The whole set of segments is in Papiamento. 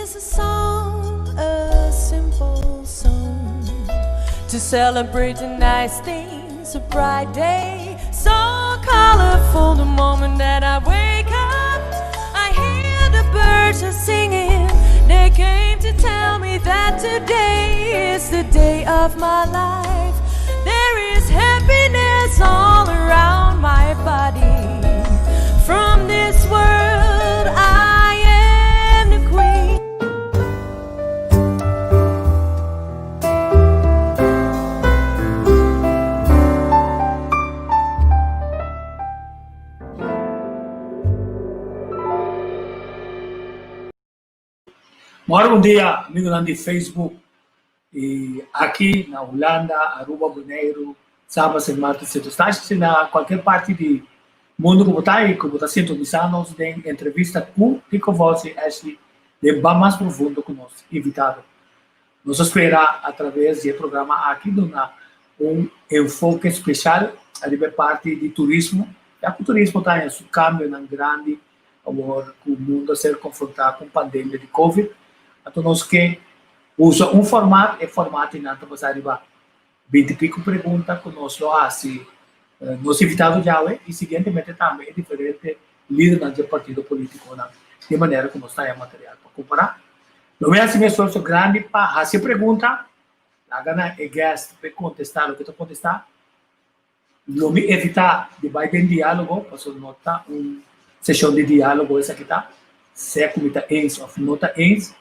is a song, a simple song to celebrate the nice things, a bright day, so colorful. The moment that I wake up, I hear the birds are singing. They came to tell me that today is the day of my life. There is happiness all around my body. From this world, I am the queen. Mora bon dia amigonan di Facebook y aki na Hulanda, Aruba, Boneiru, Saba, Sint Maarten, Sint Eustatius y na cualkier parti di mundo cu bo ta y cu bo ta sintonisa nos den entrevista cu Tico Vos y Ashley den Ban Mas Profundo cu nos invitado. Nos a spera a traves di e programa aki duna un enfoke special ariba e parti di turismo, ya cu turismo ta haña su cambionan grandi awor cu mundo a ser confronta cu un pandemia di covid. Anto nos ke usa un format, e format einan ta basa riba binti pico pregunta cu nos lo haci nos invitado djawe y siguientemente tambe e diferente lidernan dje partido politiconan di manera cu nos ta haya material pa compara. Lo mi haci mi esfuerzo grandi pa haci e pregunta, laga na e guest pa e contesta loke ta contesta. Lo mi evitá di bai den diálogo, pasobra no ta un seshon di diálogo esaki ta. Sea ku mi ta eens òf no ta eens,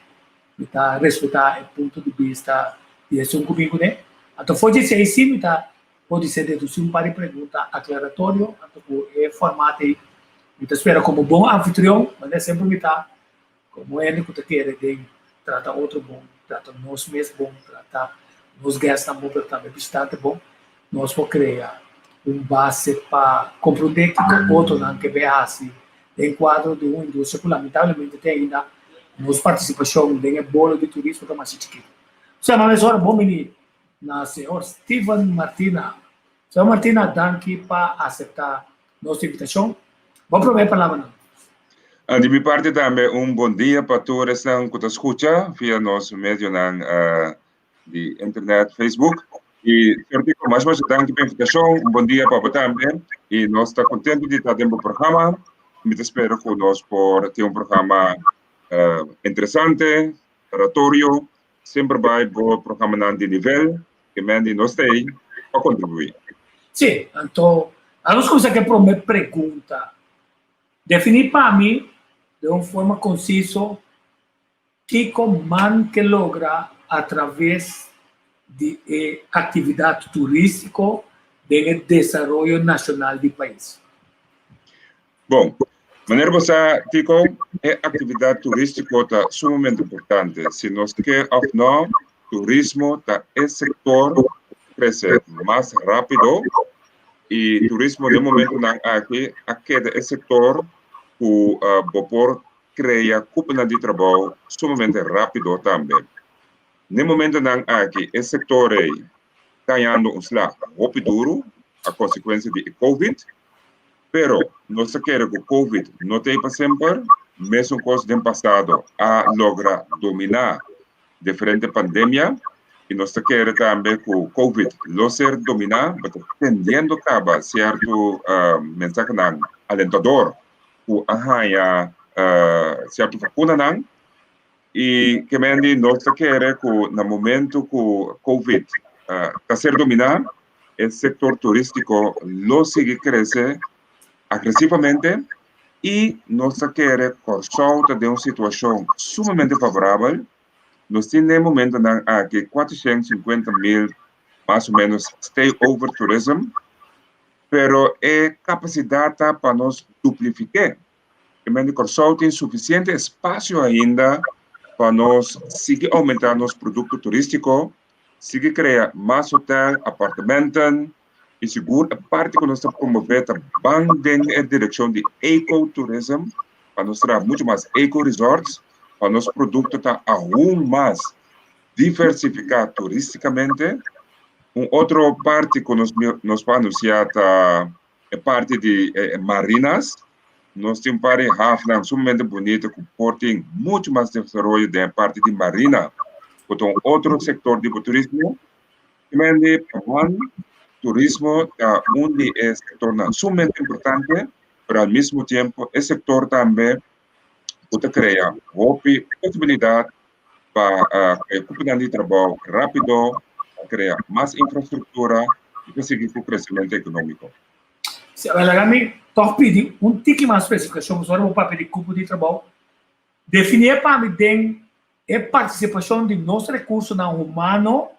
mi ta respetá e punto di bista di esun ku bin kuné. Anto for di esei sí mi ta por ser dedusí un par di pregunta aklaratorio, anto ku e format ei mi ta spera komo bon anfitrion, manera semper mi ta, komo hende ku ta kere den trata otro bon, trata nos mes bon, trata nos guestnan bon, pero tambe bishitante bon, nos por krea un base pa komprondé kiko otronan ke bay hasi den kuadro di un industria ku lamentablemente te ainda nos partisipashon den e bolo di turismo ta masha chikitu. Osea, ma mesora bon bini na señor Steven Martina. Señor Martina, danki pa aseptá nos invitashon. Bo promé palabranan. Di mi parti tambe un bon dia pa tur esnan ku ta skucha via nos medionan di internet, Facebook. I señor Tico, mas masha danki pa invitashon. Un bon dia pa bo tambe. I nos ta kontentu di ta den bo programa. Mi ta spera ku nos por tin un programa interesante, oratorio. Semper bai bo programanan di nivel, ke men di nos ta ei pa kontribuí. Sí, anto anos kuminsá ku e promé pregunta. Definí pa mi den un forma konsiso kiko man ke logra atraves di e aktividat turístiko den e desaroyo nashonal di pais. Bon, manera bo sa, Tico, e aktividat turístiko ta sumamente importante. Si nos ke òf nò, turismo ta e sektor ku ta krese mas rápido i turismo den momentunan aki a keda e sektor ku bo por krea kuponan di trabou sumamente rápido tambe. Den momentunan aki e sektor ei ta hañando un sla hopi duru a konsekuensia di e covid. Pero nos ta kere ku Covid no ta ei pa semper. Mesun kos den pasado a logra dominá diferente pandemia i nos ta kere tambe ku Covid lo ser dominá. Bo ta tendiendo kaba sierto mensahenan alentador ku a haña sierto vakunanan. I ke men di nos ta kere ku na momento ku Covid ta ser dominá, e sektor turístiko lo sigui krese agresivamente i nos ta kere Kòrsou ta den un situashon sumamente favorabel. Nos tin den e momentonan aki 450 mil mas o ménos stay over tourism, pero e kapasidat ta pa nos duplifik'é. E men di Kòrsou tin sufisiente espasio ainda pa nos sigui oumentá nos produkto turístiko, sigui krea mas hotèl, apartamenten i sigur e parti ku nos ta promové ta ban den e direkshon di eco-tourism pa nos traha muchu mas eco-resorts pa nos produkto ta aun mas diversifiká turístikamente. Un otro parti ku nos nos por anunsiá ta e parti di marinas. Nos tin un par di hafnan sumamente bunita ku por tin muchu mas desaroyo den e parti di marina, ku ta un otro sektor di bo turismo. Simendi pa nan, turismo ta un di e sektornan sumamente importante, pero al mismo tiempo e sektor tambe ku ta krea hopi posibilidat pa e kuponan di trabou rápido, pa krea mas infrastruktura i pa sigui ku kresementu ekonómiko. Si, awel laga mi tòg pidi un tiki mas spesifikashon, pasobra ora bo papia di kupo di trabou, definié pa mi den e partisipashon di nos rekursonan humano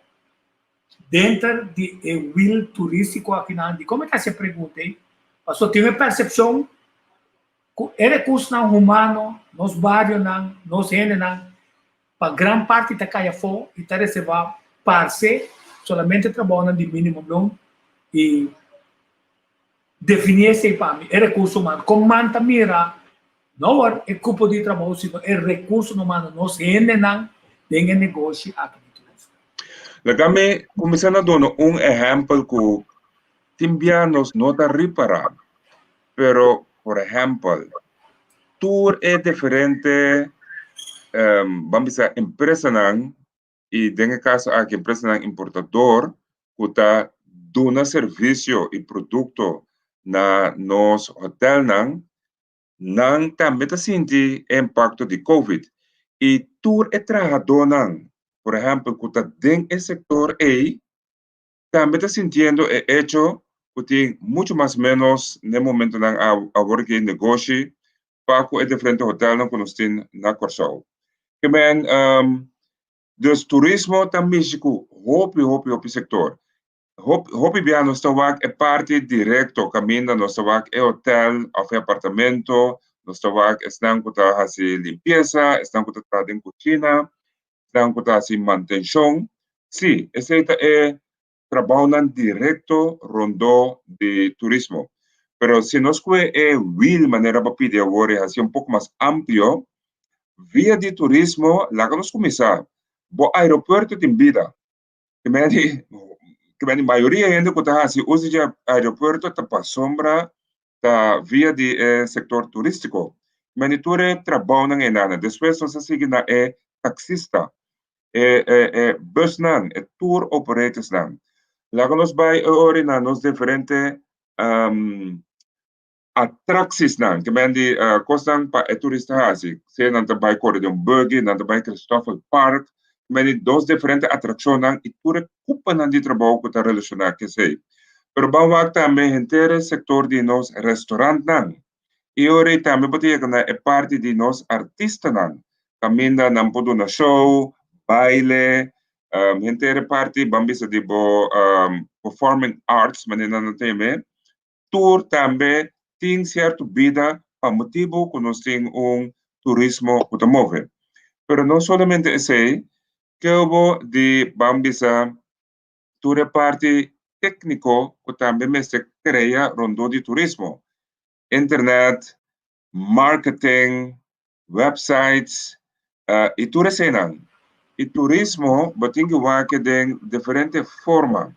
denter di e wil turístiko akinan. Dikon mi ta hasi e pregunta ei? Pasobra tin e persepshon ku e rekursonan humano, nos barionan, nos hendenan, pa gran parti ta kai afó i ta reservá parse solamente trabounan di mínimo loon i definí esei pa mi, e rekurso humano. Kon man ta mira no awor e kupo di trabou sino e rekurso humano, nos hendenan den e negoshi aki di turismo? Laga mi kuminsá na duna un ehèmpel ku tin bia nos no ta ripará. Pero, por ehèmpel, tur e diferente, ban bisa, empresanan, i den e kaso aki empresanan importador ku ta duna servisio i produkto na nos hotèlnan, nan tambe ta sinti e impakto di Covid. I tur e trahadónan, por ehèmpel, ku ta den e sektor ei, tambe ta sintiendo e echo ku tin muchu mas ménos n'e momentonan awor ki negoshi pa ku e diferente hotelnan ku nos tin na Kòrsou. Ke men, dus turismo ta mishi ku hopi, hopi, hopi sektor. Hopi bia nos ta wak e parti direkto kaminda nos ta wak e hotel òf e apartamento, nos ta wak esnan ku ta hasi limpiesa, esnan ku ta traha den kushina, esnan ku ta hasi mantenshon. Sí, esei ta e trabounan direkto rondó di turismo. Pero si nos kue e wil manera bo pidi awor i hasi un poko mas amplio, via di turismo laga nos kuminsá. Bo aeropuerto tin bida. Ke men di, ke men di mayoria hende ku ta hasi uso di aeropuerto ta pasobra ta via di e sektor turístiko. Men di tur e trabounan einan. Despues nos a sigui na e taksista, e e e busnan, e tour operatorsnan. Laga nos bai e ora na nos diferente atraksisnan, ke men di kosnan pa e turista hasi. Sea nan ta bai kore den un buggy, nan ta bai Christoffel Park, ke men di dos diferente atrakshonnan i tur e kupanan di trabou ku ta relashoná ku esei. Pero ban wak tambe henter e sektor di nos restaurantnan. I ora ei tambe bo ta yega na e parti di nos artistanan, kaminda nan por duna show, baile, henter e parti ban bisa di bo performing arts manera nan ta yam'é, tur tambe tin sierto bida pa motibu ku nos tin un turismo ku ta move. Pero no solamente esei, keu bo di ban bisa tur e parti tékniko ku tambe mester krea rondó di turismo, internet, marketing, websites i tur eseinan. I turismo bo tin ku wak den diferente forma.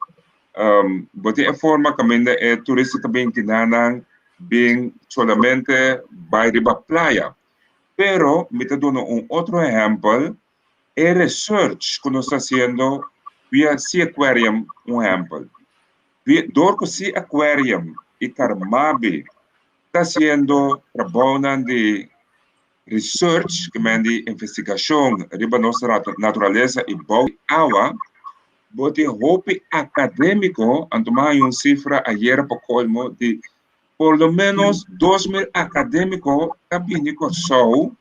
Bo tin e forma kaminda e turista ta bin kinanan bin solamente bai riba playa. Pero mi ta duna un otro ehèmpel, e research ku nos ta hasiendo via Sea Aquarium un ehèmpel. Dor ku Sea Aquarium i Carmabi ta hasiendo trabounan di research, ke men di investigashon riba nos naturalesa i bou di awa, bo tin hopi akadémiko, anto mi a haña un sifra ayera pa kolmo di por lo ménos 2000 akadémiko ta bini Kòrsou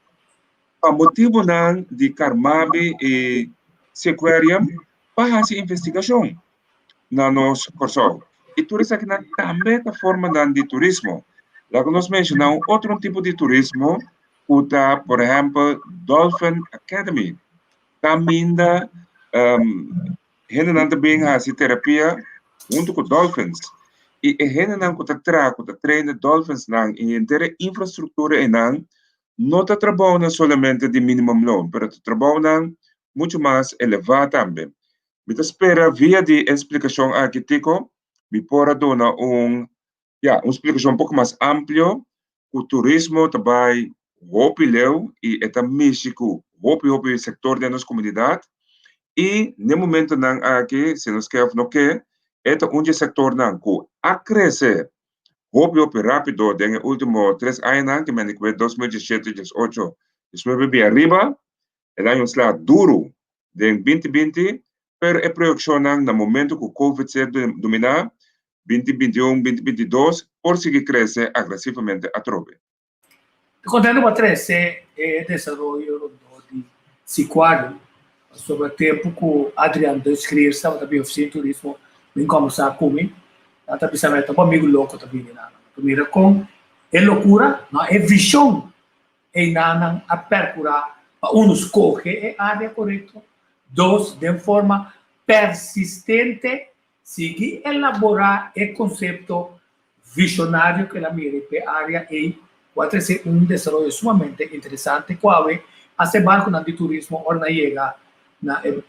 pa motibunan di Carmabi i Seaquarium pa hasi investigashon na nos Kòrsou. I tur esakinan tambe ta formanan di turismo. Laga nos menshoná un otro tipo di turismo ku ta por ehèmpel Dolphin Academy. Kaminda hendenan ta bin hasi terapia huntu ku dolphins. I e hendenan ku ta traha, ku ta train e dolphinsnan i henter e infrastruktura einan no ta trabounan solamente di minimum loon, pero ta trabounan muchu mas elevá tambe. Mi ta spera via di e splikashon aki, Tico, mi por a duna un, ya, un splikashon un poko mas amplio. Ku turismo ta bai hopi leu i e ta mishi ku hopi hopi sektor den nos komunidat i n'e momentonan aki, si nos ke òf no ke, e ta un dje sektornan ku a krese hopi hopi rápido den e último tres añanan, ke mende ku e 2017, 18, 19 bin ariba, el a haña un sla duru den 2020, pero e proyekshonnan na momento ku Covid ser dominá, 2021, 2022, por sigui krese agresivamente atrobe. Kontentu pa trese e desaroyo rondó di Sicuario, pasobra tempu ku Adrian de Schrier tabata bin ofisina di turismo bin kòmbersá ku mi, nan ta bisa mi ta bo amigu loko ta bini nan. Anto mira kon e lokura, no e vishon einan a perkurá pa unu skohe e área korekto, dos den forma persistente sigui elaborá e konsepto vishonario ku el a mira p'e área ei ku a trese un desaroyo sumamente interesante ku awe hasta e barkunan di turismo ora nan yega na e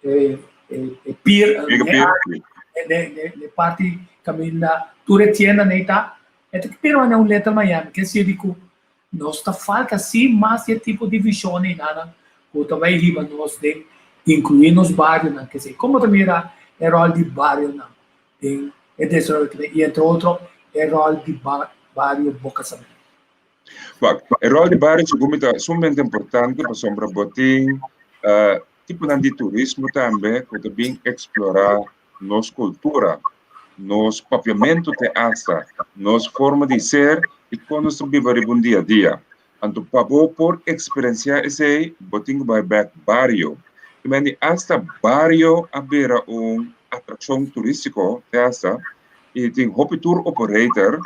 e e pier e parti kaminda tur e tiendanan ei ta e ta pero manera un Little Miami ke sirbi ku nos ta falta si mas di e tipo di vishon einanan ku ta bai hiba nos den inkluí nos barionan kesei komo ta mira e ròl di barionan den e desaroyo tambe i entre otro e ròl di bario Boca Sabí. Wak, e ròl di bario segun mi ta sumamente importante pasobra bo tin tiponan di turismo tambe ku ta bin eksplorá nos kultura, nos papiamentu te asta, nos forma di ser i kon nos ta biba riba un dia a dia. Anto pa bo por eksperensiá esei, bo tin ku bai bèk bario. Te mende asta bario a bira un atrakshon turístiko te asta i tin hopi tour operator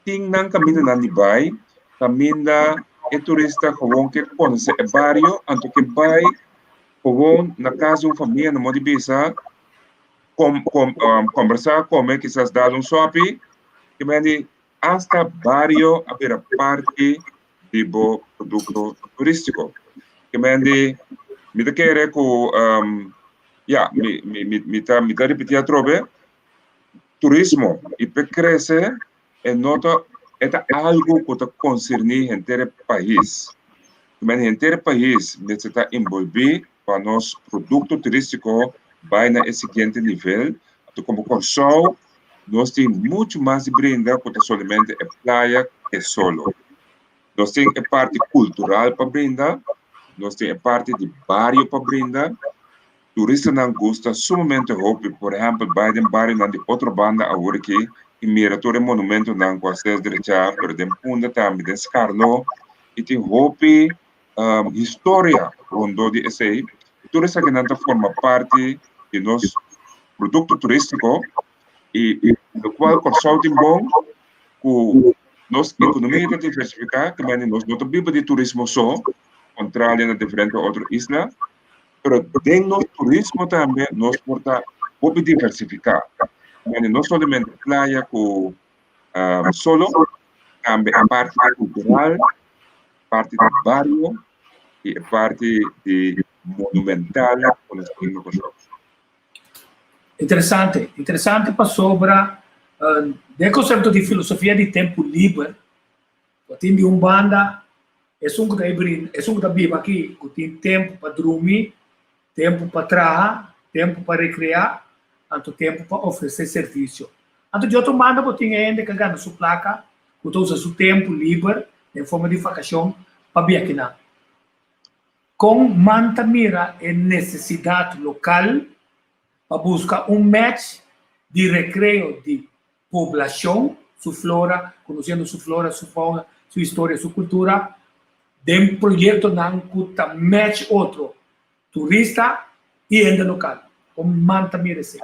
tin nan kamindanan di bai kaminda e turista gewoon ke konosé e bario anto ke bai gewoon na kas di un famia no modi bisa kom kom kombersá kome kisas dal un sòpi te mende Asta bario a bira parti di bo produkto turístiko. Ke men di, mi ta kere ku, ya, mi, mi, mi, mi ta, mi ta ripití atrobe, turismo i p'e krese e no ta, e ta algu ku ta konserní henter e pais. Ke men henter e pais mester ta enbolbí pa nos produkto turístiko bai na e siguiente nivel. Anto komo Kòrsou Nos tin muchu mas di brinda ku ta solamente e playa e solo. Nos tin e parti kultural pa brinda, nos tin e parti di bario pa brinda. Turistanan gusta sumamente hopi, por ehèmpel bai den barionan di otro banda awor aki i mira tur e monumentonan ku a ser drechá, pero den Punda tambe, den Skarlo, i tin hopi historia rondó di esei. Tur esakinan ta forma parti di nos produkto turístiko i lokual Kòrsou tin bon ku nos ekonomia ta diversifiká, te manera nos no ta biba di turismo so, kontrario na diferente otro isla, pero den nos turismo tambe nos por ta hopi diversifiká. Te manera no solamente playa ku solo, tambe e parti kultural, parti di bario i e parti di monumental ku nos tin na Kòrsou. Interesante, interesante pasobra den konsepto di filosofia di tempu liber, bo tin di un banda esun ku ta esun ku ta biba aki ku tin tempu pa drumi, tempu pa traha, tempu pa rekreá, anto tempu pa ofresé servisio. Anto di otro banda bo tin e hende ku a gana su plaka ku ta usa su tempu liber den forma di vakashon pa bia kinan. Kon man ta mira e nesesidat lokal pa buska un match di rekreo di poblashon, su flora, konosiendo su flora, su fauna, su historia, su kultura, den proyektonan ku ta match otro, turista i hende lokal? Kon man ta mira esei?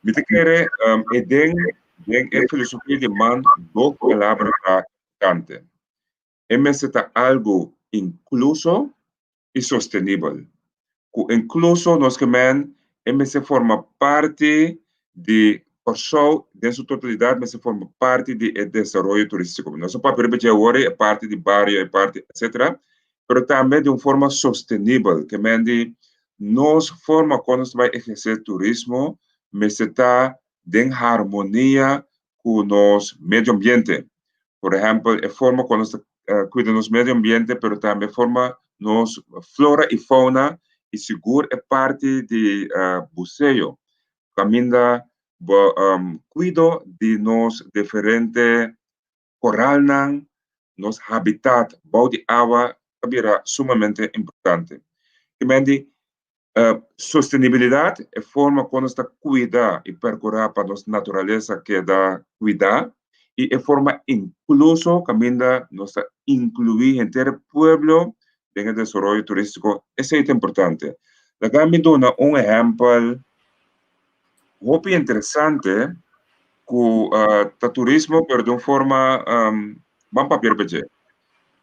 Mi ta kere e den den e filosofia di man dos palabra ta importante. E mester ta algu inkluso i sostenibel. Ku inkluso nos ke men e mester forma parti di Kòrsou den su totalidat mester forma parti di e desaroyo turístiko. Nos a papia riba dje awor e parti di bario, e parti etcetera, pero tambe di un forma sostenibel, ke men di nos forma kon nos ta bai ehersé turismo mester ta den harmonia ku nos medio ambiente. Por ehèmpel, e forma kon nos ta kuida nos medio ambiente, pero tambe e forma nos flora i fauna i sigur e parti di buseo kaminda bo kuido di nos diferente koralnan, nos habitat bou di awa ta bira sumamente importante. Ki men di sostenibilidat, e forma kon nos ta kuida i perkurá pa nos naturalesa keda kuidá i e forma inkluso kaminda nos ta inkluí henter e pueblo den e desaroyo turístiko, esei ta importante. Laga mi duna un ehèmpel hopi interesante ku ta turismo pero den un forma ban papia riba dje.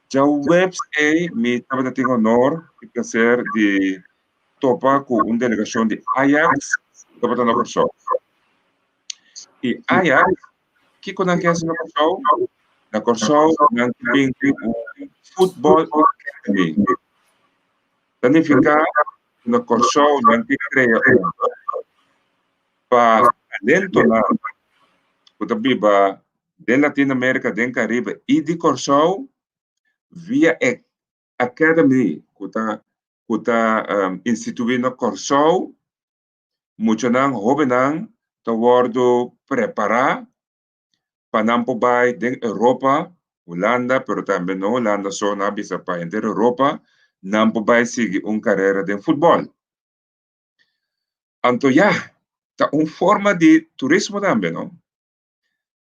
Djaweps ei mi tabata tin honor i plaser di topa ku un delegashon di Ajax ku tabata na Kòrsou. I Ajax, kiko nan ke hasi na Kòrsou? Na Kòrsou nan ta bin ku un futbòl academy. Ta nifiká ku na Kòrsou nan ke krea un pa talentonan ku ta biba den Latino Amerika, den Karibe i di Kòrsou via e academy ku ta ku ta instituí na Kòrsou, muchanan hóbennan ta wòrdu prepará pa nan por bai den Europa, Hulanda, pero tambe no Hulanda so, nan a bisa pa henter Europa, nan por bai sigui un karera den futbòl. Anto ya, ta un forma di turismo tambe, no?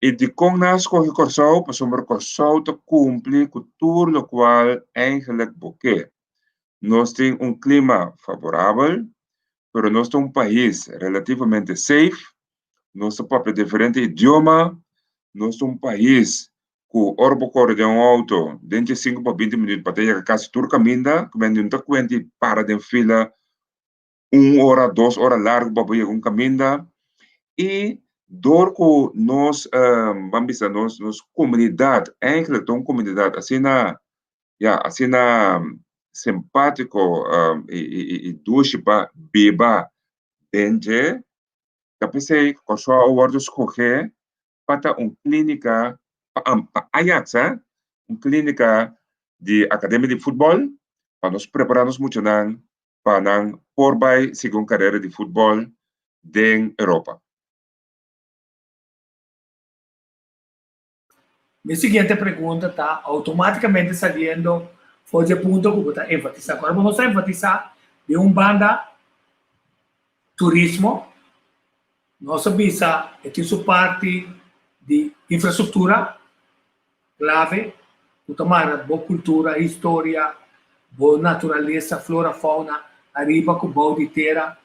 I dikon nan a skohe Kòrsou? Pasobra Kòrsou ta kumpli ku tur lokual eigenlik bo ke. Nos tin un klima favorabel, pero nos ta un pais relativamente safe, nos ta papia diferente idioma, nos ta un pais ku ora bo kore den un outo den dje sinku pa binti minüt bo ta yega kasi tur kaminda, ku men no ta kuenta di para den fila un ora, dos ora largu pa bo yega un kaminda. I dor ku nos, ban bisa nos, nos komunidat eigentlik ta un komunidat asina, ya, asina simpátiko i dushi pa biba den dje, ta p'esei Kòrsou a wòrdu skohé pa ta un klínika pa pa Ajax, hè, un klínika di akademia di futbòl pa nos prepará nos muchanan pa nan por bai sigui un karera di futbòl den Europa. Mi siguiente pregunta ta automáticamente saliendo for di e punto ku bo ta enfatisá. Ku ora bo nos ta enfatisá di un banda turismo, nos a bisa e tin su parti di infrastruktura klave ku ta mara bo kultura, historia, bo naturalesa, flora, fauna ariba ku bou di tera.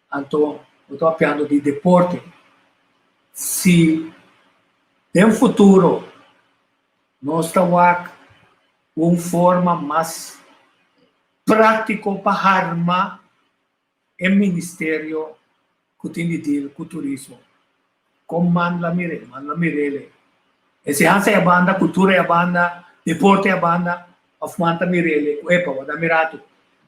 Anto bo ta papiando di deporte. Si den futuro nos ta wak un forma mas práktiko pa harma e ministerio ku tin di deal ku turismo, kon man la mir'é? Man la mir'é enseñansa e banda, kultura e banda, deporte e banda, òf man ta mir'é ku epa, wak da mira tu.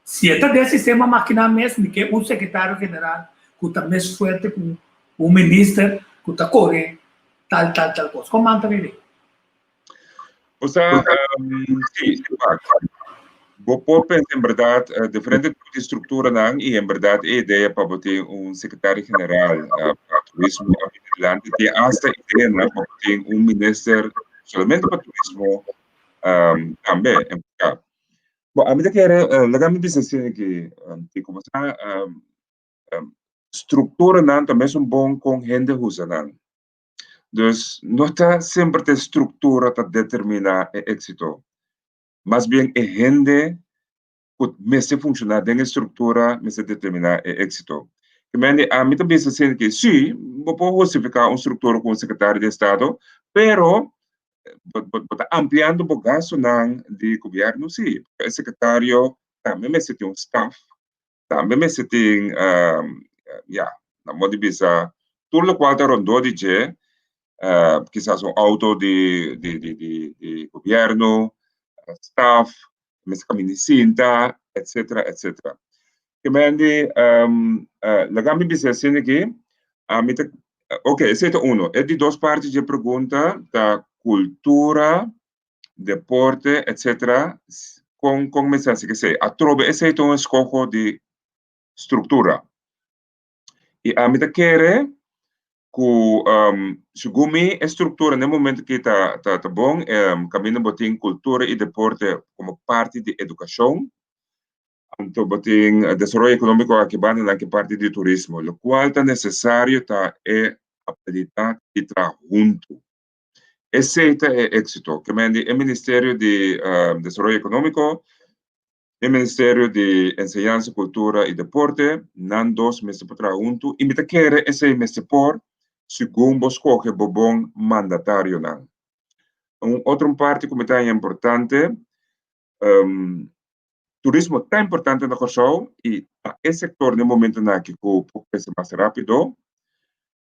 Si e ta den sistema makiná mes, mi ke un sekretario general ku ta mes fuerte ku un minister ku ta kore tal tal tal kos. Kon man ta mir'é? Osea, sí, wak. Bo por pensa en berdad diferente tipo di structuranan y en berdad e idea pa bo tin un secretario general pa turismo a bini dilanti. Tin hasta ideanan pa bo tin un minister solamente pa turismo tambe enfoca. Bo, ami ta kere, laga mi bisa asina ki, tin como sa structuranan ta mesun bon con hende usa nan. Dus no ta semper ta e struktura ta determiná e éksito. Mas bien e hende ku mester funshoná den e struktura mester determiná e éksito. Kemende ami ta bisa asina ke sí, bo por hustifiká un struktura ku un sekretario di estado, pero bo bo ta ampliando bo gastunan di gobièrnu sí. E sekretario tambe mester tin un staf Tambe mester tin, ya, na modo di bisa, tur lokual ta rondó di dje, kisas un outo di di di di di gobièrnu, staf, mester kaminda di sinta, etsetera, etsetera. Ke men di, laga mi bisa asina aki, ami ta, oke, esei ta uno. E di dos parti dje pregunta ta. kultura, deporte, etc. Kon kon mester hasi esei? Atrobe esei ta un eskoho di struktura. I ami ta kere ku segun mi e struktura na e momento aki ta ta ta bon, kaminda bo tin kultura i deporte komo parti di edukashon, anto bo tin desaroyo ekonómiko aki banda nan ke parti di turismo. Lokual ta nesesario ta e abilidat di traha huntu. Esei ta e éksito. Ke men di e Ministerio di Desaroyo Ekonómiko, e Ministerio di Enseñansa, Kultura i Deporte, nan dos mester por traha huntu i mi ta kere esei mester por segun bo skohe bo bon mandatarionan. Un otro parti ku mi ta haña importante, turismo ta importante na Kòrsou i ta e sektor na e momentonan aki ku por krese mas rápido,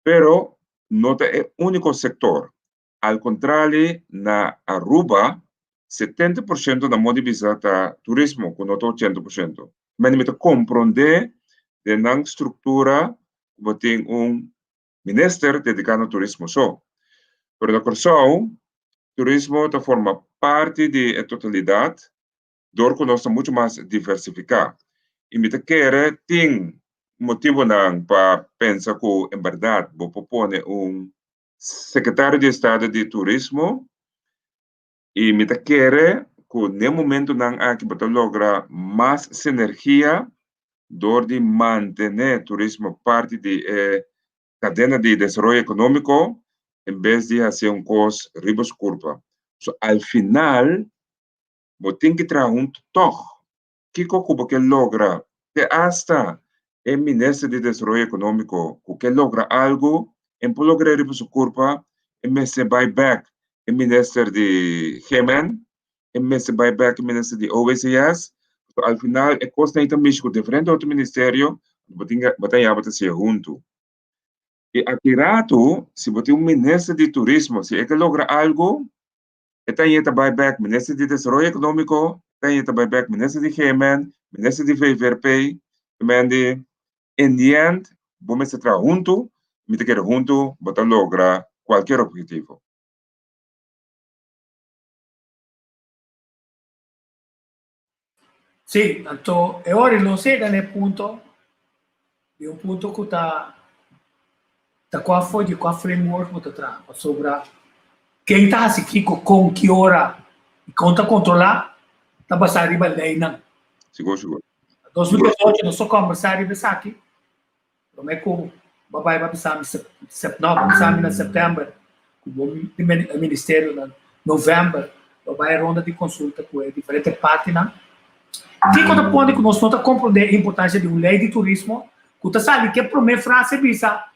Pero no ta e úniko sektor. Al kontrali na Aruba 70% na moda di bisa ta turismo ku no ta 80%. Mende mi ta komprondé den nan struktura ku bo tin un minister dediká na turismo so. Pero na Kòrsou turismo ta forma parti di e totalidat dor ku nos ta muchu mas diversifiká. I mi ta kere tin motibunan pa pensa ku en bèrdat bo por pone un sekretario di estado di turismo i mi ta kere ku n'e momentunan aki bo ta logra mas sinergia dor di mantené turismo parti di e kadena di desaroyo ekonómiko en bes di hasi un kos riba su kurpa. So al final Bo tin ki traha huntu tòg. Kiko ku bo ke logra? Te asta e minister di Desaroyo Ekonómiko ku ke logra algu, e por logr'é riba su kurpa, e mester bai bèk e minister di GMN, e mester bai bèk e minister di OWCS. Pasobra al final e kosnan ei ta mishi ku diferente otro ministerio, bo tin bo ta haña bo ta siña huntu. I aki ratu, si bo tin un minister di turismo, si e ke logra algu, E ta yeta bai bek Minister di Desaroyo Ekonómiko, e ta yeta bai bek Minister di GMN, Minister di VVRP, e men di in the end bo mester traha huntu, mi ta kere huntu bo ta logra kualkier objetivo. Sí, anto e ora nos yega na e punto, di un punto ku ta ta kua for di kua framework bo ta traha, pasobra ken ta hasi kiko, kon, ki ora i kon ta kontrolá ta basá riba leinan. Sigur, sigur. Na 2018 nos a kòmbersá riba esaki, promé ku bo bai bo a bisa mi sep, no, bo a bisa mi na sèptèmber ku bo ministerio na novèmber lo bai ronda di konsulta ku e diferente partinan. Kiko ta pone ku nos no ta komprondé e importansia di un lei di turismo ku ta sali ku e promé frase bisa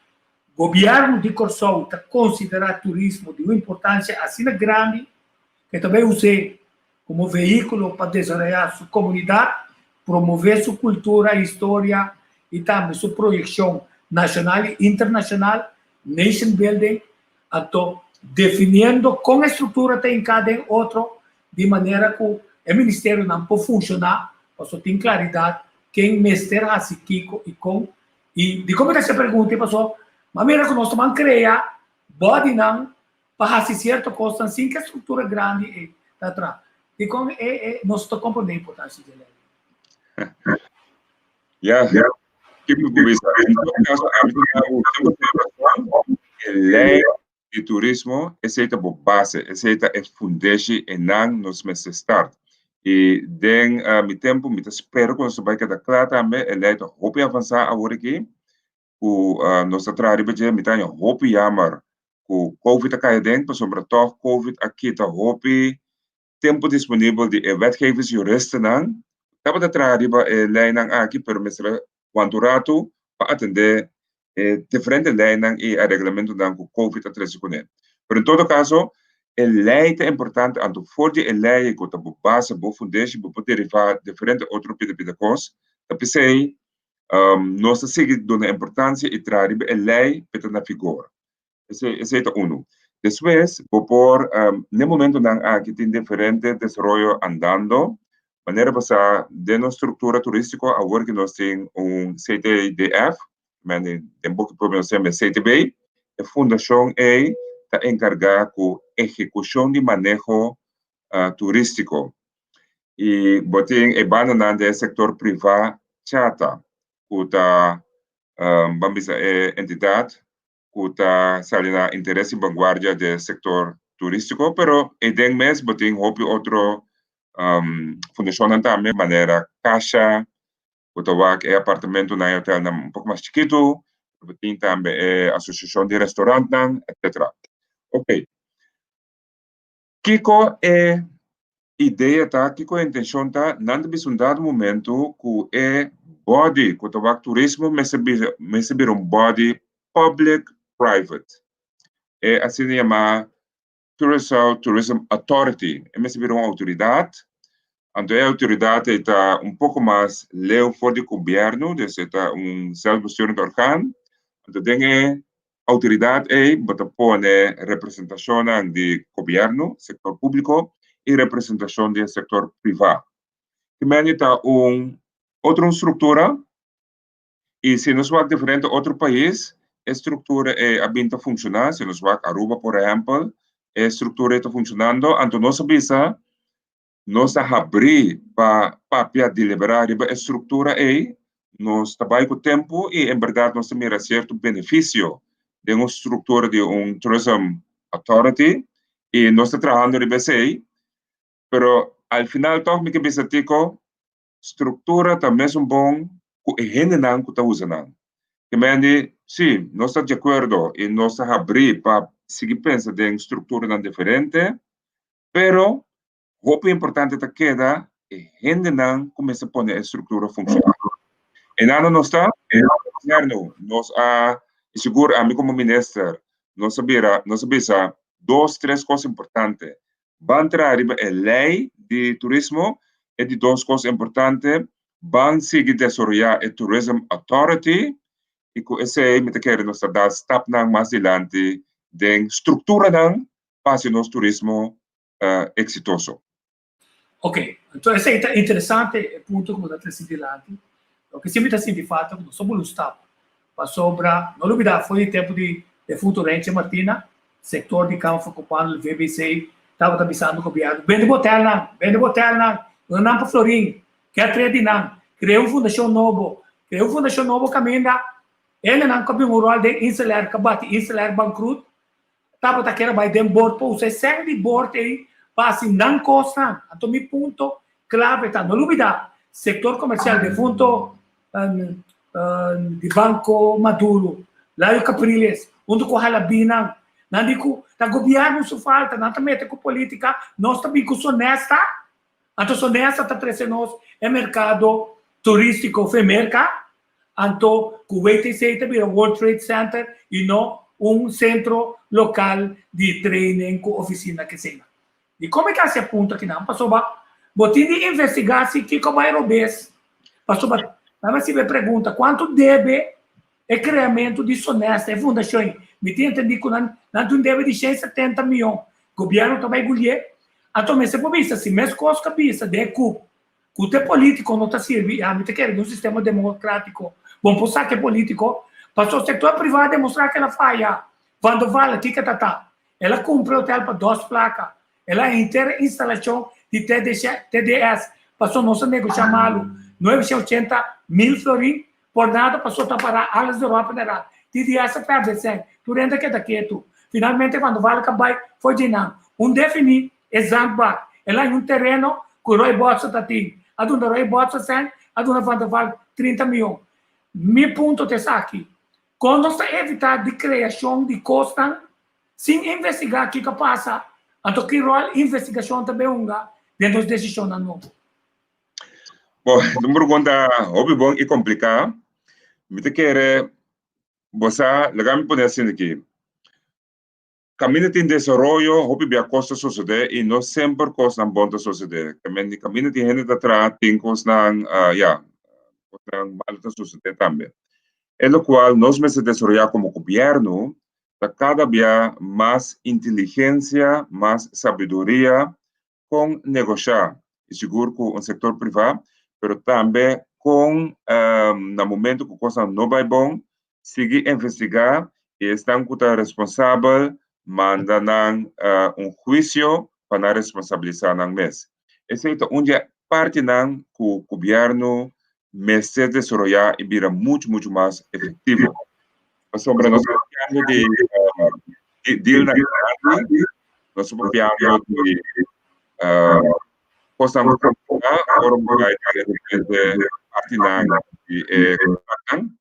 Gobièrnu di Kòrsou ta konsiderá turismo di un importansia asina grandi ku e ta bai us'é komo vehíkulo pa desaroyá su komunidat, promové su kultura, historia i tambe su proyekshon nashonal i internashonal, nation building, anto definiendo kon e struktura ta hinká den otro di manera ku e ministerionan por funshoná pasobra tin klaridat ken mester hasi kiko i kon. I dikon mi ta hasi e pregunta ei? Pasobra mi a mira ku nos ta ban krea bodynan pa hasi sierto kosnan sin ku e struktura grandi ei ta traha. Dikon e e nos ta komprondé e importansia di e lei? Ya, ki mi por bisa? En todo kaso, ami ta duna bo 100% rason. E lei di turismo, esei ta bo base, esei ta e fundeshi, einan nos mester start. I den mi tempu mi ta spera ku nos ta bai keda kla tambe, e lei ta hopi avansá awor aki, ku nos ta traha riba dje, mi ta haña hopi yammer ku Covid a kai aden, pasobra tòg Covid a kita hopi tempu disponibel di e wetgevers juristennan tabata traha riba e leinan aki, pero mester a wanta un ratu pa atendé e diferente leinan i areglamentunan ku Covid a trese kuné. Pero en todo kaso, e lei ta importante, anto for di e lei ku ta bo base, bo fundeshi, bo por derivá diferente otro pida pida kos. Ta p'esei nos ta sigui duna importansia i traha riba e lei pa e ta na vigor. Esei, esei ta unu. Despues, bo por, n'e momentonan aki tin diferente desaroyo andando. Manera bo sa, den nos struktura turístiko awor ki nos tin un CTDF, men den boki propio nos yama CTB, e fundashon ei ta enkargá ku ehekushon di maneho turístiko. I bo tin e bandanan den sektor privá CHATA, ku ta ban bisa e entidat ku ta sali na interes i vanguardia den sektor turístiko, pero eiden mes bo tin hopi otro fundashonnan tambe manera Kasha, ku ta wak e apartamentunan i hotelnan un poko mas chikitu, bo tin tambe e asosiashon di restorantnan, etsetera. Oke, kiko e idea ta, kiko e intenshon ta? Nan ta bisa un dado momento ku e body ku ta wak turismo mester bira mester bira un body public private, e asina yamá Curaçao Tourism Authority, e mester bira un outoridat, anto e outoridat ei ta un poko mas leu for di gobièrnu, dus e ta un zelfbesturend orgaan, anto den e outoridat ei bo ta pone representashonnan di gobièrnu, sektor públiko, i representashon di e sektor privá. Kimendi ta un otro struktura. I si nos wak diferente otro pais, e struktura ei a bin ta funshoná. Si nos wak Aruba, por ehèmpel, e struktura ei ta funshonando. Anto nos a bisa, nos ta habrí pa papia, deliberá riba e struktura ei. Nos ta bai ku tempu i en bèrdat nos ta mira sierto benefisio den un struktura di un Tourism Authority i nos ta trahando riba esei. Pero al final tòg mi ke bisa Tico, Struktura ta mesun bon ku e hendenan ku ta usa nan. Te mende, sí, nos ta di akuerdo i nos ta habrí pa sigui pensa den strukturanan diferente, pero hopi importante ta keda e hendenan ku mester pone e struktura funshoná. Einan nos ta, e gobièrnu, nos a, i sigur ami komo minister, nos a bira, nos a bisa dos, tres kos importante. Ban traha riba e lei di turismo. E di dos kos importante, ban sigui desaroyá e Tourism Authority i ku esei mi ta kere nos ta dal stapnan mas dilanti den strukturanan pa hasi nos turismo eksitoso. Ok, anto esei ta interesante e punto ku bo ta trese dilanti. Loke si mi ta sinti falta ku nos ta bulu stap pasobra no lubida for di tempu di defunto Rentje Martina sektor di Kamer van Koophandel, VBC, tabata bisando gobièrnu bende bo hotelnan, bende bo hotelnan, duna nan pa florin, ke tres di nan, krea un fundashon nobo, krea un fundashon nobo kaminda hendenan ku a bin un ròl den Inselair ku a bati Inselair bankrut tabata kere bai den bord pa usa e sèn di bord ei pa hasi nan kosnan. Anto mi punto klave ta, no lubida, sektor komersial defunto di Banko Maduro, Lario Capriles, huntu ku halabinan, nan di ku ta gobièrnu su falta, nan ta mete ku politika, nos ta bin ku Sonesta, anto Sonesta ta trese nos e merkado turístiko fe Merka, Anto ku WTC ta bira World Trade Center i no un sentro lokal di training ku ofisina kesena. Dikon mi ta hasi e punto akinan? Pasobra bo tin di investigá si kiko bai robes. Pasobra nan a sibi e pregunta kuantu debe e kreamentu di Sonesta, e fundashon ei. Mi tin entendí ku nan nan tin un debe di 170 mion. Gobièrnu ta bai gulié. Anto mester por bisa si meskos ku a bisa den e kup Ku te polítiko no ta sirbi i ami ta kere den un sistema demokrátiko. Bon por saka e polítiko, pasobra sektor privá a demostrá ku el a faya. Van der Walle, kiko ta ta? El a kumpra e hotel pa dos plaka. El a henter e instalashon di TDS, pasobra nos a negoshá malu, 980 mil florin por nada pasobra ta pará alles de ròp en rap. TDS a pèrdè sèn. Tur hende a keda ketu. Finalmente Van der Walle ka bai for dje nan. Un definí E zandbak, el a haña un tereno ku Roy Botsa ta tin. A duna Roy Botsa sèn, a duna Van der Valk 30 mion. Mi punto ta esaki, kon nos ta evitá di kreashon di kosnan sin investigá kiko a pasa, anto ki ròl investigashon ta bin hunga den nos desishonnan nobo? Bo, un pregunta hopi bon i kompliká. Mi ta kere bo sa, laga mi pone asina aki. Kaminda tin desaroyo, hopi bia kos ta sosodé i no semper kosnan bon ta sosodé. Kaminda tin hende ta traha, tin kosnan, ya, kosnan malu ta sosodé tambe. E lokual nos mester desaroyá komo gobièrnu ta kada bia mas inteligensia, mas sabiduria kon negoshá, i sigur ku un sektor privá, pero tambe kon na momento ku kosnan no bai bon, sigui investigá i esnan ku ta responsabel. manda nan un huisio pa nan responsabilisá nan mes. Esei ta un di e partinan ku gobièrnu mester desaroyá i bira muchu muchu mas efektivo. Pasobra nos ta papiando di dealnan grandi, nos ta papiando di kosnan kompliká ora bo bai den diferente partinan di e kontraktnan.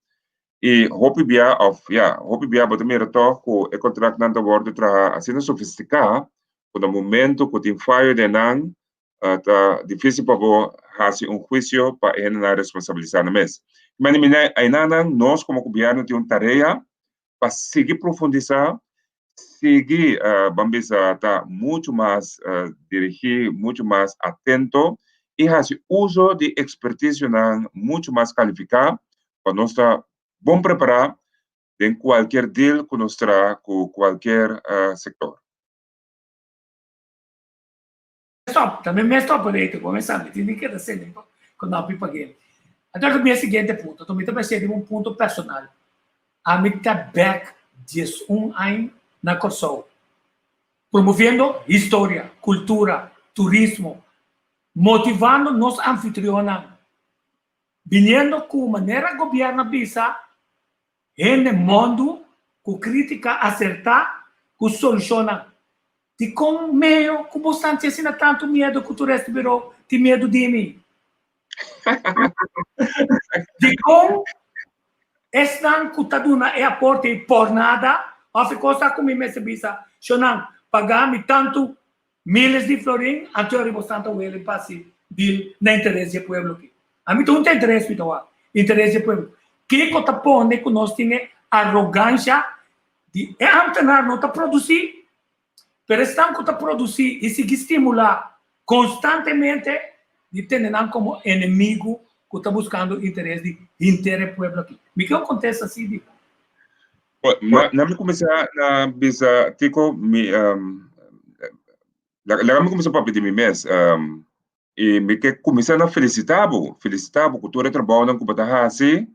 I hopi bia òf ya, hopi bia bo ta mira tòg ku e kontraktnan ta wòrdu traha asina sofistiká ku na momentu ku tin fayo den nan ta difísil pa bo hasi un huisio pa e hendenan responsabilisá nan mes. Mende mi ainanan nos komo gobièrnu tin un tarea pa sigui profundisá, sigui ban bisa ta muchu mas dirigí, muchu mas atento i hasi uso di ekspertisionan muchu mas kalifiká pa nos ta bon prepará den kualkier deal ku nos traha ku kualkier sektor. Stop, tambe mes stop operator, bo mes sa, mi tin di keda sende ku no pi pag'é. Anto ta mi e siguiente punto, anto mi ta pens'é riba un punto personal. Ami ta bèk 11 aña na Kòrsou, promoviendo historia, kultura, turismo, motivando nos anfitrionnan, biniendo ku manera gobièrnu a bisa hende mòndu ku krítika asertá ku solushonnan. Dikon meo ku bo santi asina tantu miedu ku tur esti biro tin miedu di mi? Dikon esnan ku ta duna e aporte ei por nada òf e kos ta ku mi mester bisa shonnan paga mi tantu miles di florin anto e riba bo ta welen pa hasi deal na interes di e pueblo aki? Ami ta hunta interes mi ta wak interes di e pueblo. Kiko ta pone ku nos tin e arogansha Di e ambtenaar no ta produsí, pero esnan ku ta produsí i sigui stimulá konstantemente di tene nan komo enemigu ku ta buskando interes di henter e pueblo aki. Mi ke un kontesta así di bo. Na mi kuminsá na bisa Tico, mi laga mi kuminsá papia di mi mes. I mi ke kuminsá na felisitá bo, felisitá bo ku tur e trabounan ku bo ta hasi,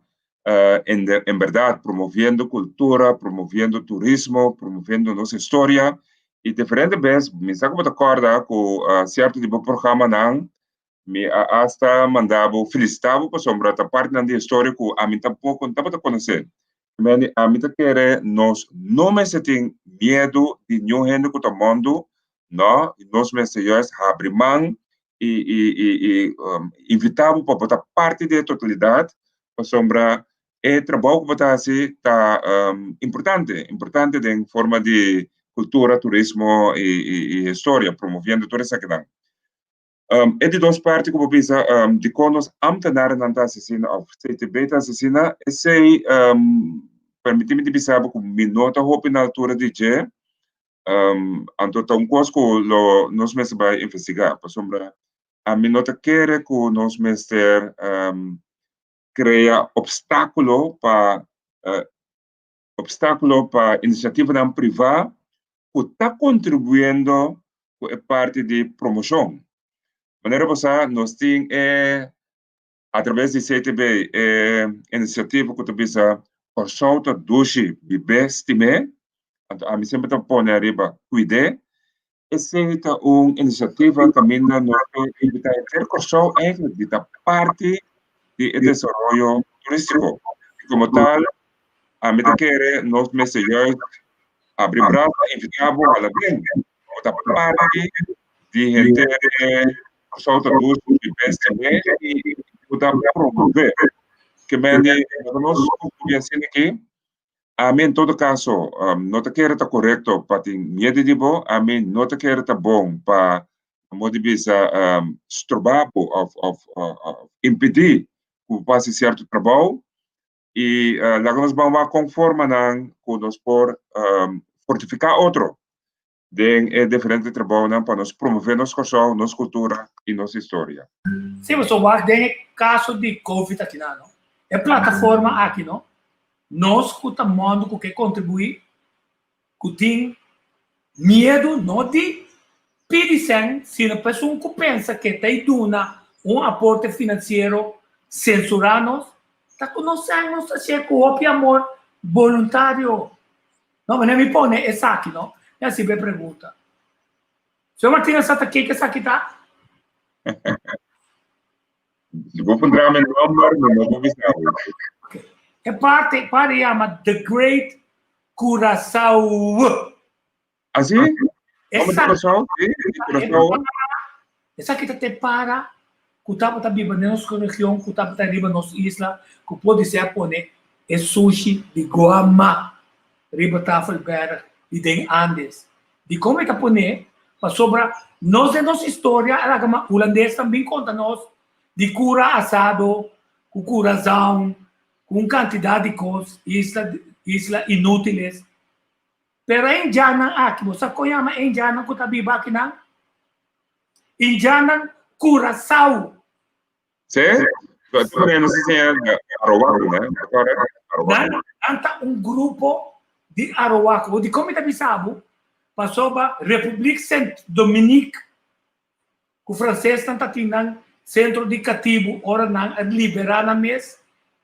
en en bèrdat promoviendo kultura, promoviendo turismo, promoviendo nos historia. I diferente bes mi sa ku bo ta kòrda ku sierto di bo programanan mi a asta manda bo felisitá bo pasobra ta partinan di historia ku ami tampoko no tabata konosé. Meni ami ta kere nos no mester tin miedu di niun hende ku ta mundu No, nos mester juist habri man i i i i invitá bo pa bo ta parti di e totalidat, pasobra e trabou ku bo ta hasi ta importante, importante den forma di kultura, turismo i i i historia, promoviendo tur esakinan. E di dos parti ku bo bisa dikon nos ámtenarnan ta asesina òf CTB ta asesina, esei permití mi di bisa bo ku mi no ta hopi na altura di dje, Anto ta un kos ku lo nos mester bai investigá, pasobra ami no ta kere ku nos mester krea opstákulo pa opstákulo pa inisiativanan privá ku ta kontribuyendo ku e parti di promoshon. Manera bo sa nos tin e atraves di CTB e inisiativa ku ta bisa Kòrsou ta dushi bib'é stim'é, anto ami semper ta pone ariba kuid'é. Esei ta un inisiativa kaminda nos ta invitá henter Kòrsou eigentlik di ta parti di e desaroyo turístiko. I komo tal ami ta kere nos mester juist abri brasa invitá bo hala bin bo ta parti di henter e Kòrsou ta dushi di bes tambe i ku ta promové. Ke mende nos konkluí asina aki, ami en todo kaso no ta kere ta korekto pa tin miedu di bo, ami no ta kere ta bon pa modo di bisa stroba bo òf òf impedí ku bo hasi sierto trabou i laga nos ban wak kon formanan ku nos por fortifiká otro den e diferente trabounan pa nos promové nos Kòrsou, nos kultura i nos historia. Sí, pasobra wak den e kaso di Covid akinan no, e plataforma aki no, nos ku ta mòndu ku ke kontribuí, ku tin miedu no di pidi sèn, sino pa esun ku pensa ke ta i duna un aporte finansiero sensurá nos, ta ku nos sèn nos ta hasié ku hopi amor boluntario. No, manera mi pone esaki no. E hasi bo e pregunta. Señor Martina sa ta kiko esaki ta? Si bo puntra mi nomber, mi no por bisa bo. Okay. E parte, parte yama The Great Curaçao. Así? Hombre di Curaçao? Sí, di Curaçao. Esaki ta te para ku tabata biba den nos region, ku tabata riba nos isla, ku podisé a pone e sushi di Guama riba Tafelberg i den Andes. Dikon e ta pone? Pasobra nos den nos historia a laga ma hulandesnan bin konta nos di kura asado, ku Curaçao, ku un kantidat di kos, isla isla inútiles. Pero e indjannan aki, bo sa kon yama e indjannan ku ta biba akinan? Indjannan Curaçao. Sí? Pero no se siña Arawak, ne? Arawak. Nan ta un grupo di Arawak. Bo di kon mi ta bisa bo? Pasobra Republiek Sint Dominique ku fransesnan ta tin nan sentro di katibu ora nan a liberá nan mes,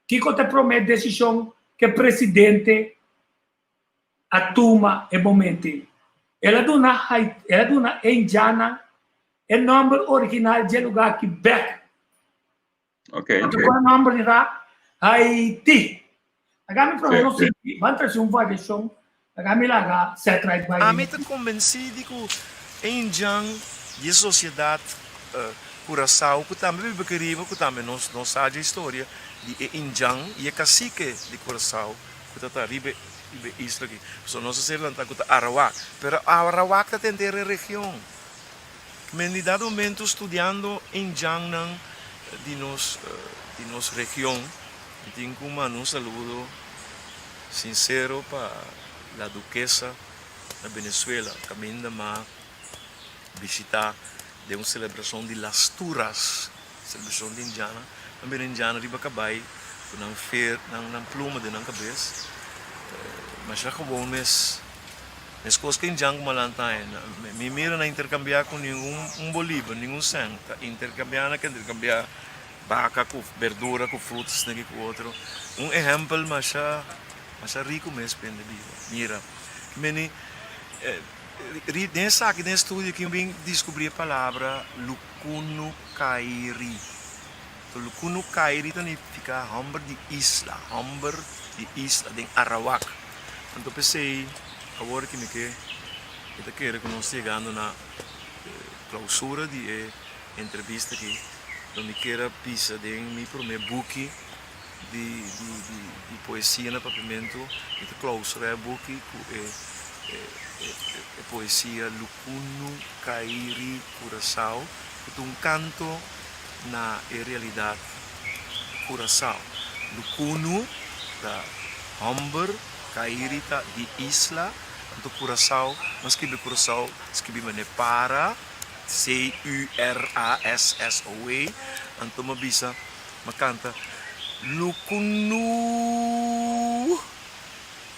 kiko ta e promé desishon ku e presidente a tuma e momento ei. El a duna el a duna e indjannan e nòmber original dje lugá aki bèk. Okay. Anto kua nòmber di ta? Haiti. Laga mi promé no sigui, ban trese un variashon, laga mi laga set right bai. Ami ta kombensí di ku e indjan di e sosiedat Kurasao ku tambe biba aki riba, ku tambe nos no sa dje historia di e indjan i e kasike di Kurasao ku ta ta riba e isla aki. Pasobra nos a ser lantá ku ta Arawak. Pero Arawak ta den e region. Men di dado momento studiando indjannan di nos di nos region, mi tin ku manda un saludo sinsero pa La Duquesa na Venezuela, kaminda m'a bishitá den un selebrashon di Las Turas, selebrashon di indjannan. Nan bira indjannan riba kabai ku nan fer, nan pluma den nan kabes. Masha gewoon mes. Meskos ku indjan ku malanta ain. Mi mira na interkambiá ku ningun un bolívar, ningun sèn. Ta interkambiá na ke interkambiá baka ku berdura ku frutas esaki ku otro. Un ehèmpel masha masha riku mes pende biba. Mira, meni den esaki den e studio aki mi bin diskubrí e palabra lukunu kairi. Lukunu kairi ta nifiká hòmber di isla, hòmber di isla den Arawak. Anto p'esei awor ki mi ke mi ta kere ku nos ta yegando na klausura di e entrevista aki, lo mi kier a bisa den mi promé buki di di poesia na papiamentu, mi ta klausurá e buki ku e e poesia Lukunu Kairi Kurasao, ku ta un kanto na e realidat Kurasao. Lukunu ta hòmber, Kairi ta di isla, anto Kurasao, no skibi Kurasao, skibi manera para, C-U-R-A-S-S-O-A, anto mi a bisa, mi a kanta, Lukunu,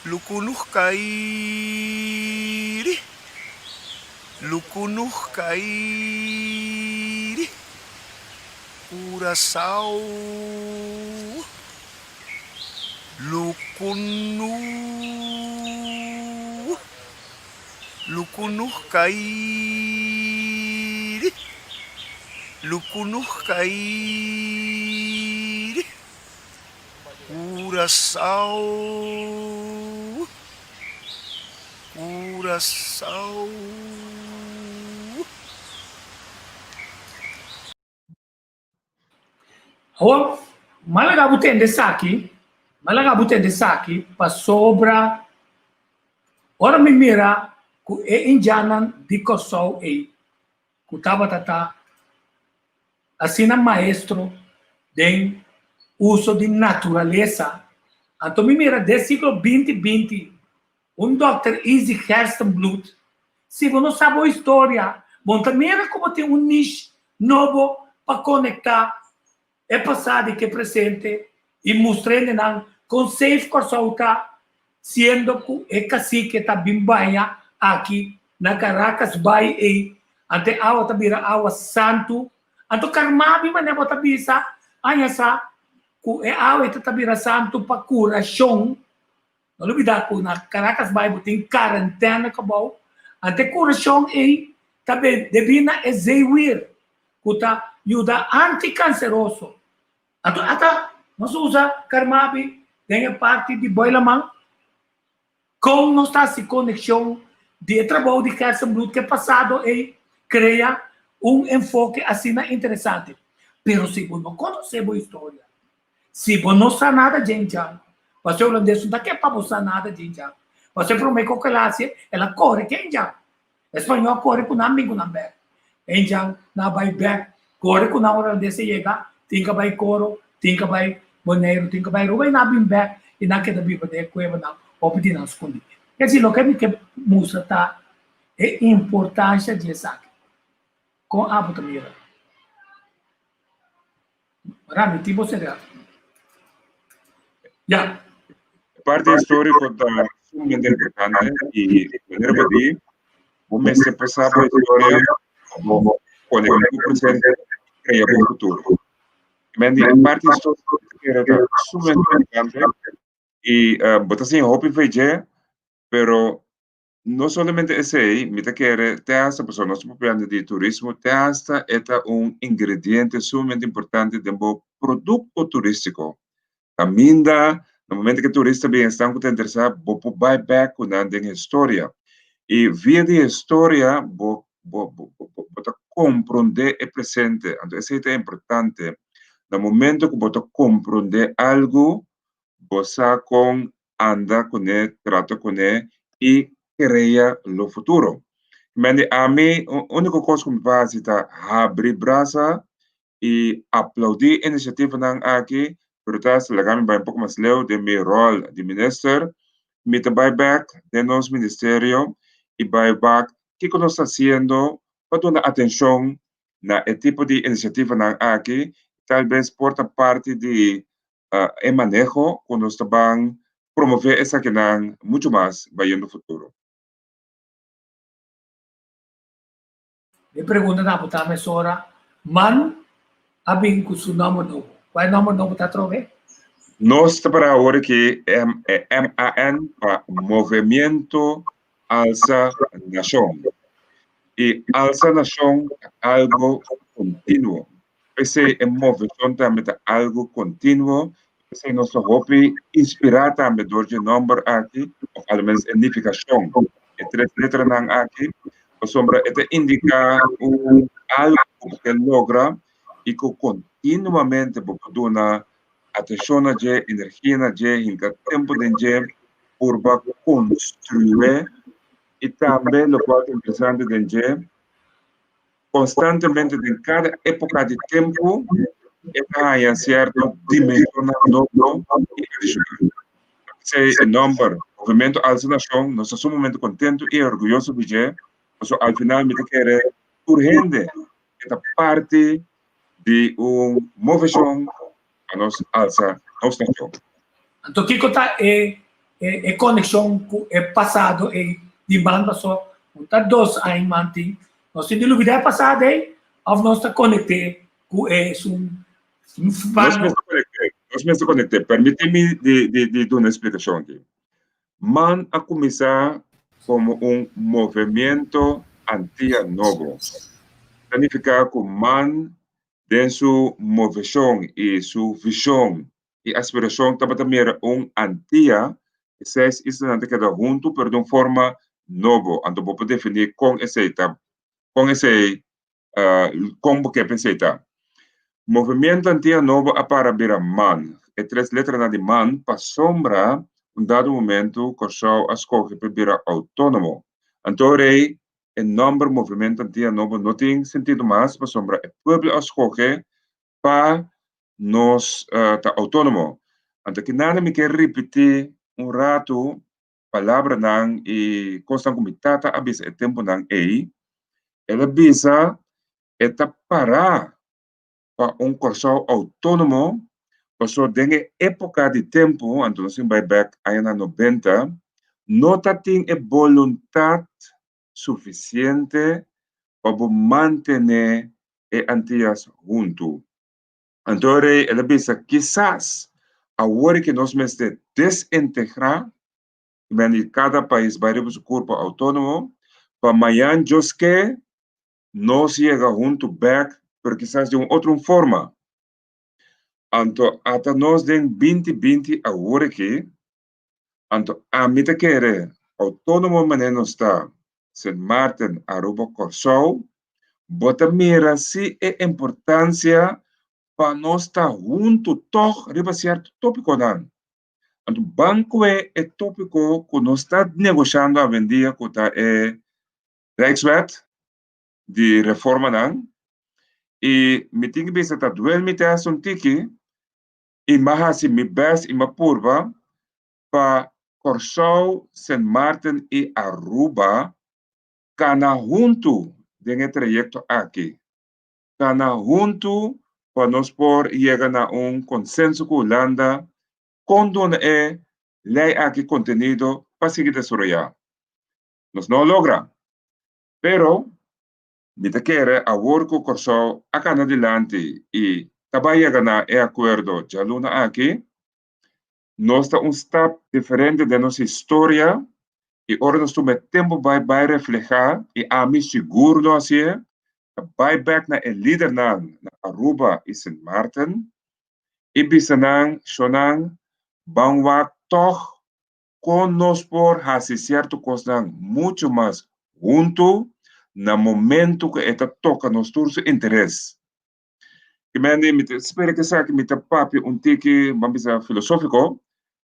Lukunu Kairi, Lukunu Kairi, Kurasao. Lukunu, lukunu kairi, lukunu kairi, Curaçao, Curaçao. Awor, m'a laga bo tende esaki, m'a laga bo tende esaki pasobra ora mi mira ku e indjannan di Kòrsou ei ku tabata ta asina maestro den uso di naturalesa, anto mi mira den siglo binti binti Un Dòkter Izzy Gerstenbluth, Si bo no sa bo historia, bo no ta mira ku bo tin un niche nobo pa konektá e pasado i ku e presente i mustra hendenan kon safe Kòrsou ta siendo ku e kasike ta bin baña aki na Caracas Bay ei anto e awa ta bira awa santu anto Carmabi manera bo ta bisa aña sa ku e awa ei ta bira santu pa kurashon. No lubida ku na Caracas Bay bo tin karentena kabou. Anto e kurashon ei ta debí na e zeewier ku ta yuda antikanseroso. Anto ata nos usa karmabi den e parti di boilaman. Kon nos ta hasi konekshon di e trabou di Gerstenbluth ku e pasado ei krea un enfoke asina interesante? Pero si bo no konosé bo historia, si bo no sa nada djen djan, pasobra e hulandes no ta ke pa bo sa nada djen djan, pasobra e promé ku el a hasi el a kore ken djan. E spañó a kore ku nan bin ku nan bèk. E djan nan a bai bèk kore ku nan ora nan dese yega tin ka bai Koro, tin ka bai Boneiru, tin ka bai Aruba i nan a bin bèk i nan a keda biba den e kuebanan hopi di nan skondí. Ke si loke mi ke mustra ta e importansha di esaki. Kon abo ta mira? Rami, tin bo será. Ya. E parti historico ta sumamente importante y manera bo di, bo mester pasa bo historia pa bo conecta cu presente y crea bo futuro. Men di e parti historico ta sumamente importante y bo ta siña hopi fe dje, pero No solamente esei, mi ta kere te hasta, pasobra nos ta papiando di turismo, te hasta e ta un ingrediente sumamente importante den bo produkto turístiko. Kaminda na momento ku e turista bin esnan ku ta interesá, bo por bai bèk ku nan den historia. I via di historia bo bo bo bo ta komprondé e presente. Anto esei ta importante. Na momento ku bo ta komprondé algu, bo sa kon anda kuné, trata kuné i krea lo futuro. Mende ami, úniko kos ku mi por hasi ta habri brasa i aplaudí inisiativanan aki, pero ta laga mi bai un poko mas leu den mi ròl di minister. Mi ta bai bèk den nos ministerio i bai wak kiko nos ta hasiendo pa duna atenshon na e tipo di inisiativanan aki, tal bes por ta parti di e maneho ku nos ta ban promové esakinan muchu mas bayendo futuro. Mi pregunta na bo ta mesora, Man a bin ku su nòmber nobo. Kua e nòmber nobo ta atrobe? Nos ta para awor aki MAN pa Movemiento Alsa Nashon. I alsa nashon ta algo kontinuo. P'esei e moveshon tambe ta algu kontinuo, p'esei nos ta hopi inspirá tambe dor dje nòmber aki, òf alomenos e nifikashon, e tres letranan aki, pasobra e ta indiká un algu ku bo ke logra i ku kontinuamente bo por duna atenshon na dje, energia na dje, hinka tempu den dje, purba konstrué i tambe lokual ta interesante den dje, Konstantemente den kada époka di tempu e ta haña sierto dimenshonnan nobo i adishonal. P'esei e nòmber Movementu Alsa Nashon nos ta sumamente kontentu i orguyoso di dje, pasobra al final mi ta kere tur hende ke ta parti di un moveshon pa nos alsa nos nashon. Anto kiko ta e e konekshon ku e pasado ei di man paso un ta dos aña man tin nos tin di lubida e pasado ei of nos ta konekt'é ku esun Nos mester konekt'é, nos mester konekt'é. Permití mi di di di duna e splikashon aki. Man a kuminsá komo un movemiento Antia Nobo. Ta nifiká ku man Den su moveshon i su vishon i aspirashon tabata mira un Antia, e seis islanan ta keda huntu pero den un forma nobo. Anto bo por definí kon esei ta, kon esei, kon bo ke pa esei ta. Movimiento Antia Nobo a para bira man, e tres letranan di man pasobra un dado momento Kòrsou a skohe pa bira outónomo. Anto rei E nòmber Movimento Antia Nobo no tin sentido mas pasobra e pueblo a skohe pa nos ta outónomo. Anto kinana mi ke ripití un ratu palabranan i kosnan ku mi tata a bisa e tempunan ei. El a bisa e ta pará pa un Kòrsou outónomo pasobra den e époka di tempu, anto nos tin bai bèk añanan nobenta, no ta tin e boluntat sufisiente pa bo mantené e Antias huntu. Anto rei el a bisa, Kisas awor ke nos mester desintegrá, men di kada pais bai riba su kurpo outónomo, Pa mañan Dios ke, nos yega huntu bèk, pero kisas den un otro forma. Anto ata nos den 2020 awor aki, anto ami ta kere outónomo manera nos ta, Sint Maarten, Aruba, Kòrsou, bo ta mira si e importansia pa nos ta huntu tòg riba sierto tópikonan. Anto ban kue e tópiko ku nos ta negoshando awendia ku ta e Rijkswet di reformanan i mi tin ki bisa ta duel mi tèst un tiki i m'a hasi mi bèst i m'a purba pa Kòrsou, Sint Maarten i Aruba kana huntu den e trayekto aki. Kana huntu pa nos por yega na un konsenso ku Hulanda kon duna e lei aki kontenido pa sigui desaroyá. Nos no a logra. Pero mi ta kere awor ku Kòrsou a kana dilanti i ta bai yega na e akuerdo djaluna aki, nos ta un stap diferente den nos historia i ora nos tuma e tempu bai bai reflehá, i ami sigur lo hasié, ta bai bèk na e lidernan na Aruba i Sint Maarten i bisa nan, Shonnan, ban wak tòg kon nos por hasi sierto kosnan muchu mas huntu na momentu ku e ta toka nos tur su interes. Ki mende mi ta spera ku esaki mi ta papia un tiki, ban bisa filosófiko.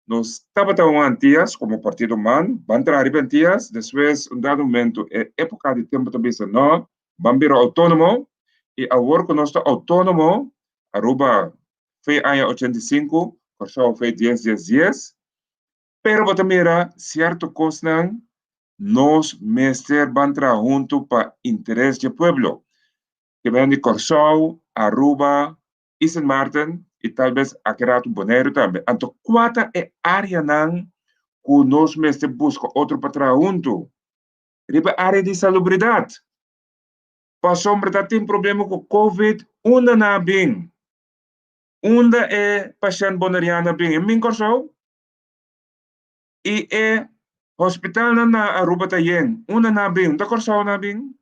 Nos tabata un Antias komo partido man, ban traha riba Antias, despues un dado momento e époka di tempu ta bisa no, ban bira outónomo, i awor ku nos ta outónomo, Aruba fe aña 85, Kòrsou fe dies dies dies, pero bo ta mira sierto kosnan nos mester ban traha huntu pa interes dje pueblo. Ke ben di Kòrsou, Aruba i Sint Maarten i tal bes aki ratu Boneiru tambe. Anto kua ta e áreanan ku nos mester buska otro pa traha huntu? Riba área di salubridat. Pasobra ta tin problema ku covid, unda nan a bin? Unda e pashènt boneriano a bin? E bin Kòrsou? I e hospitalnan na Aruba ta yen, unda nan a bin? Unda Kòrsou nan a bin?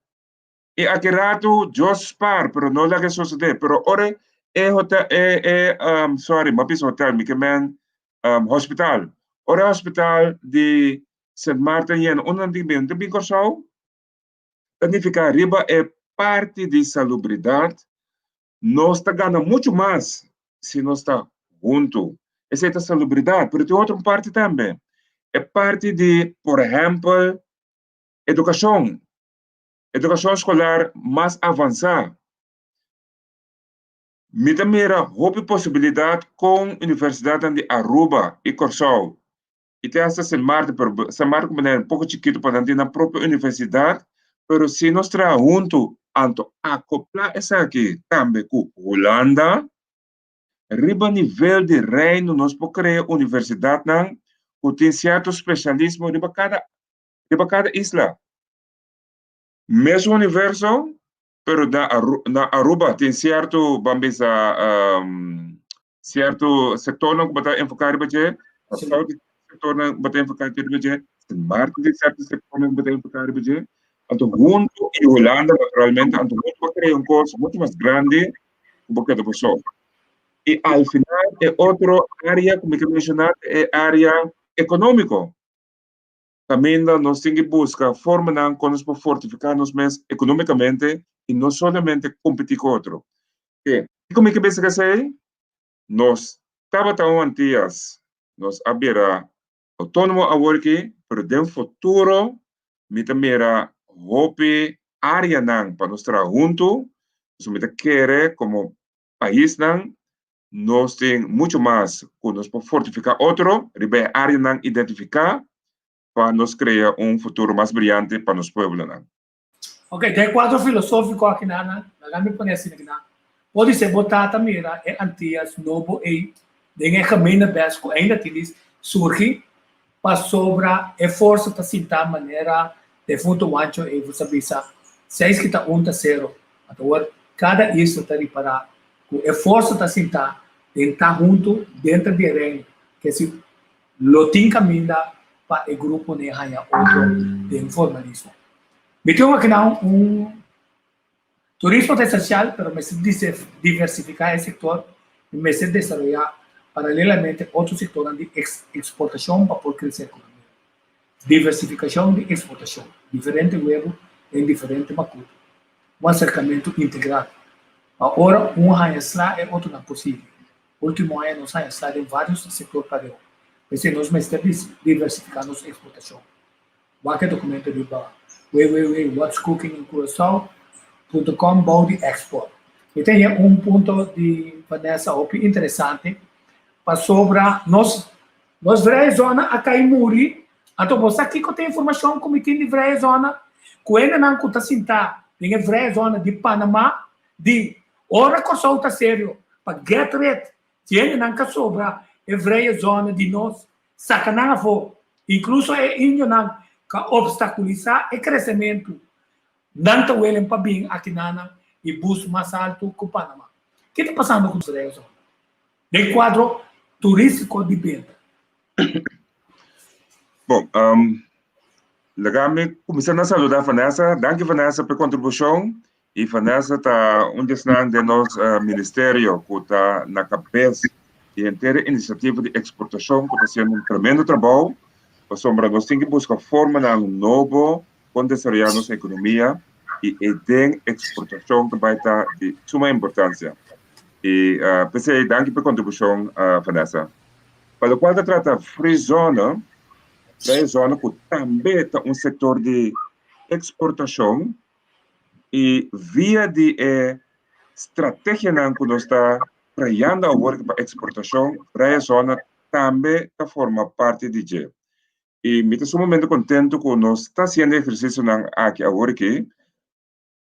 I aki ratu Dios spar, pero no laga e sosodé. Pero ora e hotel, e, e, um, sorry, mi a bisa hotel, mi ke men um, hospital. Ora e hospital di Sint Maarten yen, unda nan tin bin? Nan tin bin Kòrsou? Ta nifiká riba e parti di salubridat nos ta gana muchu mas si nos ta huntu. Esei ta salubridat, pero tin otro parti tambe. E parti di, por ehèmpel, edukashon. Edukashon skolar mas avansá. Mi ta mira hopi posibilidat kon universidatnan di Aruba i Kòrsou i te hasta Sint Maarten, pero Sint Maarten ku manera un poko chikitu pa nan tin nan propio universidat, pero si nos traha huntu anto akoplá esaki tambe ku Hulanda, riba nivel di Reino nos por krea universidatnan ku tin sierto spesialismo riba kada riba kada isla. Mesun universo, pero na na Aruba tin sierto, ban bisa, sierto sektornan ku bo ta enfoká riba dje, Kòrsou tin sektornan ku bo ta enfoká riba dje, Sint Maarten tin sierto sektornan ku bo ta enfoká riba dje. Anto huntu, i Hulanda naturalmente, anto huntu bo krea un kos muchu mas grandi ku bo keda bo so. I al final e otro área ku mi ke menshoná ta e área ekonómiko. Kaminda nos tin ki buska formanan kon nos por fortifiká nos mes ekonómikamente i no solamente kompetí ku otro. Ke kiko mi ke bisa ku esei? Nos tabata un Antias, nos a bira outónomo awor aki, pero den futuro mi ta mira hopi áreanan pa nos traha huntu, pasobra mi ta kere komo paisnan nos tin mucho mas ku nos por fortifiká otro riba e áreanan identifiká pa nos krea un futuro mas briante pa nos pueblonan. Ok, den e kuadro filosófiko aki nan, laga mi pone asina aki nan, podisé bo tata mira e Antias nobo ei den e gemenebest ku ainda tin di surgi pasobra e forsa ta sinta manera defunto Juancho Evers a bisa, seis kita un ta sero. Anto awor kada isla ta ripará ku e forsa ta sintá den ta huntu denter di e Reino, ke si lo tin kaminda pa e grupo ne haña otro den formalismo. Mi tin akinan un turismo ta esensial, pero mester diversifiká e sektor i mester desaroyá paralelamente otro sektornan di eksportashon pa por krese ekonomia. Diversifikashon di eksportashon, diferente webu den diferente makutu, un aserkamentu integral pa ora un haña sla e otronan por sigui. Ultimo aña nos haña sla den vários sektor pareu, p'esei nos mester diversifiká nos eksportashon. Wak e dokumento riba www.whatscookingincuracao.com bou di export. Mi ta haña un punto di Vanessa hopi interesante pasobra nos nos vrije zona a kai muri, anto bo sa kiko ta e informashon ku mi tin di vrije zona? Ku hendenan ku ta sintá den e vrije zona di Panama di ora Kòrsou ta serio pa get rid di hendenan ka sobra e vrije zona di nos Saka nan afó, inkluso e indionan ku a opstakulisá e kresementu, nan ta welen pa bin akinanan i bus mas altu ku Panamá. Ke ta pasando ku nos región den kuadro turístiko di benta? Bon, laga mi kuminsá na saludá Vanessa. Danki Vanessa pa e kontribushon. I Vanessa ta un di esnan den nos ministerio ku ta na kabes di henter e inisiativa di eksportashon ku ta hasiendo un tremendo trabou pasobra nos tin ku buska formanan nobo kon desaroyá nos ekonomia i e den eksportashon ta bai ta di suma importansia. I p'esei danki pa e kontribushon Vanessa. Pa lokual ta trata Free Zone, ta e zona ku tambe ta un sektor di eksportashon I via di e strategianan ku nos ta trayando awor pa eksportashon, Vrije Zone tambe ta forma parti di dje. I mi ta sumamente kontentu ku nos ta hasiendo e ehersisionan aki awor aki,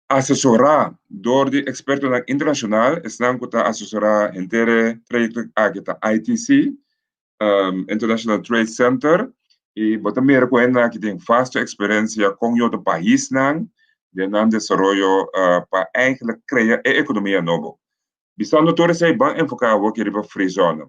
asesorá dor di ekspertonan internashonal, esnan ku ta asesorá henter e trayekto aki ta ITC, International Trade Center y bo ta mira cu hende aki tin vasto experiencia con y otro paisnan den nan desaroyo pa eigenlijk crea e economia nobo. Bisando tur esey ban enfoca awor aki riba Free Zone.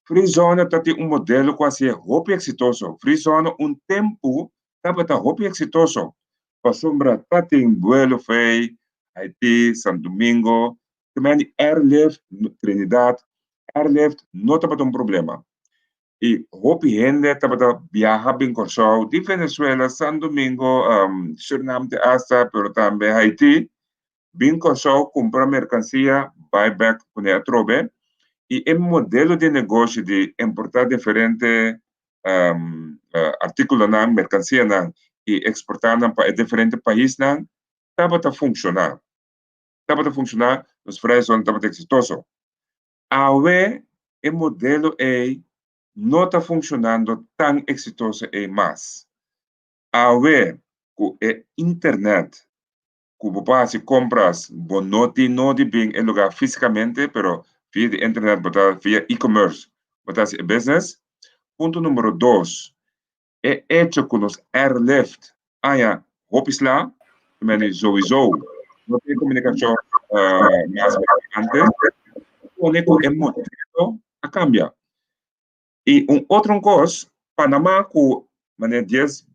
Free Zone ta tin un modelo cu a hacié hopi exitoso. Free Zone un tempo tabata hopi exitoso pasobra ta tin buelo fey Haiti, Santo Domingo, Te di airlift, Trinidad, airlift no tabata un problema. I hopi hende tabata biaha bin Kòrsou di Venezuela, San Domingo, Surinam te asta, pero tambe Haiti, bin Kòrsou kumpra merkansia, bai bèk kuné atrobe. I e modelo di negoshi di importá diferente artíkulonan, merkansianan i eksportá nan pa e diferente paisnan tabata funshoná. Tabata funshoná, nos vrije tabata eksitoso. Awe e modelo ei no ta funshonando tan eksitoso ei mas. Awe ku e internet ku bo por hasi kompras, bo no tin nodi bin e lugá físikamente, pero via di internet bo ta via e-commerce bo ta hasi e business. Punto numero dos, E echo ku nos airlift aña hopi sla, ta mende souiso no tin komunikashon mas ku antes, ta pone ku e modelo a kambia. I un otro kos, Panama ku manera dies,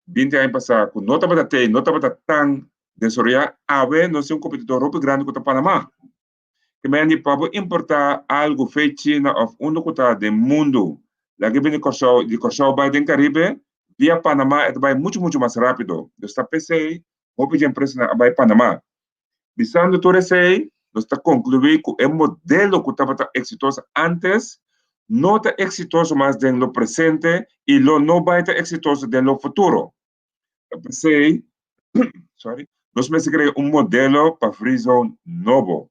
binti aña pasá ku no tabata tei, no tabata tan desaroyá, awe nos tin un kompetidor hopi grandi ku ta Panama. Ke mende pa bo importá algu fei China òf unda ku ta den mundu, laga e bini Kòrsou, di Kòrsou bai den Karibe, via Panamá e ta bai muchu muchu mas rápido. Dus ta p'esei hopi dje empresanan a bai Panamá. Bisando tur esei, nos ta konkluí ku e modelo ku tabata eksitoso ántes no ta eksitoso mas den lo presente i lo no bai ta eksitoso den lo futuro. Ta p'esei, sorry, nos mester krea un modelo pa Free Zone nobo.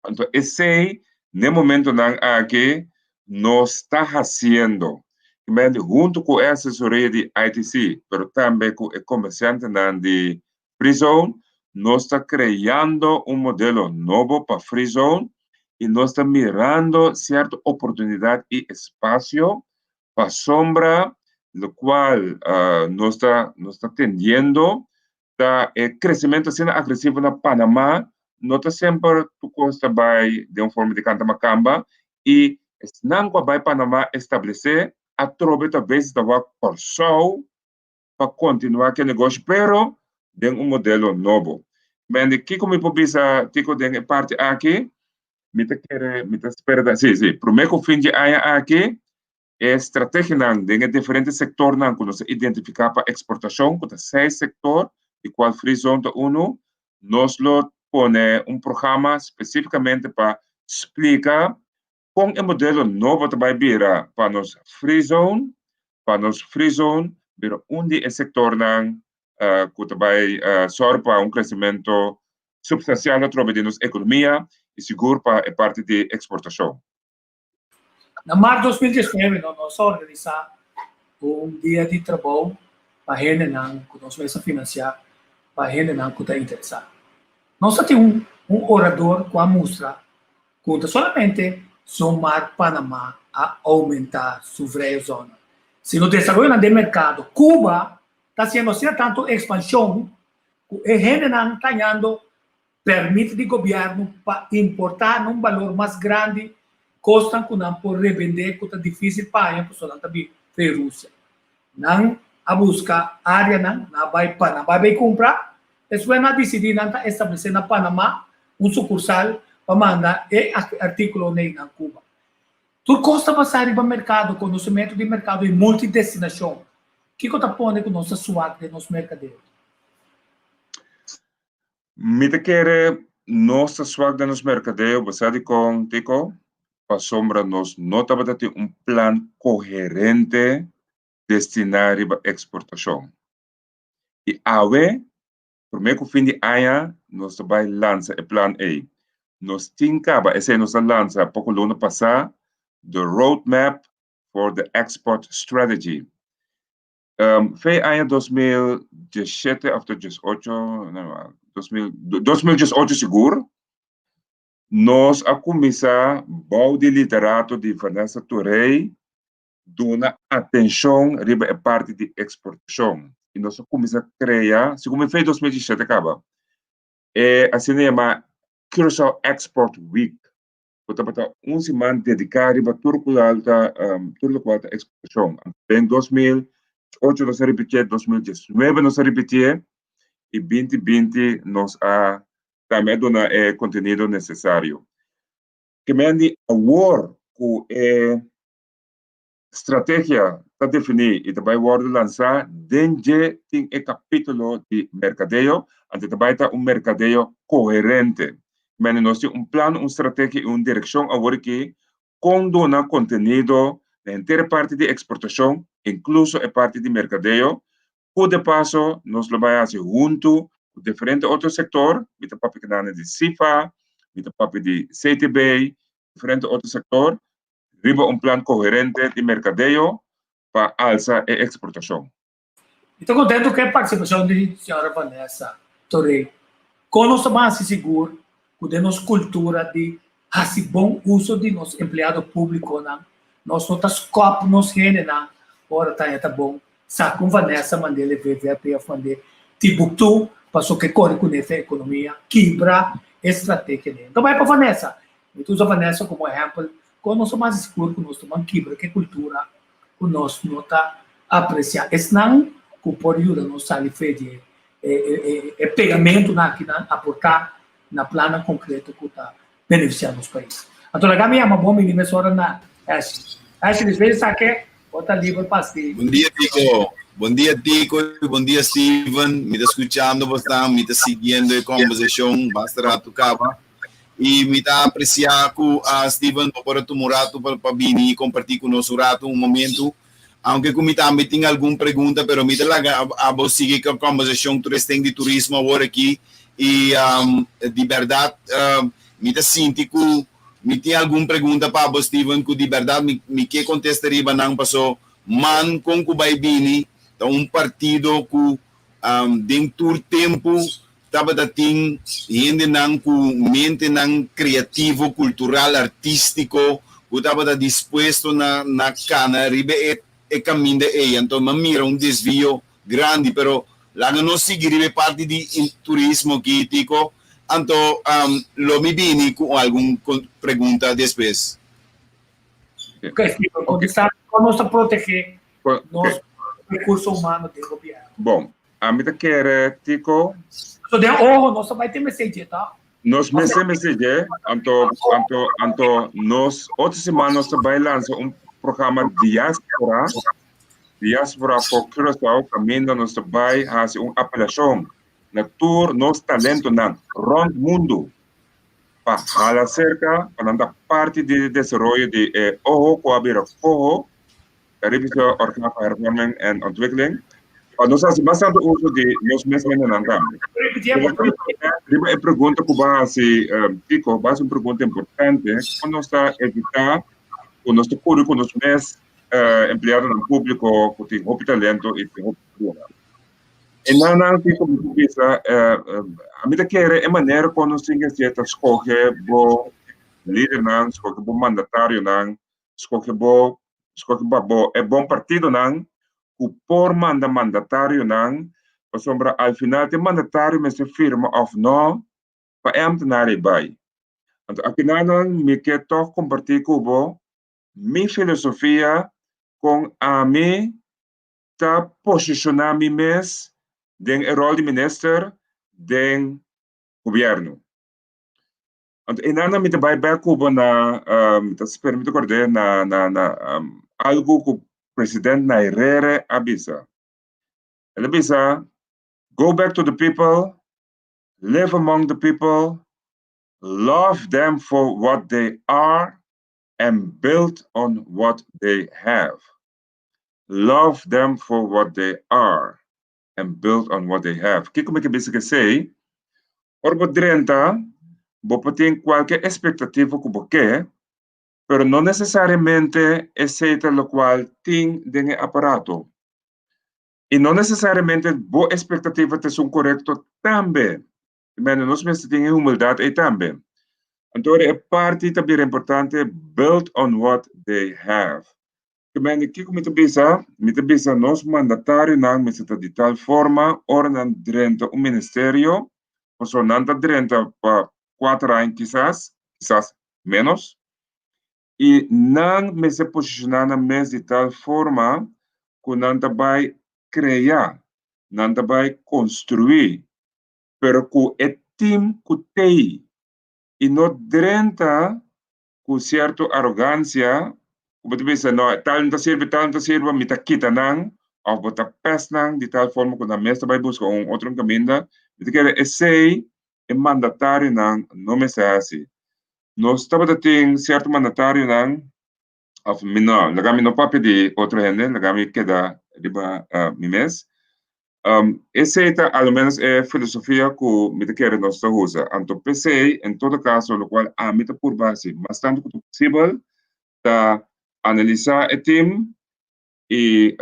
Anto esei n'e momentonan aki nos ta hasiendo. Kimente huntu ku e asesoria di ITC, pero tambe ku e komersiantenan di Free Zone, nos ta kreando un modelo nobo pa Free Zone i nos ta mirando sierto oportunidat i espasio Pasobra locual nos ta nos ta tendiendo ta e crecemento asina agresivo na Panama no ta semper tur cos ta bay den un forma di canta macamba y esnan cu a bay Panama establece atrobe ta veces ta wak Corsou pa continua cu e negoshi pero. den un modelo nobo. Mende, kiko mi por bisa Tico den e parti aki? Mi ta kere, mi ta spera da, si, si, promé ku fin di aña aki, e strategianan den e diferente sektornan ku nos a identifiká pa eksportashon, ku ta seis sektor, di kual Free Zone ta unu, nos lo pone un programa spesífikamente pa splika kon e modelo nobo ta bai bira pa nos Free Zone, pa nos Free Zone bira un di e sektornan ku ta bai sòru pa un kresementu supstansial atrobe di nos ekonomia i sigur pa e parti di eksportashon. Na mart 2019 no nos a organisá un dia di trabou pa hendenan ku nos mes a finansiá pa hendenan ku ta interesá. Nos a tin un un orador ku a mustra ku ta solamente zomar Panama a oumentá su vrije zona, sino desaroyonan den merkado. Cuba ta hasiendo asina tantu ekspanshon ku e hendenan ta hañando Permit di gobièrnu pa importá na un balor mas grandi kosnan ku nan por rebendé ku ta difísil pa haña pasobra nan ta bin fe Rusia. Nan a buska áreanan, nan a bai pa nan bai bai kumpra, despues nan a disidí nan ta establesé na Panamá un sukursal pa manda e artíkulonan ei na Cuba. Tur kos ta basá riba merkado, konosementu di merkado i multidestinashon. Kiko ta pone ku nos ta suak den nos merkadeo? Mi ta kere nos ta swak den nos merkadeo, bo sa dikon, Tico? Pasobra nos no tabata tin un plan koherente destiná riba eksportashon. I awe, promé ku fin di aña, nos ta bai lansa e plan ei. Nos tin kaba, esei nos a lansa poko luna pasá, the Roadmap for the Export Strategy. Fe aña 2017 of 18, no, 2018 sigur, nos a kuminsá bou di liderato di Vanessa Torrey duna atenshon riba e parti di eksportashon. I nos a kuminsá krea, segun mi fe 2017 kaba, e asina yamá Curaçao Export Week. ku tabata un siman dediká riba tur kual ta tur lokual ta eksportashon. Den 2008 nos a ripitié, 2019 nos a ripitié i 2020 nos a tambe a duna e kontenido nesesario. Ke men di awor ku e Strategia ta definí i ta bai wòrdu lansá den dje tin e kapítulo di merkadeo, anto ta bai ta un merkadeo koherente. Mende nos tin un plan, un strategia i un direkshon awor aki kon duna kontenido na henter e parti di eksportashon, inkluso e parti di merkadeo, ku de paso nos lo bai hasi huntu ku diferente otro sektor, mi ta papia kinan di CIFA, mi ta papia di CTB, diferente otro sektor, riba un plan koherente di merkadeo pa alsa e eksportashon. Mi ta kontentu ku e partisipashon di señora Vanessa Torrey. Kon nos ta ban hasi sigur ku den nos kultura di hasi bon uso di nos empleado públikonan, nos no ta skòp nos hendenan ora ta haña ta bon sa kon Vanessa mand'é VVP òf mand'é Timbuktu pasobra ke kore kuné fe ekonomia kibra e strategia den. Ta bai pa Vanessa. Mi ta usa Vanessa komo ehèmpel kon nos ta mas sigur ku nos ta ban kibra ke kultura ku nos no ta apresiá. Esnan ku por yuda nos sali fe di e pegamentunan akinan aportá na plannan konkreto ku ta benefisiá nos pais. Anto laga mi yama bo mini mesora na Ashley. Ashley, despues di esaki bo ta liber pa hasi. Bon dia Tico. Bon dia Tico y bon dia Steven. Mi ta scuchando bosnan, mi ta siguiendo e conversacion basta rato caba. Y mi ta aprecia cu Steven bo por a tuma un rato pa bini y comparti cu nos un rato, un momento. Aunke cu mi tambe tin algun pregunta, pero mi ta laga abo sigui cu e conversacion tur esten di turismo awor aki. Y di berdad mi ta sinti cu mi tin algun pregunta pa abo Steven cu di berdad mi ke contesta riba nan paso man con cu bay bini ta un partido cu den tur tempo Tabata tin hendenan ku mentenan kreativo, kultural, artístiko ku tabata dispuesto na na kana riba e e kaminda ei. Anto mi a mira un desvio grandi, pero laga nos sigui riba e parti di turismo aki, Tico. Anto lo mi bini ku algun pregunta despues. Ok, Steven, kontestá kon nos ta protegé nos rekurso humano den gobièrnu. Bon. Ami ta kere, Tico. So den ojo nos ta bai tin mester dje, ta? Nos mester mester dje, anto, anto, anto nos otro siman nos ta bai lansa un programa Diaspora, Diaspora for Curaçao, kaminda nos ta bai hasi un apelashon na tur nos talentonan rònt mundu pa hala serka, pa nan ta parti di desaroyo di e oho ku a bira koho, Caribische Orgaan voor Hervorming en Ontwikkeling, pa nos hasi mas tantu uso di nos mes hendenan tambe. Riba e pregunta ku bo a hasi, Tico, bo a hasi un pregunta importante, kon nos ta evitá ku nos ta kuri ku nos mes empleadonan públiko ku tin hopi talento i tin hopi duna. E nannan Tico mi ta bisa, ami ta kere e manera kon nos tin ke hasié ta skohe bo lidernan, skohe bo mandatarionan, Skohe bo, skohe pa bo e bon partidonan ku por manda mandatarionan, pasobra al final te mandatario mester firma òf no pa e ambtenaar ei bai. Anto akinanan mi ke tòg kompartí ku bo mi filosofia kon ami ta posishoná mi mes den e ròl di minister den gobièrnu. Anto einan mi ta bai bek ku bo na, mi ta spera mi ta kord'é na na na algu ku president Nyerere a bisa. El a bisa, Go back to the people, live among the people, love them for what they are and build on what they have. Love them for what they are and build on what they have. Kiko mi ke bisa ku esei? Ora bo drenta, bo por tin kualke espektativa ku bo ke, pero no nesesariamente esei ta lokual tin den e aparato. I no nesesariamente bo espektativa ta esun korekto tambe. Mende nos mester tin e humildat ei tambe. Anto ora e parti ta bira importante, build on what they have. Ke mende kiko mi ta bisa? Mi ta bisa nos mandatarionan mester ta di tal forma ora nan drenta un ministerio, pasobra nan ta drenta pa kuater aña kisas, kisas ménos, i nan mester posishoná nan mes di tal forma ku nan ta bai krea, nan ta bai konstruí, pero ku e tim ku t'ei i no drenta ku sierto arogansia ku bo ta bisa no tal no ta sirbi tal no ta sirbi mi ta kita nan òf bo ta pèst nan di tal forma ku nan mes ta bai buska un otro kaminda mi ta kere esei e mandatarionan no mester hasi nos tabata tin sierto mandatarionan òf mi no laga mi no papia di otro hende laga mi keda riba mi mes Esei ta a lo menos e filosofia ku mi ta kere nos ta usa. Anto p'esei, en todo kaso, lokual ami ta purba hasi mas tantu ku ta posibel ta analisá e tim i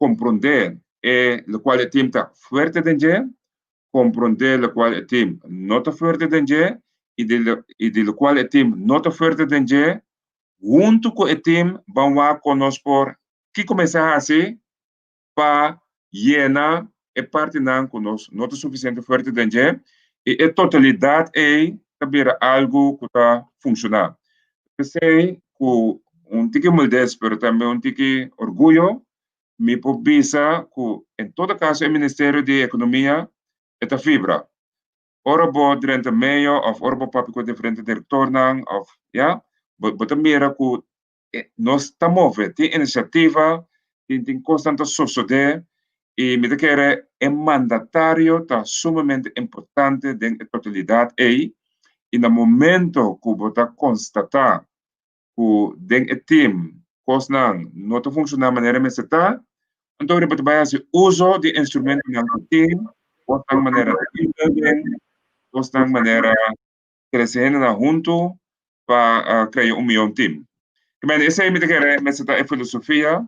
komprondé e lokual e tim ta fuerte den dje, komprondé lokual e tim no ta fuerte den dje i di i di lokual e tim no ta fuerte den dje, huntu ku e tim ban wak kon nos por kiko mester hasi pa yena e partinan ku nos no ta sufisiente fuerte den dje i e totalidat ei ta bira algu ku ta funshoná. P'esei ku un tiki humildes pero tambe un tiki orguyo mi por bisa ku en todo kaso e Ministerio di Ekonomia e ta fibra. Ora bo drenta meyo òf ora bo papia ku e diferente direktornan òf ya bo ta mira ku nos ta move, tin inisiativa, tin tin kosnan ta sosodé i mi ta kere e mandatario ta sumamente importante den e totalidat ei i na momento ku bo ta konstatá ku den e tim kosnan no ta funshoná manera mester ta, anto riba ta bai hasi uso di instrumentonan ku tin, kosnan manera team building, kosnan manera trese hendenan huntu pa krea un mihó tim. Kimen esei mi ta kere mester ta e filosofia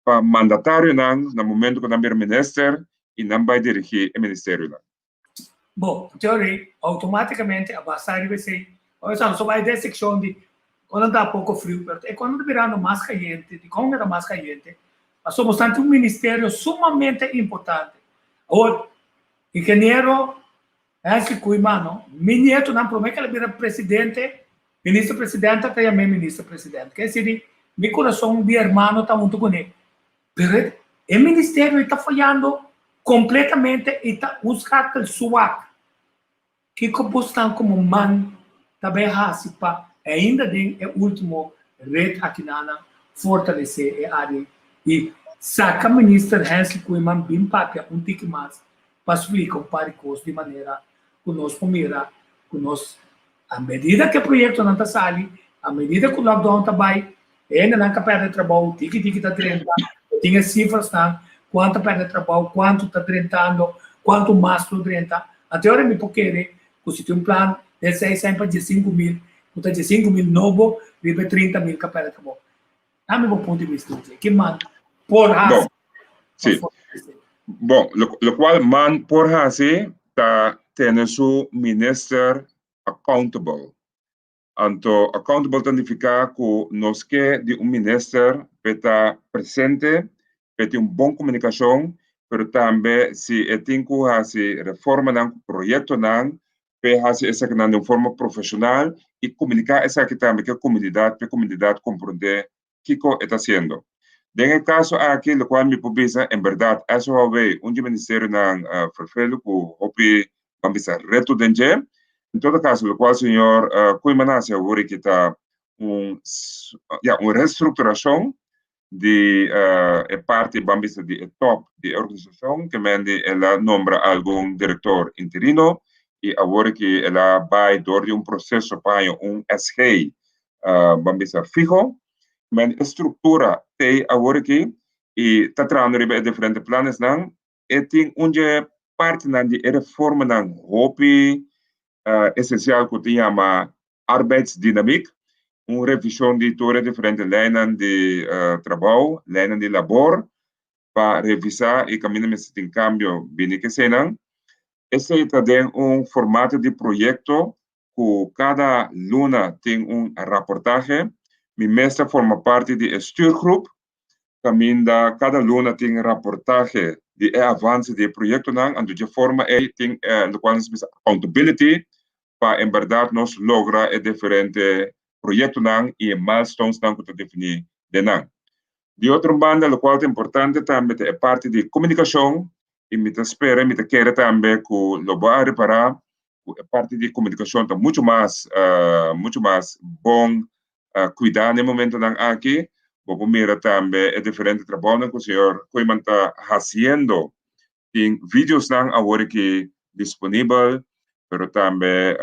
pa mandatarionan na momento ku nan bira minister i nan bai dirigí e ministerionan. Bo, Jerry, automáticamente a basa riba esei. Ora nos bai den sekshon di kon nan ta poko friu, pero e kon nan ta birando mas kayente, dikon nan ta mas kayente? Pasobra bo ta un ministerio sumamente importante. Awor, ingeniero Nancy Koeiman no, mi nietonan prome ke el a bira presidente, minister presidente ta yam'é minister presidente. Ke esei di mi kurason di hermano ta huntu kuné. Pero e ministerio ei ta fayando. Kompletamente i ta un skakel suak. Kiko bosnan komo man ta bai hasi pa ainda den e ultimo ret akinanan fortalesé e área i saka Minister Hensley Koeiman bin papia un tiki mas pa splika un par di kos di manera ku nos por mira ku nos a medida ku e proyektonan ta sali, a medida ku lockdown ta bai, e hendenan ka pèrdè trabou, tiki tiki ta drenta, bo tin e sifrasnan, kuantu a pèrdè trabou, kuantu ta drentando, kuantu mas lo drenta. Anto e ora mi por kere ku si tin un plan den seis aña pa 15,000, ku ta 15,000 nobo riba e 30,000 ku a pèrdè trabou. Dame bo punto di bista dje. Ki man por hasi? Sí. Bon, lo, lo cual man por hasi ta tene su minister accountable. Anto accountable ta nifica cu nos ke di un minister pe ta presente, pe tin un bon comunicacion, pero tambe si e tin cu hasi reformanan cu proyectonan, pe hasi esakinan den un forma profesional y comunica esaki tambe cu e comunidad pa e comunidad comprende kico e ta haciendo. Den e caso aki locual mi por bisa en berdad SOAW un di ministerionan vervelu cu hopi ban bisa reto den dje. En todo caso locual señor Koeiman a haci awor aki ta un ya un restructuracion di e parti ban bisa di e top di e organisashon ke men di el a nombra algun direktor interino i awor ki el a bai dor di un proseso pa haña un SG ban bisa fiho. Men e struktura t'ei awor aki i ta trahando riba e diferente planesnan. E tin un dje partinan di e reformanan hopi esensial ku ta yama arbeidsdynamiek, un revishon di tur e diferente leinan di trabou, leinan di labor, pa revisá i kaminda mester tin kambio bini ku eseinan. Esei ta den un formato di proyekto ku kada luna tin un raportahe. Mi mes ta forma parti di e stuurgroep kaminda kada luna tin raportahe di e avanse di e proyektonan, anto dje forma ei tin lokual nos bisa accountability pa en bèrdat nos logra e diferente proyektonan i e milestonesnan ku ta definí den nan. Di otro banda lokual ta importante tambe ta e parti di komunikashon i mi ta spera i mi ta kere tambe ku lo bo a ripará ku e parti di komunikashon ta muchu mas muchu mas bon kuidá na e momentonan aki. Bo por mira tambe e diferente trabounan ku señor Koeiman ta hasiendo. Tin videosnan awor aki disponibel, pero tambe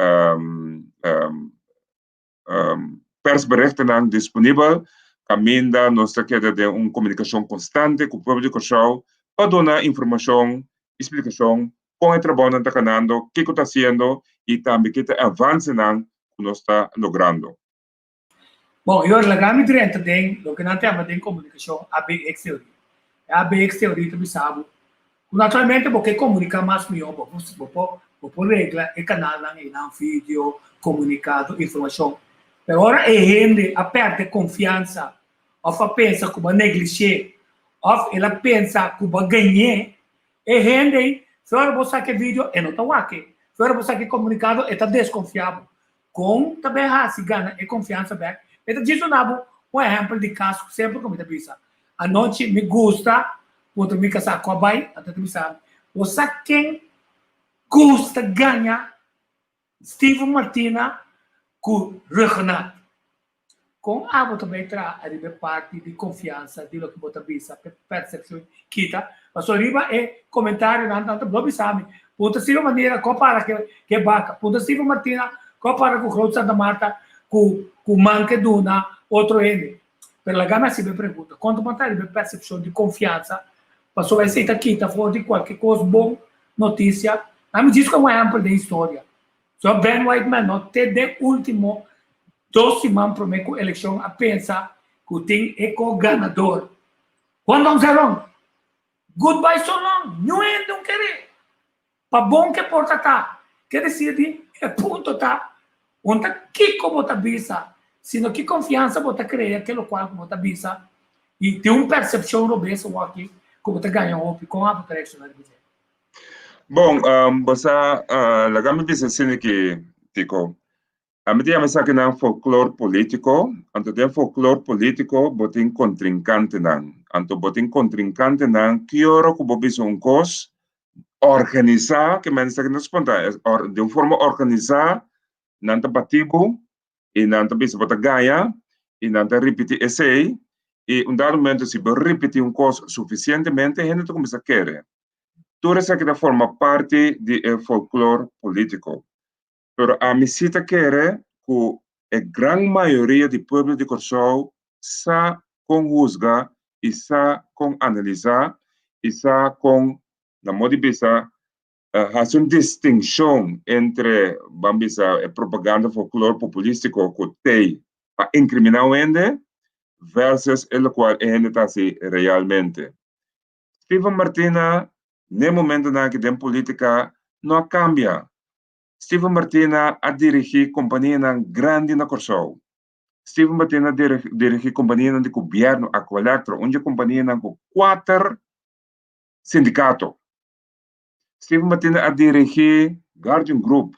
persberichtennan disponibel kaminda nos ta keda den un komunikashon konstante ku pueblo di Kòrsou pa duna informashon i splikashon kon e trabounan ta kanando, kiko ta hasiendo i tambe ki ta e avansenan ku nos ta logrando. Bon, i ora laga mi drenta den loke nan ta yama den komunikashon ABX teoria. E ABX teoria ta bisa bo ku naturalmente bo ke komuniká mas mihó, bo bo por bo por regla e kanalnan einan, video, komunikado, informashon. Pero ora e hende a pèrdè konfiansa òf a pensa ku bo a neglish'é òf el a pensa ku bo a gañ'é, E hende ei, si ora bo saka e video, e no ta wak e. Si ora bo saka e komunikado, e ta deskonfiá bo. Kon ta bai hasi gana e konfiansa bèk? Mi ta djis duna bo un ehèmpel di kas ku semper ku mi ta bisa. Anochi mi gusta puntra mi kasá ku a bai, anto e ta bisa mi, Bo sa ken gusta gaña Steven Martina ku Ruggenat? Kon abo ta bay traha ariba e parti di konfiansa di loke bo ta bisa p'e persepshon kita? Pasobra riba e komentarionan nan ta blo bisa mi, Punta Steven Martina ko para ke ke baka, punta Steven Martina ko para ku Groot Santa Marta ku ku man ke duna otro hende. Pero laga mi hasi bo e pregunta, kon ta bo ta riba e persepshon di konfiansa? Pasobra esei ta kita for di kualke kos bon notisia. Nan mi djis ku un ehèmpel den historia. So Ben Whiteman no te den ultimo dos siman prome ku elekshon a pensa ku tin e ko ganador. Juan Don Zeron, Goodbye so long, niun hende un kere. Pa bon ke por ta ta, ke desir di e punto ta, un ta kiko bo ta bisa, sino ki konfiansa bo ta krea ke lokual ku bo ta bisa i tin un persepshon robes awor aki ku bo ta gaña hopi, kon abo ta reakshoná riba dje? Bon, bo sa, laga mi bisa asina ki, Tico. Ami ta yama esakinan folklor polítiko. Anto den folklor polítiko bo tin kontrinkantenan. Anto bo tin kontrinkantenan ki ora ku bo bisa un kos. Organisá, ke men esaki no spontáneo, di un forma organisá nan ta bati bo i nan ta bisa bo ta gaña i nan ta ripití esei i un dado momento si bo ripití un kos sufisientemente hende ta kuminsá kere. Tur esaki ta forma parti di e folklor polítiko. Pero ami si ta kere ku e gran mayoria di pueblo di Kòrsou sa kon husga i sa kon analisá i sa kon, na modo di bisa, hasi un distinshon entre, ban bisa, e propaganda folklor populístiko ku t'ei pa inkriminá un hende versus e lokual e hende ta hasi realmente. Steven Martina n'e momentonan aki den politica no a cambia. Steven Martina a dirigi companianan grandi na Corsou. Steven Martina a dirigi companianan di gobierno, Aqualectra, un dje companianan cu cuater sindicato. Steven Martina a dirigi Guardian Group.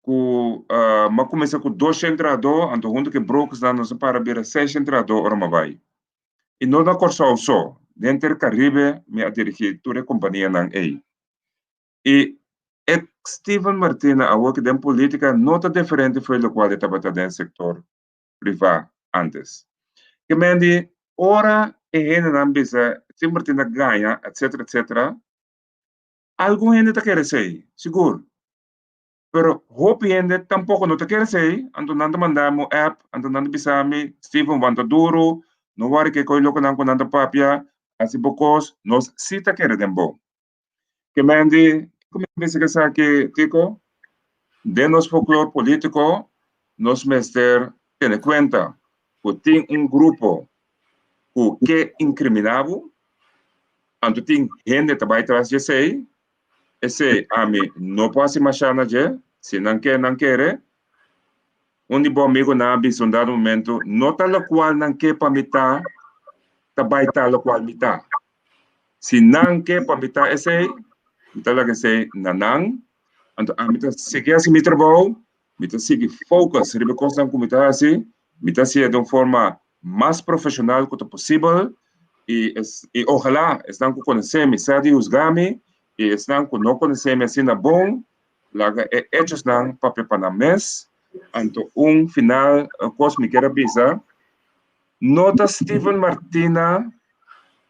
Ku m'a kuminsá ku doshen trahadó, anto huntu ku e brokersnan nos a para bira seishen trahadó ora m'a bai. I no na Kòrsou so, denter Karibe mi a dirigí tur e kompanianan ei. I e Steven Martina awor ku den polítika no ta diferente fo'i lokual e tabata den sektor privá ántes. Ke men di ora e hendenan bisa Steven Martina gaña etcetera etcetera, algun hende ta kere esei, sigur. Pero hopi hende tampoco no ta kere esey, anto nan ta manda mi un app, anto nan ta bisa mi, Steven wanta duro, no wori ke koy loconan cu nan ta papia, haci bo cos, nos si ta kere den bo. Ke men di, kico mi ta bisa ke esaki, Tico? Den nos folklor politico, nos mester tene cuenta cu tin un grupo cu ke incrimina bo, anto tin hende ta bay tras di esey, Esei ami no por hasi mashá na dje, si nan ke, nan kere. Un di bo amigunan a bisa un dado momento, no ta lokual nan ke pa mi ta, ta bai ta lokual mi ta. Si nan ke pa mi ta esei, mi ta laga esei na nan. Anto ami ta sigui hasi mi trabou, mi ta sigui focus riba e kosnan ku mi ta hasi, mi ta hasié den un forma mas profesional ku ta posibel i i ojalá esnan ku konosé mi sa di husga mi i esnan ku no konosé mi asina bon laga e echosnan papia pa nan mes. Anto un final kos mi kier a bisa, no ta Steven Martina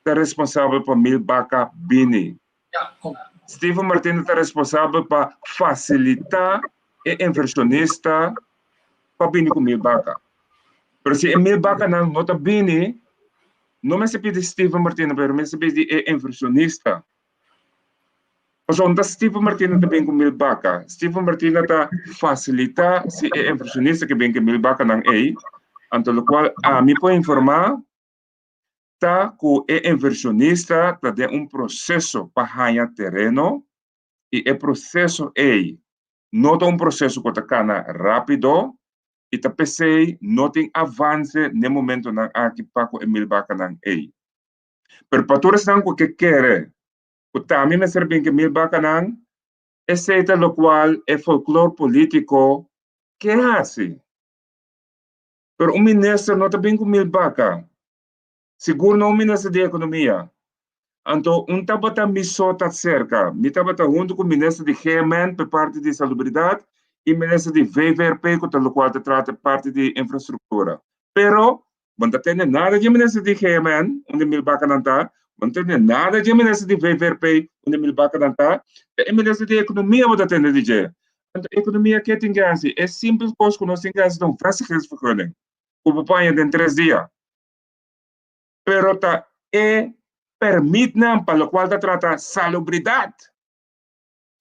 ta responsabel pa Mil Baka bini. Steven Martina ta responsabel pa fasilitá e invershonista pa bini ku mil baka. Pero si e mil bakanan no ta bini, no mester pidi Steven Martina, pero mester pidi e invershonista. Pasobra no ta Steven Martina ta bin ku mil baka. Steven Martina ta fasilitá si e invershonista ke bin ku e mil bakanan ei, anto lokual ami por informá ta ku e invershonista ta den un proseso pa haña tereno i e proseso ei no ta un proseso ku ta kana rápido i ta p'esei no tin avanse n'e momentonan aki pa ku e milbakanan ei. Pero pa tur esnan ku ke kere ku tambe mester bin ku e milbakanan, esei ta lokual e folklor polítiko ke hasi. Pero un minister no ta bin ku milbaka. Sigur no un minister di ekonomia. Anto un tabata mi so ta serka. Mi tabata huntu ku minister di GMN pa e parti di salubridat i minister di VVRP ku ta lokual ta trata e parti di infrastruktura. Pero bo no ta tende nada di e minister di GMN unda e milbakanan ta, bo no ta tende nada di e minister di VVRP unda e milbakanan ta, ta e minister di ekonomia bo ta tende di dje. Anto ekonomia ke tin ke hasi? E simpel kos ku nos tin ke hasi ta un vestigingsvergunning ku bo por haña den tres dia. Pero ta e permitnan pa lokual ta trata salubridat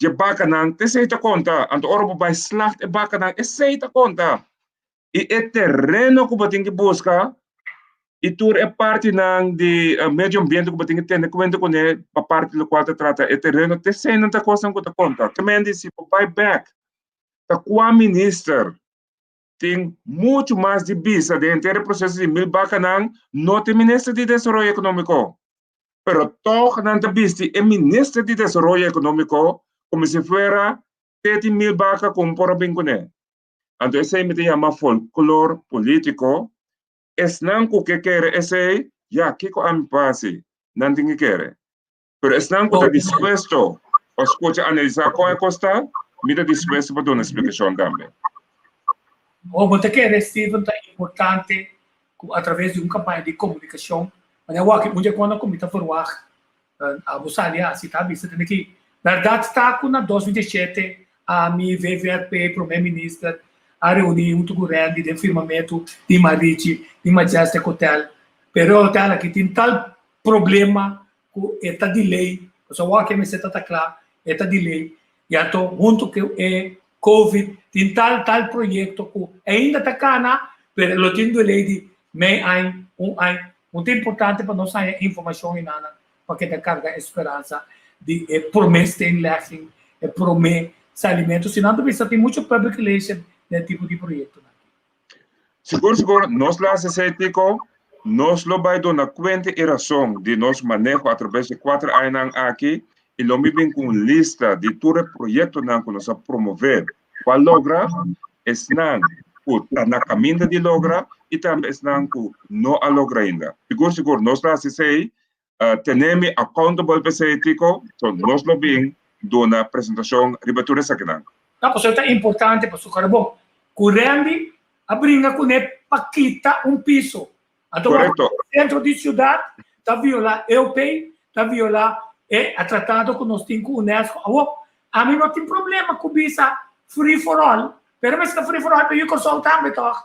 dje bakanan, ta esei ta konta. Anto ora bo bai slacht e bakanan, esei ta konta. I e tereno ku bo tin ke buska i tur e partinan di medio ambiente ku bo tin ke tene kuenta kuné pa parti lokual ta trata e tereno, ta eseinan ta kosnan ku ta konta. Ta men di si bo bai bèk ta kua minister tin muchu mas di bisa den henter e proseso di mil bakanan, no ta e minister di Desaroyo Ekonómiko. Pero tòg nan ta bisti e minister di Desaroyo Ekonómiko komo si fuera te tin mil baka ku un por a bin kuné. Anto esei mi ta yama folklor polítiko. Esnan ku ke kere esei, ya, kiko ami por hasi? Nan tin ke kere. Pero esnan ku ta dispuesto pa skucha analisá kon e kos ta, mi ta dispuesto pa duna splikashon tambe. Bo bo ta kere, Steven, ta importante ku atraves di un kampaña di komunikashon, manera wak un dje kònda ku mi ta verwagt abo sali hasi ta bisa tende ki bèrdat ta ku na 2017 ami, VVRP, Prome Minister a reuní huntu ku Randy den firmamentu di Marichi di Majestic Hotel, pero e hotel aki tin tal problema ku e ta delay, pasobra awor ke mester ta ta kla, e ta delay, i anto huntu ku e covid tin tal tal proyekto ku ainda ta kana, pero lo tin delay di mei aña, un aña. Un ta importante pa nos haña informashon enanan pa keda karga e speransa di e promé steenlegging, e promé salimentu. Si nan ta bisa tin mucho public relation den e tipo di proyektonan. Sigur sigur nos lo hasi esei Tico, nos lo bai duna kuenta i rason di nos maneho atrabes di kuater añanan aki i lo mi bin ku un lista di tur e proyektonan ku nos a promové ku a logra, esnan ku ta na kaminda di logra i tambe esnan ku no a logra ainda. Sigur sigur nos lo hasi esei, tene mi accountable pa esei Tico, so nos lo bin duna presentashon riba tur esakinan. Ta pasobra ta importante pasobra bon ku Randy a bringa kuné pa kita un piso. Anto Korekto. sentro di siudat ta violá EOP, ta violá e tratado ku nos tin ku UNESCO. Awor, ami no tin problema ku bisa free for all, pero mester ta free for all pa yu Kòrsou tambe tòg.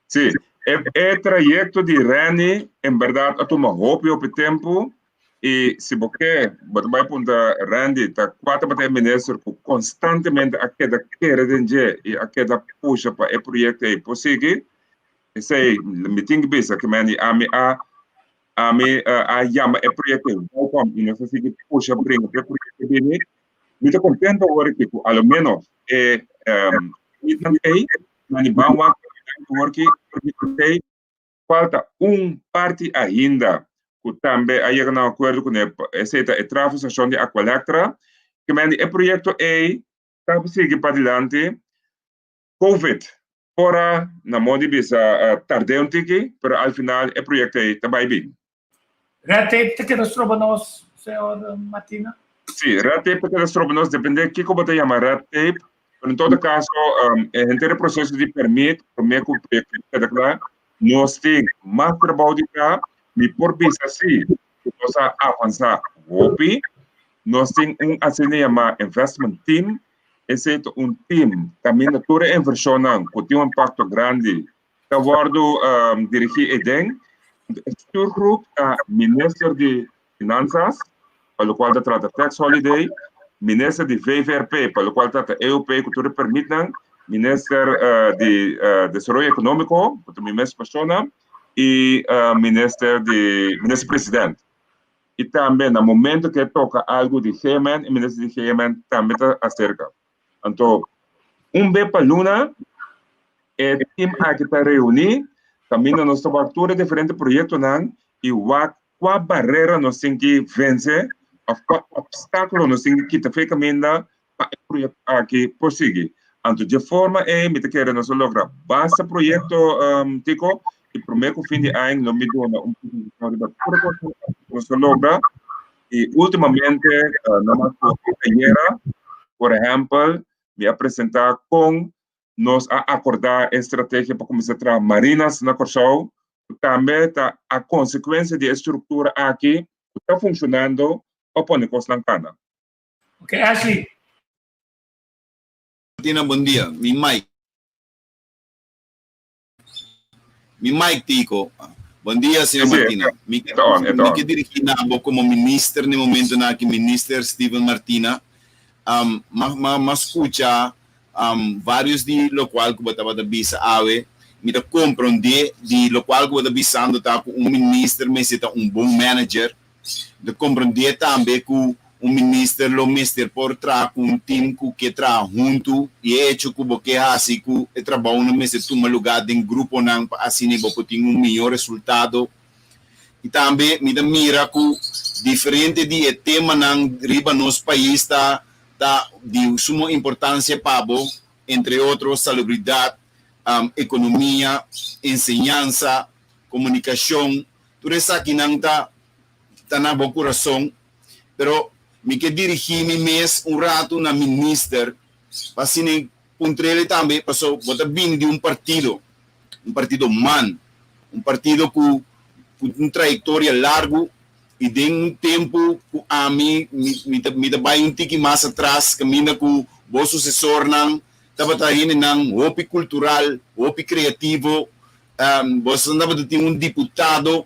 Sí, e e trayekto di Randy en bèrdat a tuma hopi hopi tempu i si bo ke bo ta bai puntra Randy ta kua tabata e minister ku konstantemente a keda kere den dje i a keda pusha pa e proyekto ei por sigui. Esei mi tin ki bisa ke men di ami a ami a yama e proyekto ei welkom i nos a sigui pusha bringa pa e proyekto bini. Mi ta kontento awor aki ku alo menos e ei nan di ban wak awor ki esei Falta un parti ainda ku tambe a yega na un akuerdo kuné, esei ta e trafosashon di Aqualectra. Kimendi e proyekto ei ta sigui padilanti. Covid por a, na modo di bisa, tard'é un tiki, pero al final e proyekto ei ta bai bin. Red tape ta keda stroba nos, señor Martina? Sí, red tape ta keda stroba nos, depende kiko bo ta yama red tape, pero en todo caso, e henter e proceso di permit, prome ku proyecto ta keda kla, nos tin mas trabou di traha, mi por bisa sí ku nos a avansa hopi, nos tin un asina yama investment team, esei ta un team kaminda tur e invershonnan ku tin un impakto grandi ta wòrdu dirigí eden. E stuurgroep ta minister di Finansas, pa lokual ta trata tax holiday, minister di VVRP, pa lokual ta trata EOP ku tur e permitnan, minister di Desaroyo Ekonómiko, ku ta mi mes persona, i minister di minister president. I tambe na momento ku e toka algu di GMN, e minister di GMN tambe ta aserka. Anto, un be pa luna, e team aki ta reuní, kaminda nos ta wak tur e diferente proyektonan i wak kua barera nos tin ki vense òf kua opstákulo nos tin ki kita for e kaminda pa e proyekto aki por sigui. Anto, dje forma ei mi ta kere nos a logra basta proyekto, Tico, i promé ku fin di aña lo mi duna un presentashon riba tur e kosnan ku nos a logra. I últimamente, no mas ku ayera, por ehèmpel, mi a presentá kon nos a akordá e strategia pa kuminsá traha marinas na Kòrsou, ku tambe ta a konsekuensia di e struktura aki ku ta funshonando pa pone kosnan kana. Ok, Ashley. Martina, bon dia. Mi mic. Mi mic Tico. Bon dia, señor Martina. Mi mi ke dirigí na bo komo minister na e momentonan aki, Minister Steven Martina. Um, ma ma ma skucha um varios di lokual ku bo tabata bisa awe. Mi ta komprondé di lokual ku bo ta bisando ta ku un minister mester ta un bon manager. Mi ta komprondé tambe ku un minister lo mester por traha ku un tim ku ke traha huntu i e echo ku bo ke hasi ku e trabounan mester tuma lugá den gruponan pa asina bo por tin un mihó resultado. I tambe mi ta mira ku diferente di e temanan riba nos pais ta ta di sumo importansia pa bo, entre otro salubridat, ekonomia, enseñansa, komunikashon, Tur esakinan ta ta na bo kurason. Pero mi ke dirigí mi mes un ratu na minister pa asina puntr'el tambe paso bo ta bini di un partido, un partido man, un partido ku ku un trayektoria largu i den un tempu ku ami mi ta mi ta bai un tiki mas atras kaminda ku bo susesornan tabata hendenan hopi kultural, hopi kreativo, bo tabata tin un diputado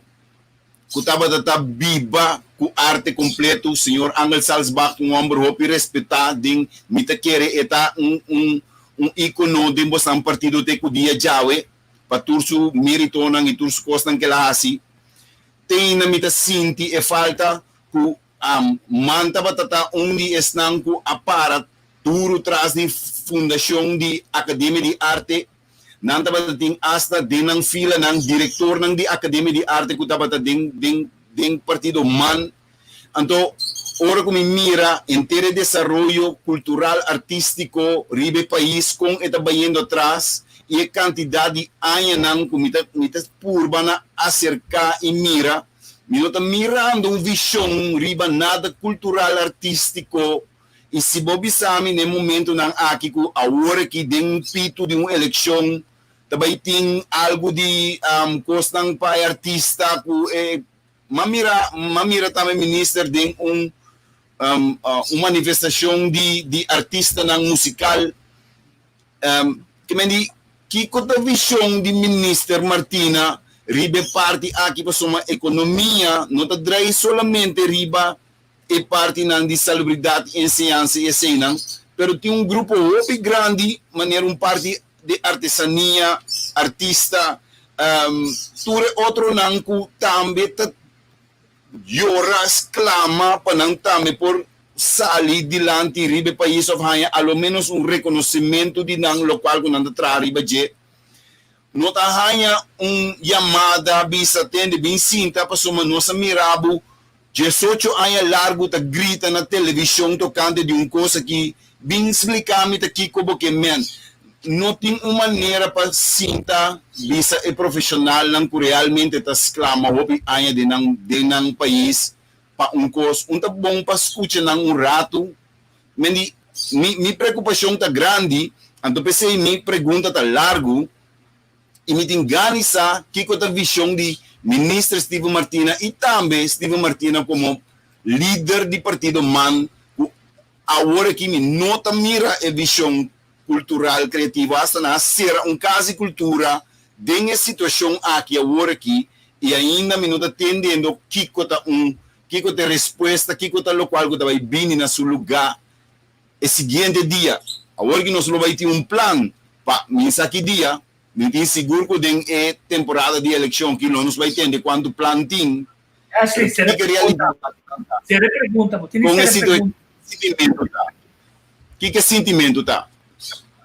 ku tabata ta biba ku arte kompleto, señor Angel Salsbach, un hòmber hopi respetá den, mi ta kere e ta un un un íkono den bosnan partido te ku dia djawe, pa tur su méritonan i tur su kosnan ku el a hasi. Te ainda mi ta sinti e falta ku man tabata ta un di esnan ku a para duru tras di fundashon di Akademia di Arte. Nan tabata tin asta den nan filanan direktornan di Akademia di Arte ku tabata den den den partido man. Anto ora ku mi mira henter e desaroyo kultural artístiko riba e pais kon e ta bayendo atras i e kantidat di añanan ku mi ta mi ta purba na aserká i mira, mi no ta mirando un vishon riba nada kultural artístiko. I si bo bisa mi na e momentunan aki ku awor aki den un pitu di un elekshon ta bai tin algu di kosnan pa e artista ku e m'a mira m'a mira tambe minister den un un manifestashon di di artistanan musikal ke men di kiko ta vishon di minister Martina riba e parti aki pasobra ekonomia no ta drai solamente riba e partinan di salubridat, enseñansa i eseinan, pero tin un grupo hopi grandi manera un parti di artesania, artista, tur e otronan ku tambe ta yora, sklama pa nan tambe por sali dilanti riba e pais òf haña a lo ménos un rekonosementu di nan lokual ku nan ta traha riba dje. No ta haña un yamada bisa tende bin sinta pasobra nos a mira bo Diesocho aña largu ta grita na televishon tokante di un kos aki, bin splika mi ta kiko bo ke men. No tin un manera pa sinta bisa e profeshonalnan ku realmente ta sklama hopi aña den nan den nan pais pa un kos. Un ta bon pa skucha nan un ratu. Men di, mi mi preokupashon ta grandi, anto p'esei mi pregunta ta largu. I mi tin gana sa kiko ta vision di Minister Steven Martina i tambe Steven Martina komo lider di partido man ku awor aki mi no ta mira e vision kultural kreativo hasta nan a sera un kas di kultura den e situashon aki awor aki i ainda mi no ta tendendo kiko ta un kiko ta e respuesta kiko ta lokual ku ta bai bini na su luga E siguiente dia, awor ki nos lo bai tin un plan pa minsa ki dia, mi tin sigur ku den e temporada di elekshon ki lo nos bai tende kuantu plan tin, Ashley, pero sere kiko realidat pregunta. Sere pregunta, bo tin kon e sere pregunta. sintimentu ta? Kiko e sintimentu ta?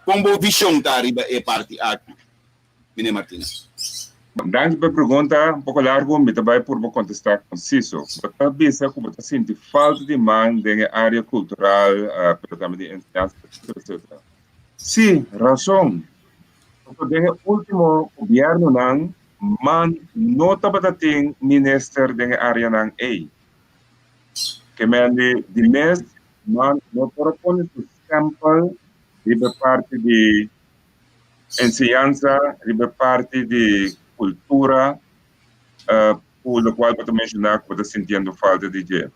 Kon bo vishon ta riba e parti aki, Meneer Martina? Danki pa e pregunta, un poko largu, mi ta bai purba kontestá konsiso. Bo ta bisa ku bo ta sinti falta di man den e área kultural, pero tambe di enseñansa, etsetera, etsetera. Sí, rason. Pasobra den e último gobièrnunan, man no tabata tin minister den e áreanan ei. Ke men di di mes, man no por a pone su stèmpel riba e parti di enseñansa riba e parti di cultura cu locual bo ta menciona cu bo ta sintiendo falta di dje.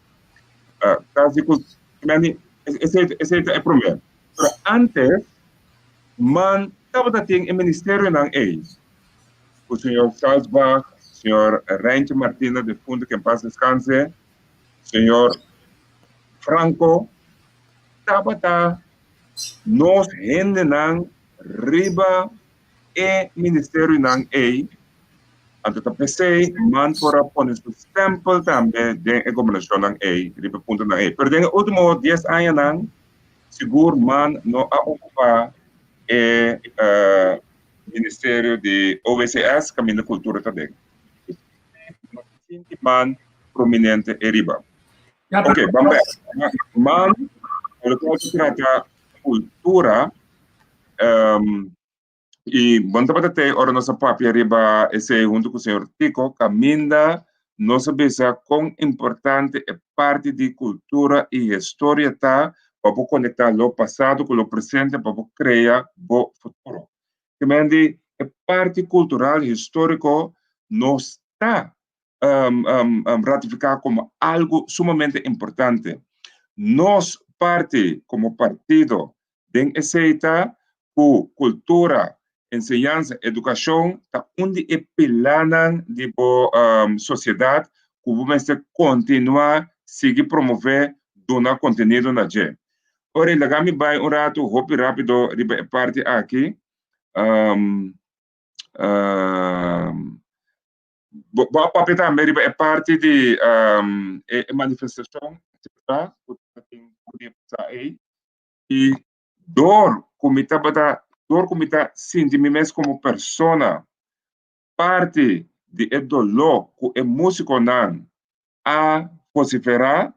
Casi cu esey esey ta e prome. Pero antes man tabata tin e ministerionan ey cu señor Salsbach, señor Rentje Martina defunto que en paz descanse, señor Franco tabata Nos hendenan riba e ministerionan ei, anto ta p'esei man por a pone su stempel tambe den e gobernashonnan ei, riba e puntonan ei. Pero den e ultimo dies añanan, sigur man no a okupá e ministerio di OWCS kaminda kultura ta den. No ta sinti man prominente eriba. Ok, ban bek. Man, pa loke ta trata kultura, i bon tabata te ora nos a papia riba esei huntu ku señor Tico, kaminda. Nos a bisa kon importante e parti di kultura i historia ta pa bo konektá lo pasado ku lo presente pa bo krea bo futuro. Ke men di e parti kultural históriko nos ta ratifiká komo algu sumamente importante. Nos parti komo partido den esei ta ku kultura, enseñansa, edukashon ta un di e pilánan di bo sosiedat ku bo mester kontinuá sigui promové, duna kontenido na dje. Ora laga mi bai un ratu hopi rápido riba e parti aki. Bo a papia tambe riba e parti di e manifestashon etcetera ku tabatin ku dia pasá ei. I dor ku mi tabata, dor ku mi ta sinti mi mes komo persona parti di e doló ku e músikonan a vosiferá,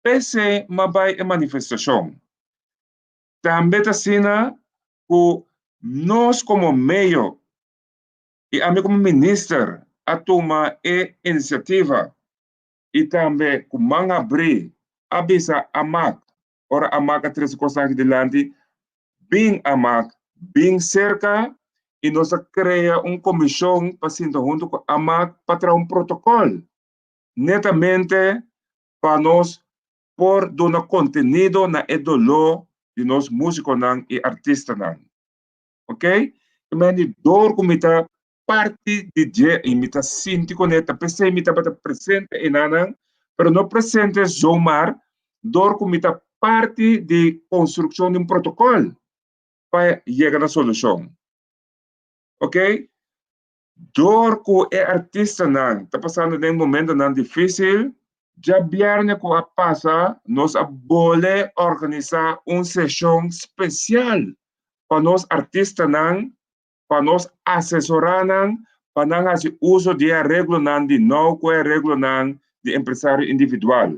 p'esei m'a bai e manifestashon. Tambe ta asina ku nos komo medio i ami komo minister a tuma e inisiativa i tambe ku man habrí a bisa Amak, ora Amak a trese kosnan aki dilanti, bin Amak, bin serka i nos a krea un komishon pa sinta huntu ku Amak pa traha un protokòl netamente pa nos por duna kontenido na e doló di nos músikonan i artistanan. Ok? I men di dor ku mi ta parti di dje i mi ta sinti kuné, ta p'esei mi tabata presente enanan, pero no presente zomaar, dor ku mi ta parti di konstrukshon di un protokòl pa yega na solushon. Ok? Dor ku e artistanan ta pasando den momentonan difísil, djabièrnè ku a pasa nos a bole organisá un seshon spesial pa nos artistanan, pa nos asesoránan pa nan hasi uso di e areglonan di nou ku e areglonan di empresario individual.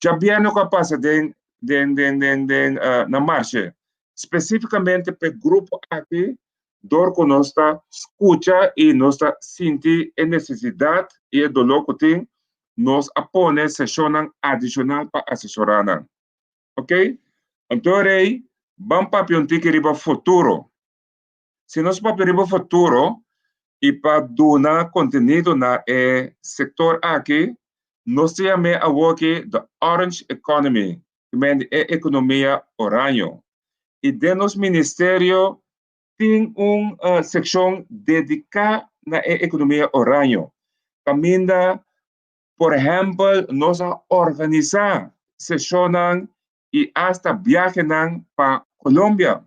Djabièrnè ku a pasa den den den den den na marshe, spesífikamente p'e grupo aki dor ku nos ta skucha i nos ta sinti e nesesidat i e doló ku tin, nos a pone seshonnan adishonal pa asesorá nan. Ok? Anto rei, ban papia un tiki riba futuro. Si nos papia riba futuro i pa duna kontenido na e sektor aki, nos ta yam'é awoki the orange economy, ki men di e ekonomia oraño. I den nos ministerio tin un sekshon dediká na e ekonomia oraño, kaminda por ehèmpel nos a organisá seshonnan i asta biahenan pa Colombia,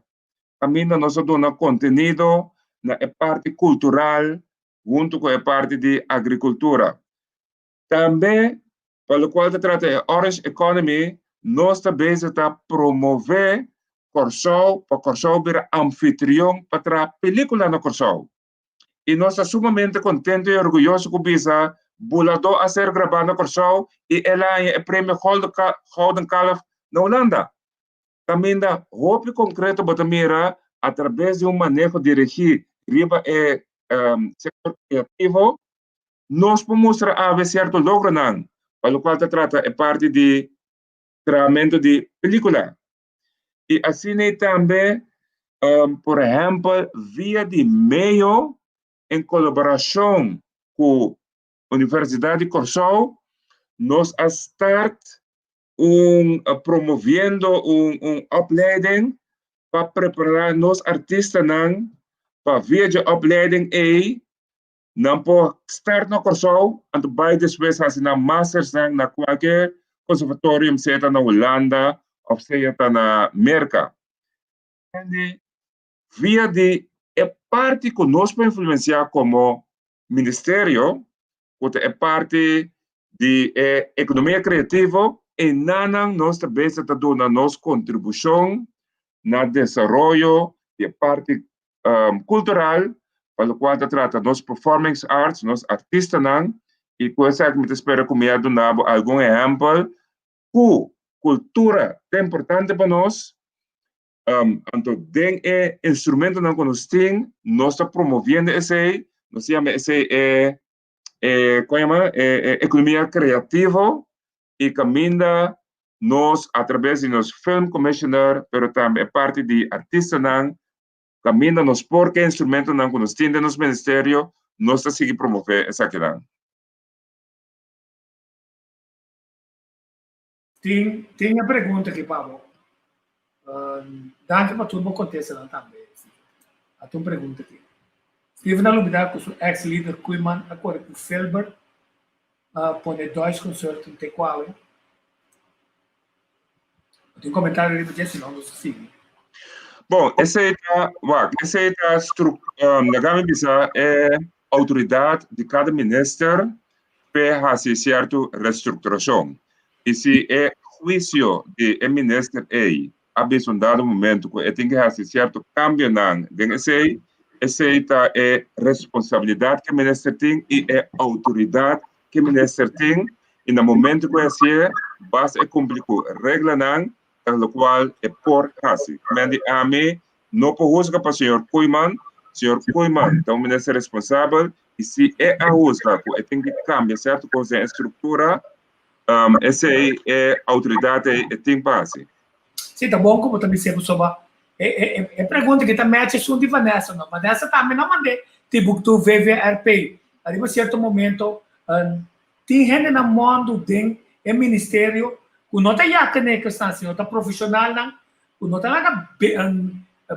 kaminda nos a duna kontenido na e parti kultural huntu ku e parti di agrikultura. Tambe pa lokual ta trata e Orange Economy, nos ta bezig ta promové Kòrsou pa Kòrsou bira anfitrion pa traha pelíkula na Kòrsou. I nos ta sumamente kontentu i orguyoso ku bisa Buladó a ser grabá na Kòrsou i el a haña e premio Gouden Kalf na Hulanda. Kaminda hopi konkreto bo ta mira atrabes di un maneho dirigí riba e sektor kreativo, nos por mustra awe sierto logronan pa lokual ta trata e parti di trahamentu di pelíkula. I asina ei tambe, por ehèmpel, via di meo en kolaborashon ku Universidat di Kòrsou, nos a start un promoviendo un un opleiding pa prepará nos artistanan pa via dje opleiding ei nan por start na Kòrsou anto bai despues hasi nan mastersnan na kualke konservatorium sea ta na Hulanda òf sea ta na Merka. Hende via di e parti ku nos por influensiá komo ministerio ku ta e parti di e ekonomia kreativo, enanan nos ta bes ta duna nos kontribushon na desaroyo di e parti kultural pa lokual ta trata nos performing arts, nos artistanan, i ku esaki mi ta spera ku mi a duna bo algun ehèmpel ku kultura ta importante pa nos, anto den e instrumentonan ku nos tin nos ta promoviendo esei, nos ta yama esei e. e kon yama e e ekonomia kreativo i kaminda nos a traves di nos film commissioner pero tambe e parti di artistanan kaminda nos por ke instrumentonan ku nos tin den nos ministerio nos ta sigui promove esakinan. Tin tin e pregunta aki pa bo. Danki pa tur bo kontestanan tambe. A tin un pregunta aki. Steven a lubida ku su ex lider Koeiman a kore ku Philbert a pone Deutsch Concert te ku awe. Bo tin komentario riba dje? Si no nos ta sigui. Bon, esei ta, wak, esei ta stru, laga mi bisa e outoridat di kada minister p'e hasi sierto restrukturashon. I si e huisio di e minister ei a bisa un dado momento ku e tin ke hasi sierto kambionan den esei, esei ta e responsabilidat ku e minister tin i e outoridat ku e minister tin i na momento ku e hasié basta e kumpli ku reglanan ta lokual e por hasi. Men di ami no por husga pa señor Koeiman, señor Koeiman ta un minister responsabel i si e a husga ku e tin ke kambia sierto kos den e struktura, esei e outoridat ei e tin pa hasi. Sí, ta bon ku bo ta bis'é pasobra e e e pregunta aki ta mèch esun di Vanessa no. Vanessa tambe no mand'é Timbuktu VVRP. Ariba sierto momento tin hende na mòndu den e ministerio ku no ta yakenekersnan sino ta profeshonalnan ku no ta laga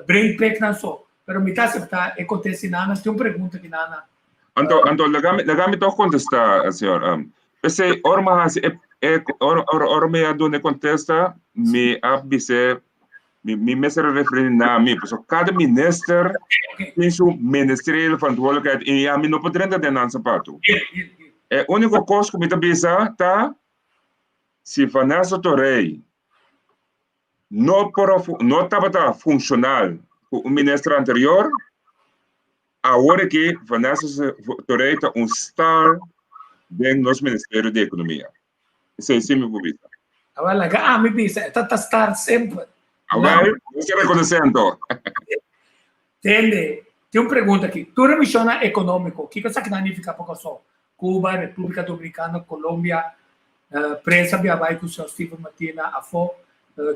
brain pick nan so. Pero mi ta aseptá e kontesta di Nana. Tin un pregunta ki Nana. Anto, anto laga mi, laga mi toch kontestá, señor. P'esei, ora mi a hasi e, e, ora, ora, ora mi a duna e kontesta, mi a bis'é, mi, mi mester a referí na mi, pasobra kada minister tin su ministeriële verantwoordelijkheid i ami no por drenta den nan sapatu. E úniko kos ku mi ta bisa ta, si Vanessa Torrey no por a no tabata funshonal ku un minister anterior, awor aki Vanessa Torrey ta un star den nos Ministerio di Ekonomia. Esei sí mi por bisa. Awor laga ami bisa, e ta ta star semper. Awor, nos ta rekonosé anto. Tende, tin un pregunta aki. Tur e mishonnan ekonómiko, kiko esaki nan nifiká pa Kòrsou? Cuba, República Dominicana, Colombia, prensa bia bai cu señor Steven Martina afo,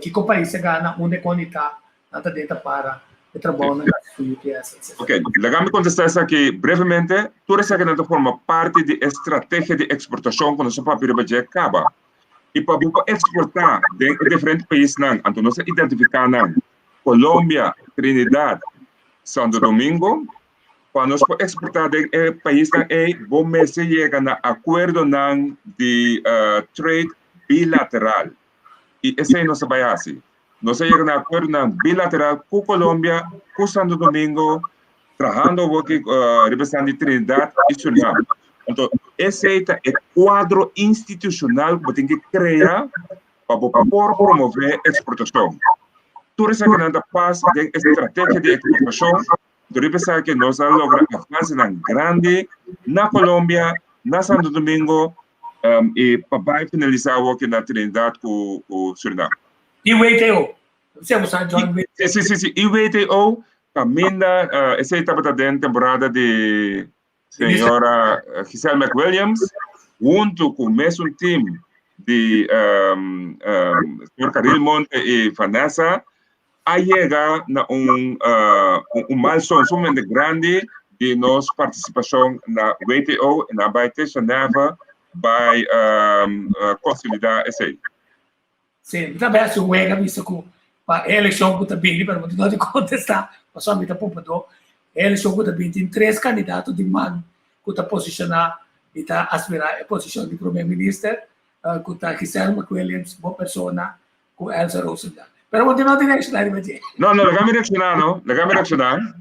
kico pais a gana, unda e con ta, nan ta den ta para e trabounan haci cu UTS, etc. Ok, laga mi contesta esaki brevemente. Tur esakinan ta forma parti di e strategia di exportacion cu nos a papia riba dje caba. Y pa bo por exporta den e diferente paisnan, anto nos a identifica nan, Colombia, Trinidad, Santo Domingo, Pa nos por eksportá den e paisnan ei, bo mester yega na akuerdonan di trade bilateral. I esei nos ta bai hasi. Nos a yega na akuerdonan bilateral ku Colombia, ku Santo Domingo, trahando awor ki riba esnan di Trinidad i Surinam. Anto, esei ta e kuadro institushonal ku bo tin ke krea pa bo por promové eksportashon. Tur esakinan ta pas den e strategia di eksportashon. Dor di esaki nos a logra avansenan grandi na Colombia, na Santo Domingo i pa bai finalisá awoki na Trinidad ku Surinam. I WTO. Bo sa join WTO. Si, si, si. I WTO kaminda esei tabata den temporada di Señora Giselle McWilliams huntu ku mesun team di señor Caril Monte i Vanessa a yega na un un milestone sumamente grandi di nos partisipashon na WTO i nan bai te Genève bai konsolidá esei. Sí, mi ta bai hasi un wega bisa ku pa e elekshon ku ta bini, pero mi no di kontestá, pasobra mi ta pupadó. E elekshon ku ta bini tin tres kandidato di man ku ta posishoná i ta aspirá e posishon di promé minister, ku ta Giselle McWilliams, bo persona, ku Elsa Roosendaal. Pero bo no tin reakshoná riba dje. No, no, laga mi reakshoná no, laga mi reakshoná.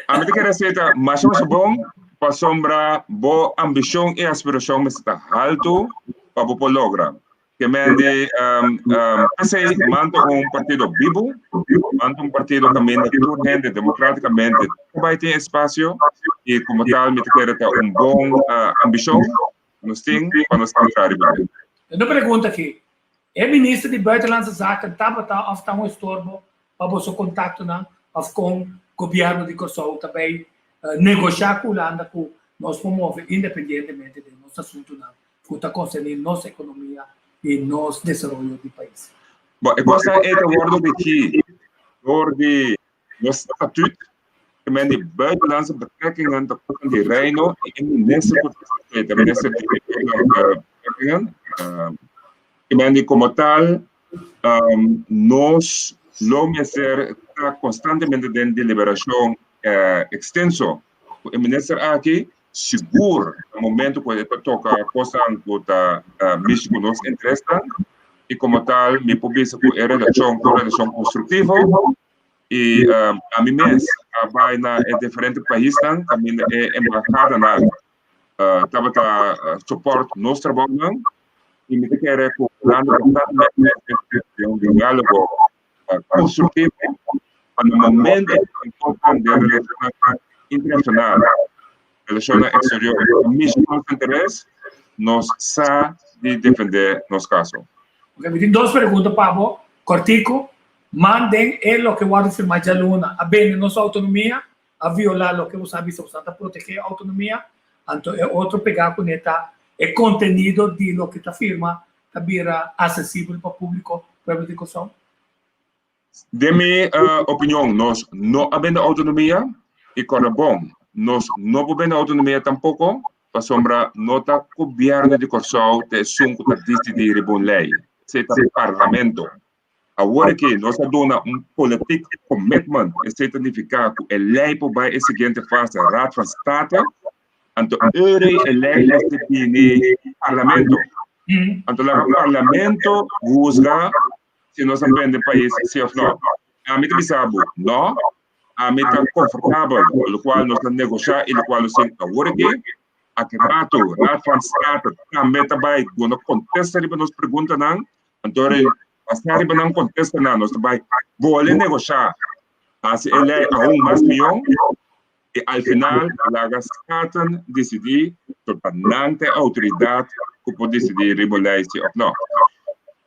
Ami ta kere seta masha masha bon pasobra bo ambishon i aspirashon mester ta haltu pa bo por logra. Ke men di p'esei manta un partido bibu, manta un partido kaminda tur hende demokratikamente ta bai tin espasio i komo tal mi ta kere ta un bon ambishon nos tin pa nos traha riba dje. Una pregunta aki, E minister di Buitenlandse Zaken tabata of ta un estorbo pa boso kontaktonan of kon gobièrnu di Kòrsou ta bai negoshá ku Hulanda ku Nos por move independientemente den nos asuntunan ku ta konserní nos ekonomia i nos desaroyo di pais. Bon, e kosnan ei ta wòrdu regí dor di nos statut, ke men di Buitenlandse Betrekkingen ta kosnan di Reino i e minister ku ta esei ta minister di Buitenlandse Betrekkingen. Ke men di komo tal nos lo mester ta konstantemente den deliberashon ekstenso ku e minister aki, sigur na momento ku e ta toka kosnan ku ta mishi ku nos interesnan i komo tal mi por bisa ku e relashon ta un relashon konstruktivo i ami mes a bai na e diferente paisnan kaminda e embahadanan tabata support nos trabounan i mi ta kere ku Hulanda konstantemente den un diálogo konstruktivo pa na momento ku e kosnan den relashonnan internashonal, relashonnan eksterior ta mishi nos interes, nos sa di defendé nos kaso. Ok, mi tin dos pregunta pa bo, kòrtiku. Manden e loke wòrdu firmá djaluna a bende nos outonomia, a violá loke bo sa bisa bo sa ta protegé outonomia, anto e otro pegá kuné ta e kontenido di loke ta firma ta bira asesibel pa públiko, pueblo di Kòrsou? Den mi opinion nos no a bende outonomia i kòrda bon, nos no por bende outonomia tampoko pasobra no ta gobièrnu di Kòrsou ta esun ku ta disidí riba un lei, esei ta parlamento. Awor aki nos a duna un politiek commitment, esei ta nifiká ku e lei por bai e siguiente fase, Raad van State, anto ora e lei mester bini Parlamento. Anto laga Parlamento huzga si nos a bende pais si òf no. Ami ta bisa bo, no, ami ta konfortabel ku lokual nos a negoshá i lokual nos tin awor aki. Aki rato Raad van State tambe ta bai duna kontesta riba nos preguntanan. Anto rei basá riba nan kontestanan nos ta bai bole negoshá hasi e lei aun mas mió i al final laga Staten disidí pasobra nan ta e outoridat ku por disidí riba un lei si òf no.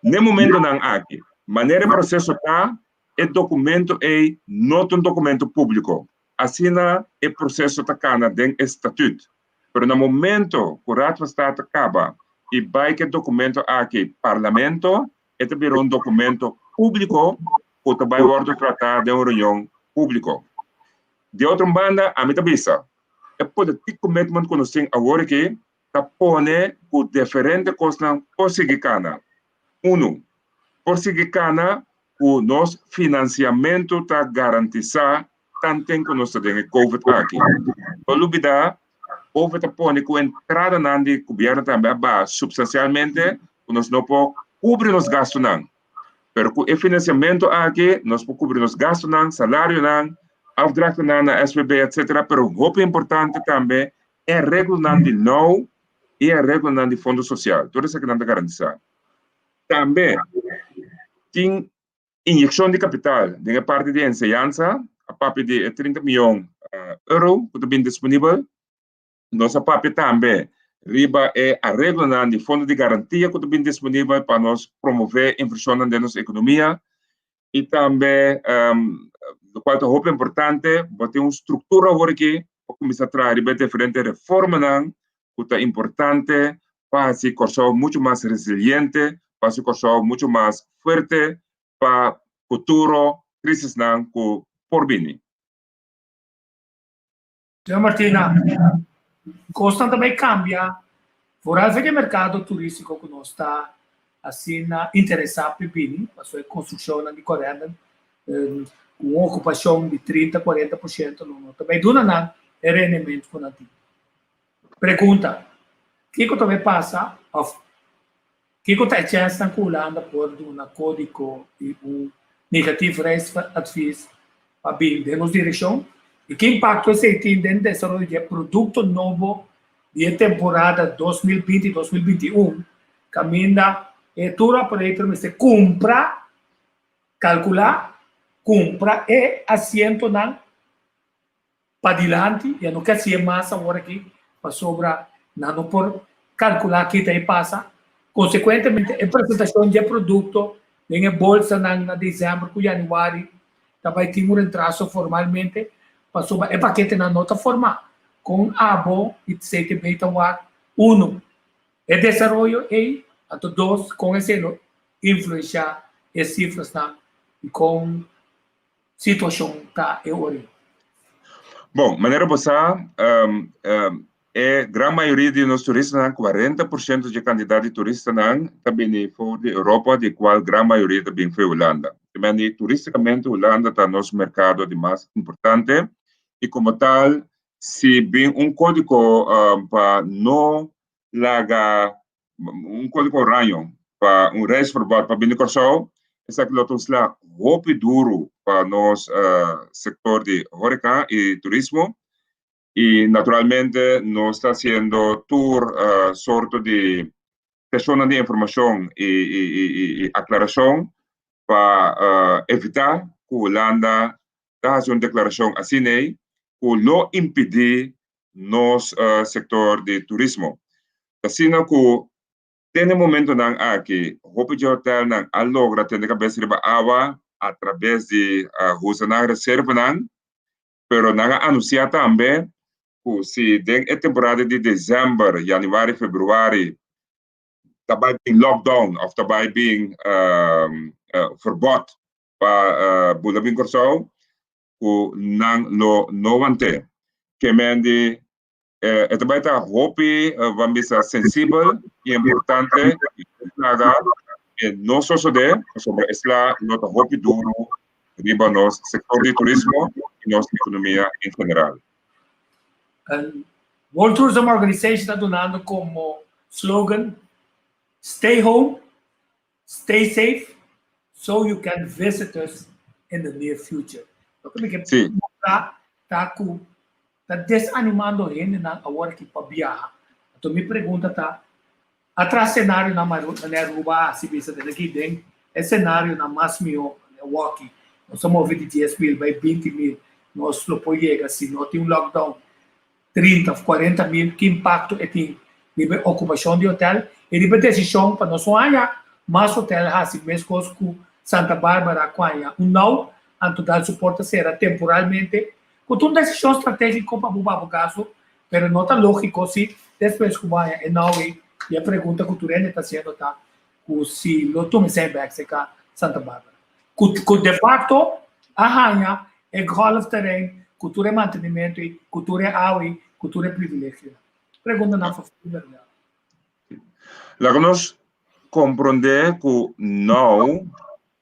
N'e momentonan aki, manera e proseso ta, e dokumento ei no ta un dokumento públiko. Asina e proseso ta kana den e statüt. Pero na momento ku Raad van State kaba i bai ku e dokumento aki Parlamento, e ta bira un dokumento públiko ku ta bai wòrdu tratá den un reunion públiko. Di otro banda, ami ta bisa, e politiek commitment ku nos tin awor aki ta pone ku diferente kosnan por sigui kana. Unu, por sigui kana ku nos finansiamentu ta garantisá tanten ku nos ta den e covid aki. No lubidá, covid ta pone ku entradanan di gobièrnu tambe a baha supstansialmente ku nos no por kubri nos gastunan. Pero ku e finansiamentu aki nos por kubri nos gastunan, salarionan, afdrachtennan na SVB etcetera, pero hopi importante tambe e areglonan di now i e areglonan di fondo sosial. Tur esakinan ta garantisá. Tambe tin inyekshon di kapital den e parti di enseñansa, a papia di e 30 miyon euro ku ta bin disponibel. Nos a papia tambe riba e areglonan di fondo di garantia ku ta bin disponibel pa nos promové invershonnan den nos ekonomia. I tambe, lokual ta hopi importante, bo tin un struktura awor aki pa kuminsá traha riba e diferente reformanan ku ta importante pa hasi Kòrsou muchu mas resiliente, pa hasi Kòrsou muchu mas fuerte pa futuro krisisnan ku por bini. Señor Martina, kosnan ta bai kambia foral for di e merkado turístiko ku nos ta asina interesá pa bini, pasobra e konstrukshonnan di Corendon ku un okupashon di 30, 40% no ta bai duna nan e rendimentu ku nan tin. Pregunta, Kiko ta bai pasa òf kiko ta e chènsnan ku Hulanda por duna kódigo i un negatief reisadvies pa bin den nos direkshon? I ki impakto esei tin den desaroyo di e produkto nobo di e temporada 2020, 2021 kaminda e tour operator mester kumpra, kalkulá, kumpra e asientonan padilanti, ya no ke hasié mas awor aki pasobra nan no por kalkulá kita e pasa. Konsekuentemente e presentashon dje produkto den e bolsanan na desèmber ku yanüari ta bai tin un rentraso formalmente pasobra e paketenan no ta formá. Kon abo i CTB ta wak, uno, e desaroyo ei, anto dos, kon esei lo influenshá e sifrasnan i kon situashon ta e ora ei? Bon, manera bo sa, e gran mayoria di nos turistanan, 40% dje kantidat di turistanan ta bini for di Europa, di kual gran mayoria ta bin for Hulanda. Te turístikamente Hulanda ta nos merkado di mas importante i komo tal si bin un kódigo pa no laga un kódigo oraño pa un reisverbod pa bini Kòrsou, esaki lo ta un sla hopi duru pa nos sektor di horeca i turismo. I naturalmente nos ta hasiendo tur sorto di seshonnan di informashon i aklarashon pa evitá ku Hulanda ta hasi un deklarashon asin'ei ku lo impidí nos sektor di turismo. T'asina ku te na e momentonan aki hopi dje hotelnan a logra tene kabes riba awa atrabes di usa nan reservanan, pero nan a anunsiá tambe ku si den e temporada di desèmber, yanüari, febrüari ta bai bin lockdown òf ta bai bin ferbòt pa bula bin Kòrsou ku nan lo no want'é. Ke men di e ta bai ta hopi ban bisa sensibel i importante laga e no sosodé pasobra esla lo ta hopi duru riba nos sektor di turismo i nos ekonomia en general. World Tourism Organization ta dunando komo slogan Stay home, Stay safe so you can visit us in the near future. Loke mi ke mostra ta ku ta desanimando hendenan awor aki pa biaha. Anto mi pregunta ta, atras senarionan manera Aruba a hasi bisa den aki den e senarionan mas mihó manera Walkie, nos a move di 10,000 bai 20,000, nos lo por yega si no tin un lockdown 30 of 40,000, ki impakto e tin riba e okupashon di hotel i riba e desishon pa nos no haña mas hotel hasi meskos ku Santa Barbara ku haña un nou, anto dal su porta sera temporalmente, ku ta un desishon stratégiko pa bo babo gasto, pero no ta lógiko si despues ku bo haña e nou ei i e pregunta ku tur hende ta hasiendo ta ku si lo tuma esei bèk serka Santa Barbara ku ku de facto a haña e golfterrein ku tur e mantenimiento ei, ku tur e awa ei, ku tur e privilegionan. Preguntanan for Steven ya. Laga nos komprondé ku nou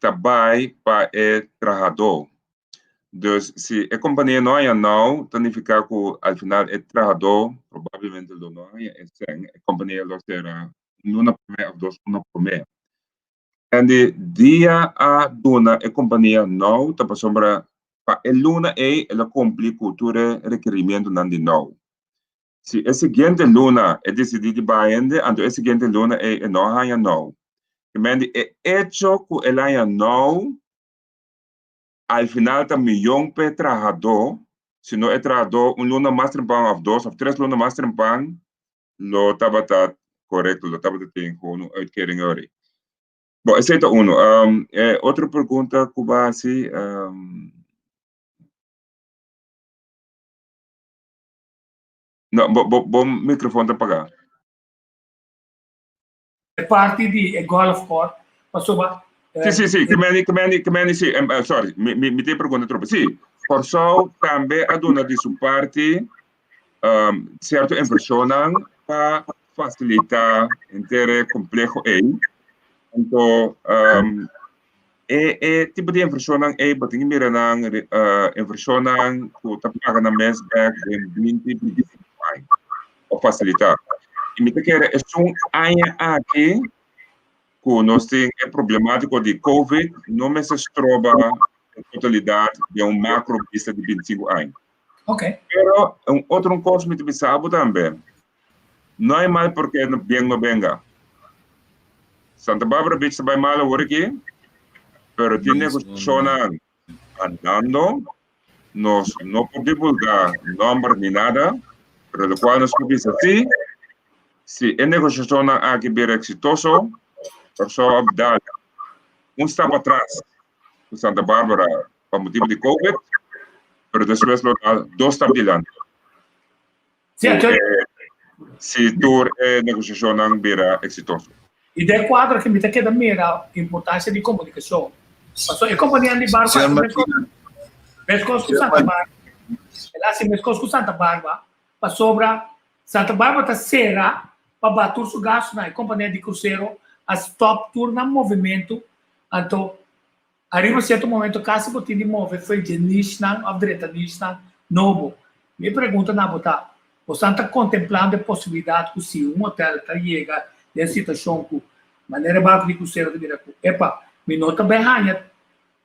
ta bai pa e trahadó. Dus si e kompania no haña nou, ta nifiká ku al final e trahadó probablemente lo no haña e sèn, e kompania lo sera un luna promé òf dos luna promé. En di dia a duna e kompania nou ta pasobra pa e luna ei el a kumpli ku tur e rekerimientonan di nou. Si e siguiente luna e disidí di baha hende, anto e siguiente luna ei e no a haña nou. Kimendi e echo ku el a haña nou al final ta miyon p'e trahadó, si no e trahadó un luna mas trempan òf dos òf tres luna mas trempan lo tabata korekto, lo tabata tin gewoon un uitkering ori. Bon, esei ta uno. E otro pregunta ku bo a hasi, no, bo, bo, bo microfoon ta pagá. E parti di e golfcourt pasobra. Sí, sí, sí, kemeni, kemeni, kemeni, sí, sorry, mi, mi, mi tin pregunta trope. Sí, Kòrsou tambe a duna di su parti um, sierto invershonnan pa fasilitá henter e kompleho ei. Anto, um, e, e tipo di invershonnan ei, bo tin ke mira nan uh, invershonnan ku ta paga nan mes bèk den 20, 25 aña. Pa fasilitá. I mi ta kere esun aña aki ku nos tin e problemátiko di Covid no mester stroba e totalidat den un makro bista di 25 aña. Okay. Pero un otro un kos mi ta bisa bo tambe. No hay mal porque bien no venga. Santa Barbara Beach ta bai mal awor aki, pero tin negosiashonnan andando. Nos no por divulgá nòmber ni nada, pero lokual nos por bisa sí, si e negosiashonnan aki bira eksitoso, Kòrsou a dal un stap atras ku Santa Barbara pa motibu di Covid, pero despues lo dal dos stap dilanti. Sí, si tur e negosiashonnan bira eksitoso. I den kuadro aki mi ta keda mira importansia di komunikashon. Pasobra e kompanianan di barku hasi meskos, meskos ku Santa Barbara. El hasi meskos ku Santa Barbara, pasobra Santa Barbara ta sera pa baha tur su gastunan. E kompania di krusero a stòp tur nan movimentu, anto Ariba sierto momento kasi bo tin di move fo'i dje nishnan òf drenta nishnan nobo. Mi pregunta na bo ta, bosan ta kontemplando e posibilidat ku si un hotel ta yega den situashon ku manera e barku di krusero ta bira ku epa, mi no ta bai haña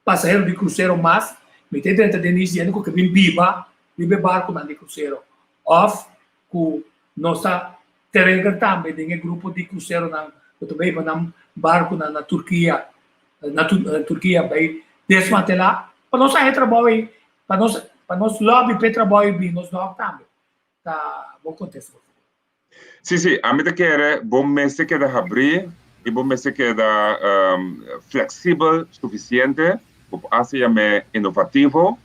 pasahero di krusero mas, mi ta drenta den nish di hende ku ke bin biba riba e barkunan di krusero òf ku nos ta tereger tambe den e grupo di kruseronan ku ta bai hiba nan barkunan na Turkia na Turkia bai desmantelá pa nos haña trabou ei, pa nos pa nos lobby pa e trabou ei bin nos dòk tambe. Ta bo kontesta por favor. Sí, sí, ami ta kere bo mester keda habrí i bo mester keda fleksibel sufisiente, bo por hasta yam'é inovativo,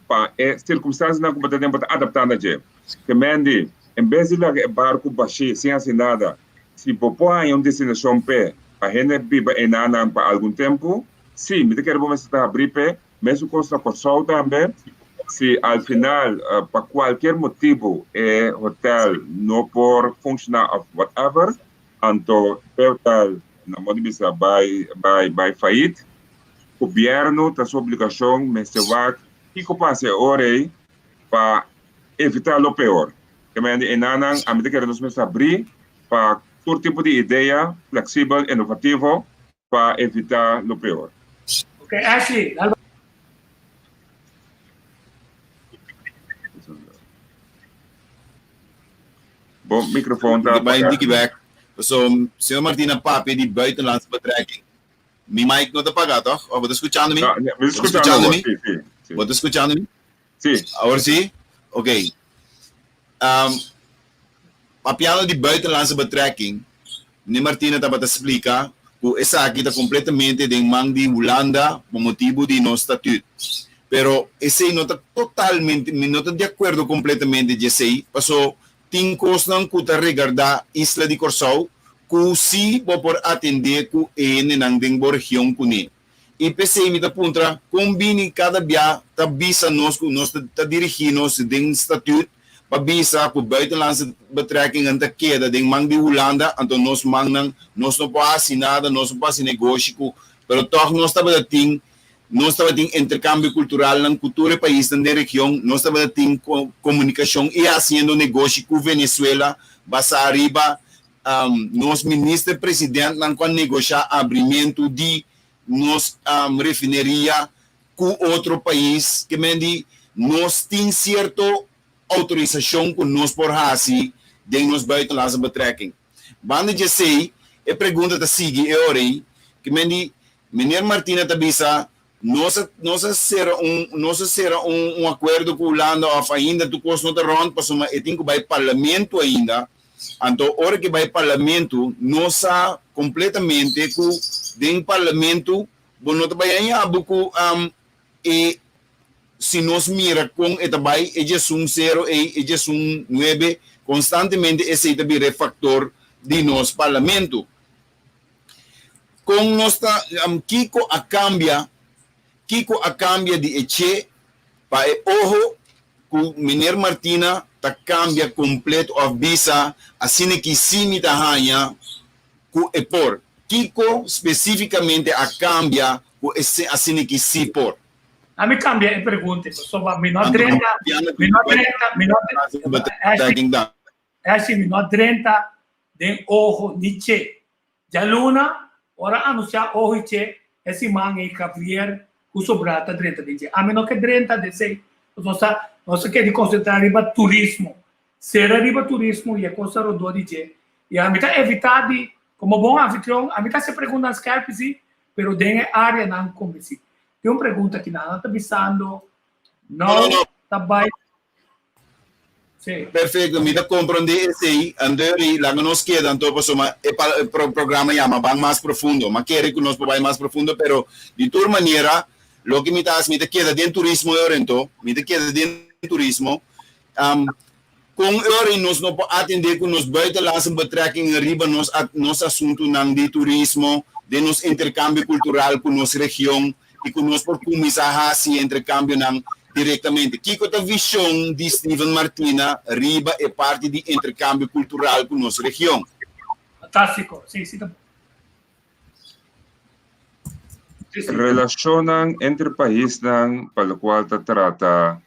pa e sirkumstansianan ku bo ta den bo ta adaptá na dje. Te mendi, en bes di laga e barku bashí sin hasi nada, si bo por haña un destinashon p'e pa hende biba enanan pa algun tempu, sí, mi ta kere bo mester ta habrí p'e. Mesun kos na Kòrsou tambe, si al final pa kualkier motibu e hotel no por funshoná òf whatever, anto e hotel na modo di bisa bai bai bai fayit. Gobièrnu ta su obligashon mester wak kiko pasa e ora ei pa evitá lo peor. Te manera di enanan ami ta kere nos mester abrí pa tur tipo di idea fleksibel, inovativo pa evitá lo peor. Ok, Ashley, dal ba. Bo microfoon ta Bai apaga. diki bek. So, señor Martina papia di buitenlandse betrekking. Mi mic no ta paga, toch? Of bo ta skuchando mi? No, mi ta Bo ta skuchando skuchando awor, mi? sí, sí, sí. Bo ta skuchando mi? Sí. Awor sí? Ok. Um, papiando di buitenlandse betrekking, meneer Martina tabata splika ku esaki ta kompletamente den man di Hulanda pa motibu di nos statuut. Pero esei no ta totalmente, mi no ta di akuerdo kompletamente di esei, paso tin kosnan ku ta regardá isla di Kòrsou ku sí bo por atendé ku e hendenan den bo region kuné. I p'esei mi ta puntra kon bini kada bia ta bisa nos ku nos ta dirigí nos den statuut pa bisa ku buitenlandse betrekkingen ta keda den man di Hulanda, anto nos mannan nos no por hasi nada, nos no por hasi negoshi ku, pero tòg nos tabata tin nos tabatin interkambio kulturalnan ku tur e paisnan den region, nos tabata tin komunikashon i hasiendo negoshi ku Venezuela basá riba Nos minister presidentnan ku a negoshá abrimentu di nos refineria ku otro pais, ke men di nos tin sierto outorisashon ku nos por hasi den nos buitenlandse betrekking. Banda di esei, e pregunta ta sigui e ora ei, ke men di Meneer Martina ta bisa Nos a nos a sera un nos a sera un un akuerdo ku Hulanda òf ainda tur kos no ta rònt pasobra e tin ku bai parlamento ainda. Anto ora ku e bai parlamento nos sa kompletamente ku den parlamento bo no ta bai haña bo ku e si nos mira kon e ta bai e diesun sero ei e diesun nuebe konstantemente esei ta bira e faktor di nos parlamento. Kon nos ta, kiko a kambia, kiko a kambia di e che pa e oho ku Meneer Martina ta kambia kompleto òf bisa asina ki si mi ta haña ku e por? Kiko spesífikamente a kambia ku e asina ki si por? A mi kambia e pregunta pasobra mi no a drenta, mi no a drenta, mi no a, Ashley, mi no a drenta den oho ni che. Djaluna, ora anunsiá oho i che, e siman ei Javier ku sobrá ta drenta den dje. Ami no ke drenta den esei, pasobra nos ta nos ta kere konsentrá riba turismo. Sera riba turismo i e kos ta rondó di dje. I ami ta evitá di, komo bon anfitrion, ami ta hasi preguntanan skèrpi sí, pero den e áreanan kombensí. Tin un pregunta aki nan, nan ta bisando, Nou ta bai. Sí. Perfecto, mi ta comprende esey, Andeury, laga nos keda anto pasobra e programa yama Ban Mas Profundo. Ma kere ku nos por bai mas profundo, pero di tur manera loke mi ta hasi, mi ta keda den turismo e ora anto, mi ta keda den turismo. Kon e ora ei nos no por atendé ku nos buitenlandse betrekkingen riba nos nos asuntunan di turismo, den nos interkambio kultural ku nos region i ku nos por kuminsá hasi e interkambionan direktamente? Kiko ta vishon di Steven Martina riba e parti di interkambio kultural ku nos region? Fantástiko. Sí, sí ta bon. Relashonnan entre paisnan pa lokual ta trata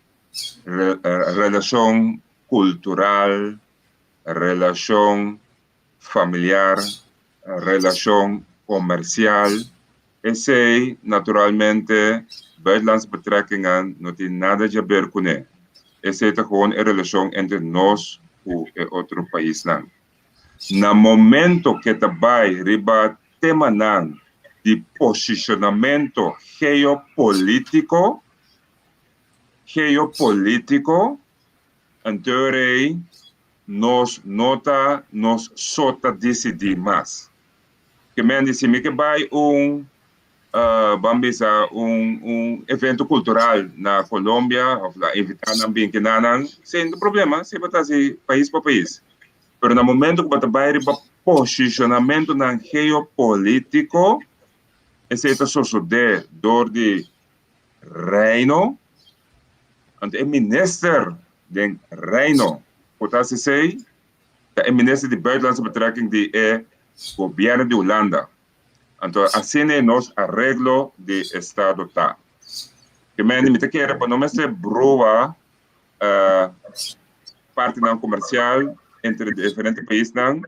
relashon kultural, relashon familiar, relashon komersial, esei naturalmente buitenlandse betrekkingen no tin nada di haber kuné. Esei ta gewoon e relashon entre nos ku e otro paisnan. Na momento ke ta bai riba temanan di posicionamento geopolitico, geopolitico, anto rei nos no ta nos so ta dicidi mas. Ke men di si mi ke bai un ban bisa un un evento cultural na Colombia of la invita nan bin kinanan sin problema si bo ta hasi pais pa pais. Pero na momento ku bo ta bai riba posicionamentonan geopolitico, esei ta sosode door di Reino. Anto e minister den Reino ku ta hasi esei ta e minister di Buitenlandse Betrekking di e gobierno di Hulanda. Anto asina e nos areglo di estado ta. Ke mende mi ta kere pa no mester brua partinan komersial entre diferente paisnan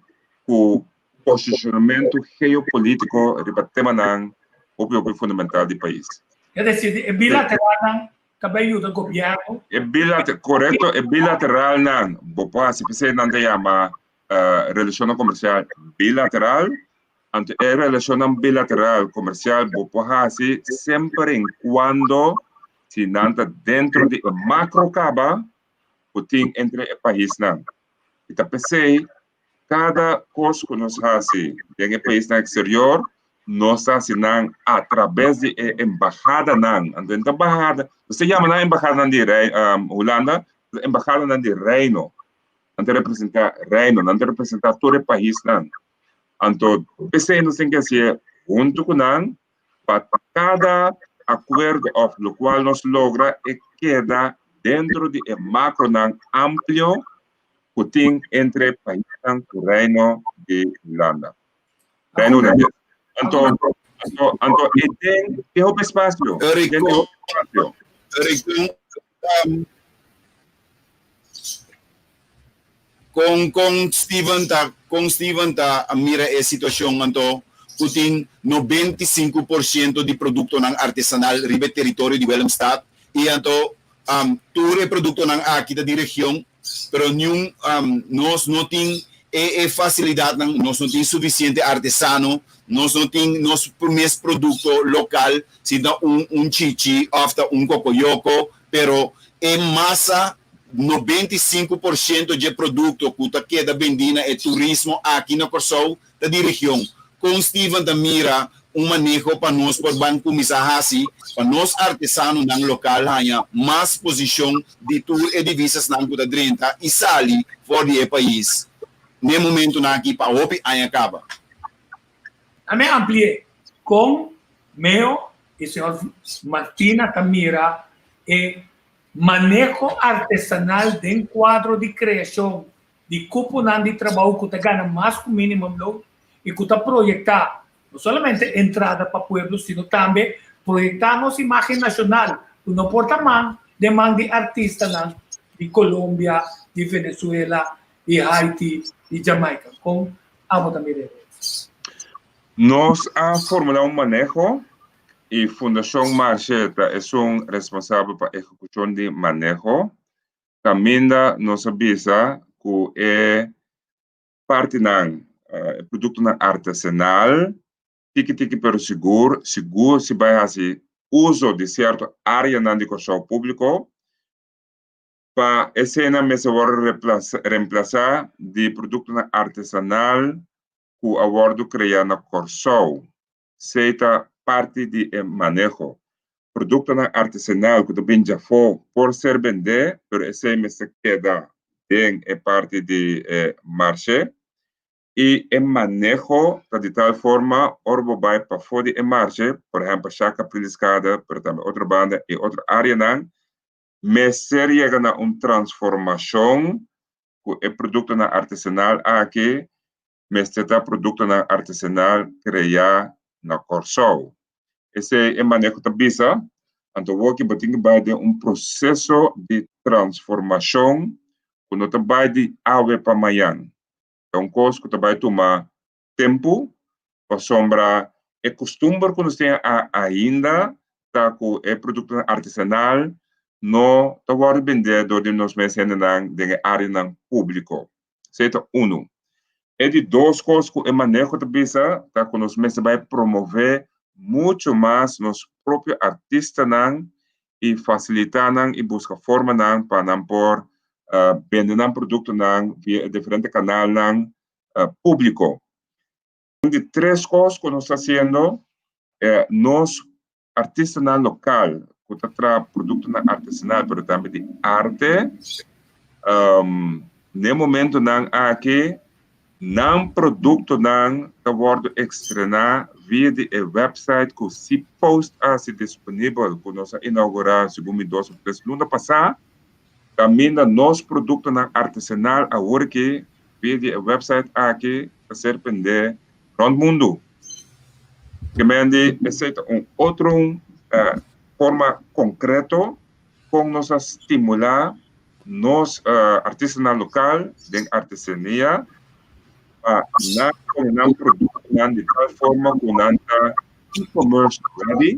ku posishonamentu geopolitiko riba temanan hopi hopi fundamental di pais. Es desir, e bilateralnan ta bai yuda gobièrnu. E bilater, korekto, e bilateralnan, bo por hasi p'esei nan ta yama relashonnan komersial bilateral, anto e relashonnan bilateral komersial bo por hasi semper en kuando si nan ta dentro di e makro kaba ku tin entre e paisnan. I ta p'esei kada kos ku nos hasi den e paisnan eksterior, nos ta hasi nan atrabes di e embahadanan. Anto e embahada, nos ta yama nan embahadanan di Hulanda, embahadanan di Reino. Nan ta representá Reino, nan ta representá tur e paisnan. Anto p'esei nos tin ke hasié huntu ku nan pa kada akuerdo òf lokual nos logra e keda dentro di e makronan amplio ku tin entre paisnan ku Reino di Hulanda. Reino Hulandes. Anto, anto, anto e den e hopi espasio. Den e hopi espasio. Rico, um, Kon kon Steven ta kon Steven ta mira e situashon anto ku tin 95% di produktonan artesanal riba e teritorio di Willemstad i anto tur e produktonan aki ta di region pero niun nos no tin e e fasilidatnan, nos no tin sufisiente artesano, nos no tin nos mes produkto lokal si ta un un chichi òf ta un kokoyoko pero e masa 95% dje produkto ku ta keda bendí na e turismo aki na Kòrsou ta di region. Kon Steven ta mira un maneho pa nos por ban kuminsá hasi pa nos artesanonan lokal haña mas posishon di tur e divisasnan ku ta drenta i sali for di e pais n'e momentunan aki pa hopi aña kaba? Ami a ampli'é kon Meo i señor Martina ta mira e Maneho artesanal den kuadro di kreashon di kuponan di trabou ku ta gana mas ku minimumloon i ku ta proyektá no solamente entrada pa pueblo sino tambe proyektá nos imágen nashonal ku no por ta man den man di artistanan di Colombia, di Venezuela, di Haiti, di Jamaica. Kon abo ta mira e res? Nos a formulá un maneho i Fundashon Marshe ta esun responsabel pa ehekushon di maneho. Kaminda nos a bisa ku e partinan, e produktonan artesanal, tiki tiki pero sigur, sigur si bai hasi uso di sierto áreanan di Kòrsou públiko, pa eseinan mester wòrdu remplasá di produktonan artesanal ku a wòrdu kreá na Kòrsou. Esei ta parti di e maneho. Produktonan artesanal ku ta bin djafó por ser bendé, pero esei mester keda den e parti di e marshe i e maneho ta di tal forma ora bo bai pafó di e marshe, por ehèmpel Sha Capriles-Kade, pero tambe otro banda i otro áreanan, mester yega na un transformashon ku e produktonan artesanal aki mester ta produktonan artesanal kreá na Kòrsou. Esei e maneho ta bisa, anto woki bo tin ku bai den un proseso di transformashon ku no ta bai di awe pa mañan. Ta un kos ku ta bai tuma tempu pasobra e kustumber ku nos tin ainda ta ku e produktonan artesanal no ta wòrdu bendé dor di nos mes hendenan den e áreanan públiko. Esei ta unu. E di dos kos ku e maneho ta bisa ta ku nos mester bai promové muchu mas nos propio artistanan i fasilitá nan i buska formanan pa nan por bende nan produktonan via e diferente kanalnan públiko. Un di tres kos ku nos ta hasiendo, nos artistanan lokal ku ta traha produktonan artesanal pero tambe di arte, n'e momentonan aki nan produktonan ta wòrdu ekstrená via di e wèpsait ku Cpost a hasi disponibel ku nos a inougurá segun mi dos òf tres luna pasá, kaminda nos produktonan artesanal awor aki via di e wèpsait aki ta ser bendé rònt mundu. Kemendi esei ta un otro forma konkreto kon nos a stimulá nos artistanan lokal den artesania pa nan pone nan produktonan di tal forma ku nan ta e-commerce ready.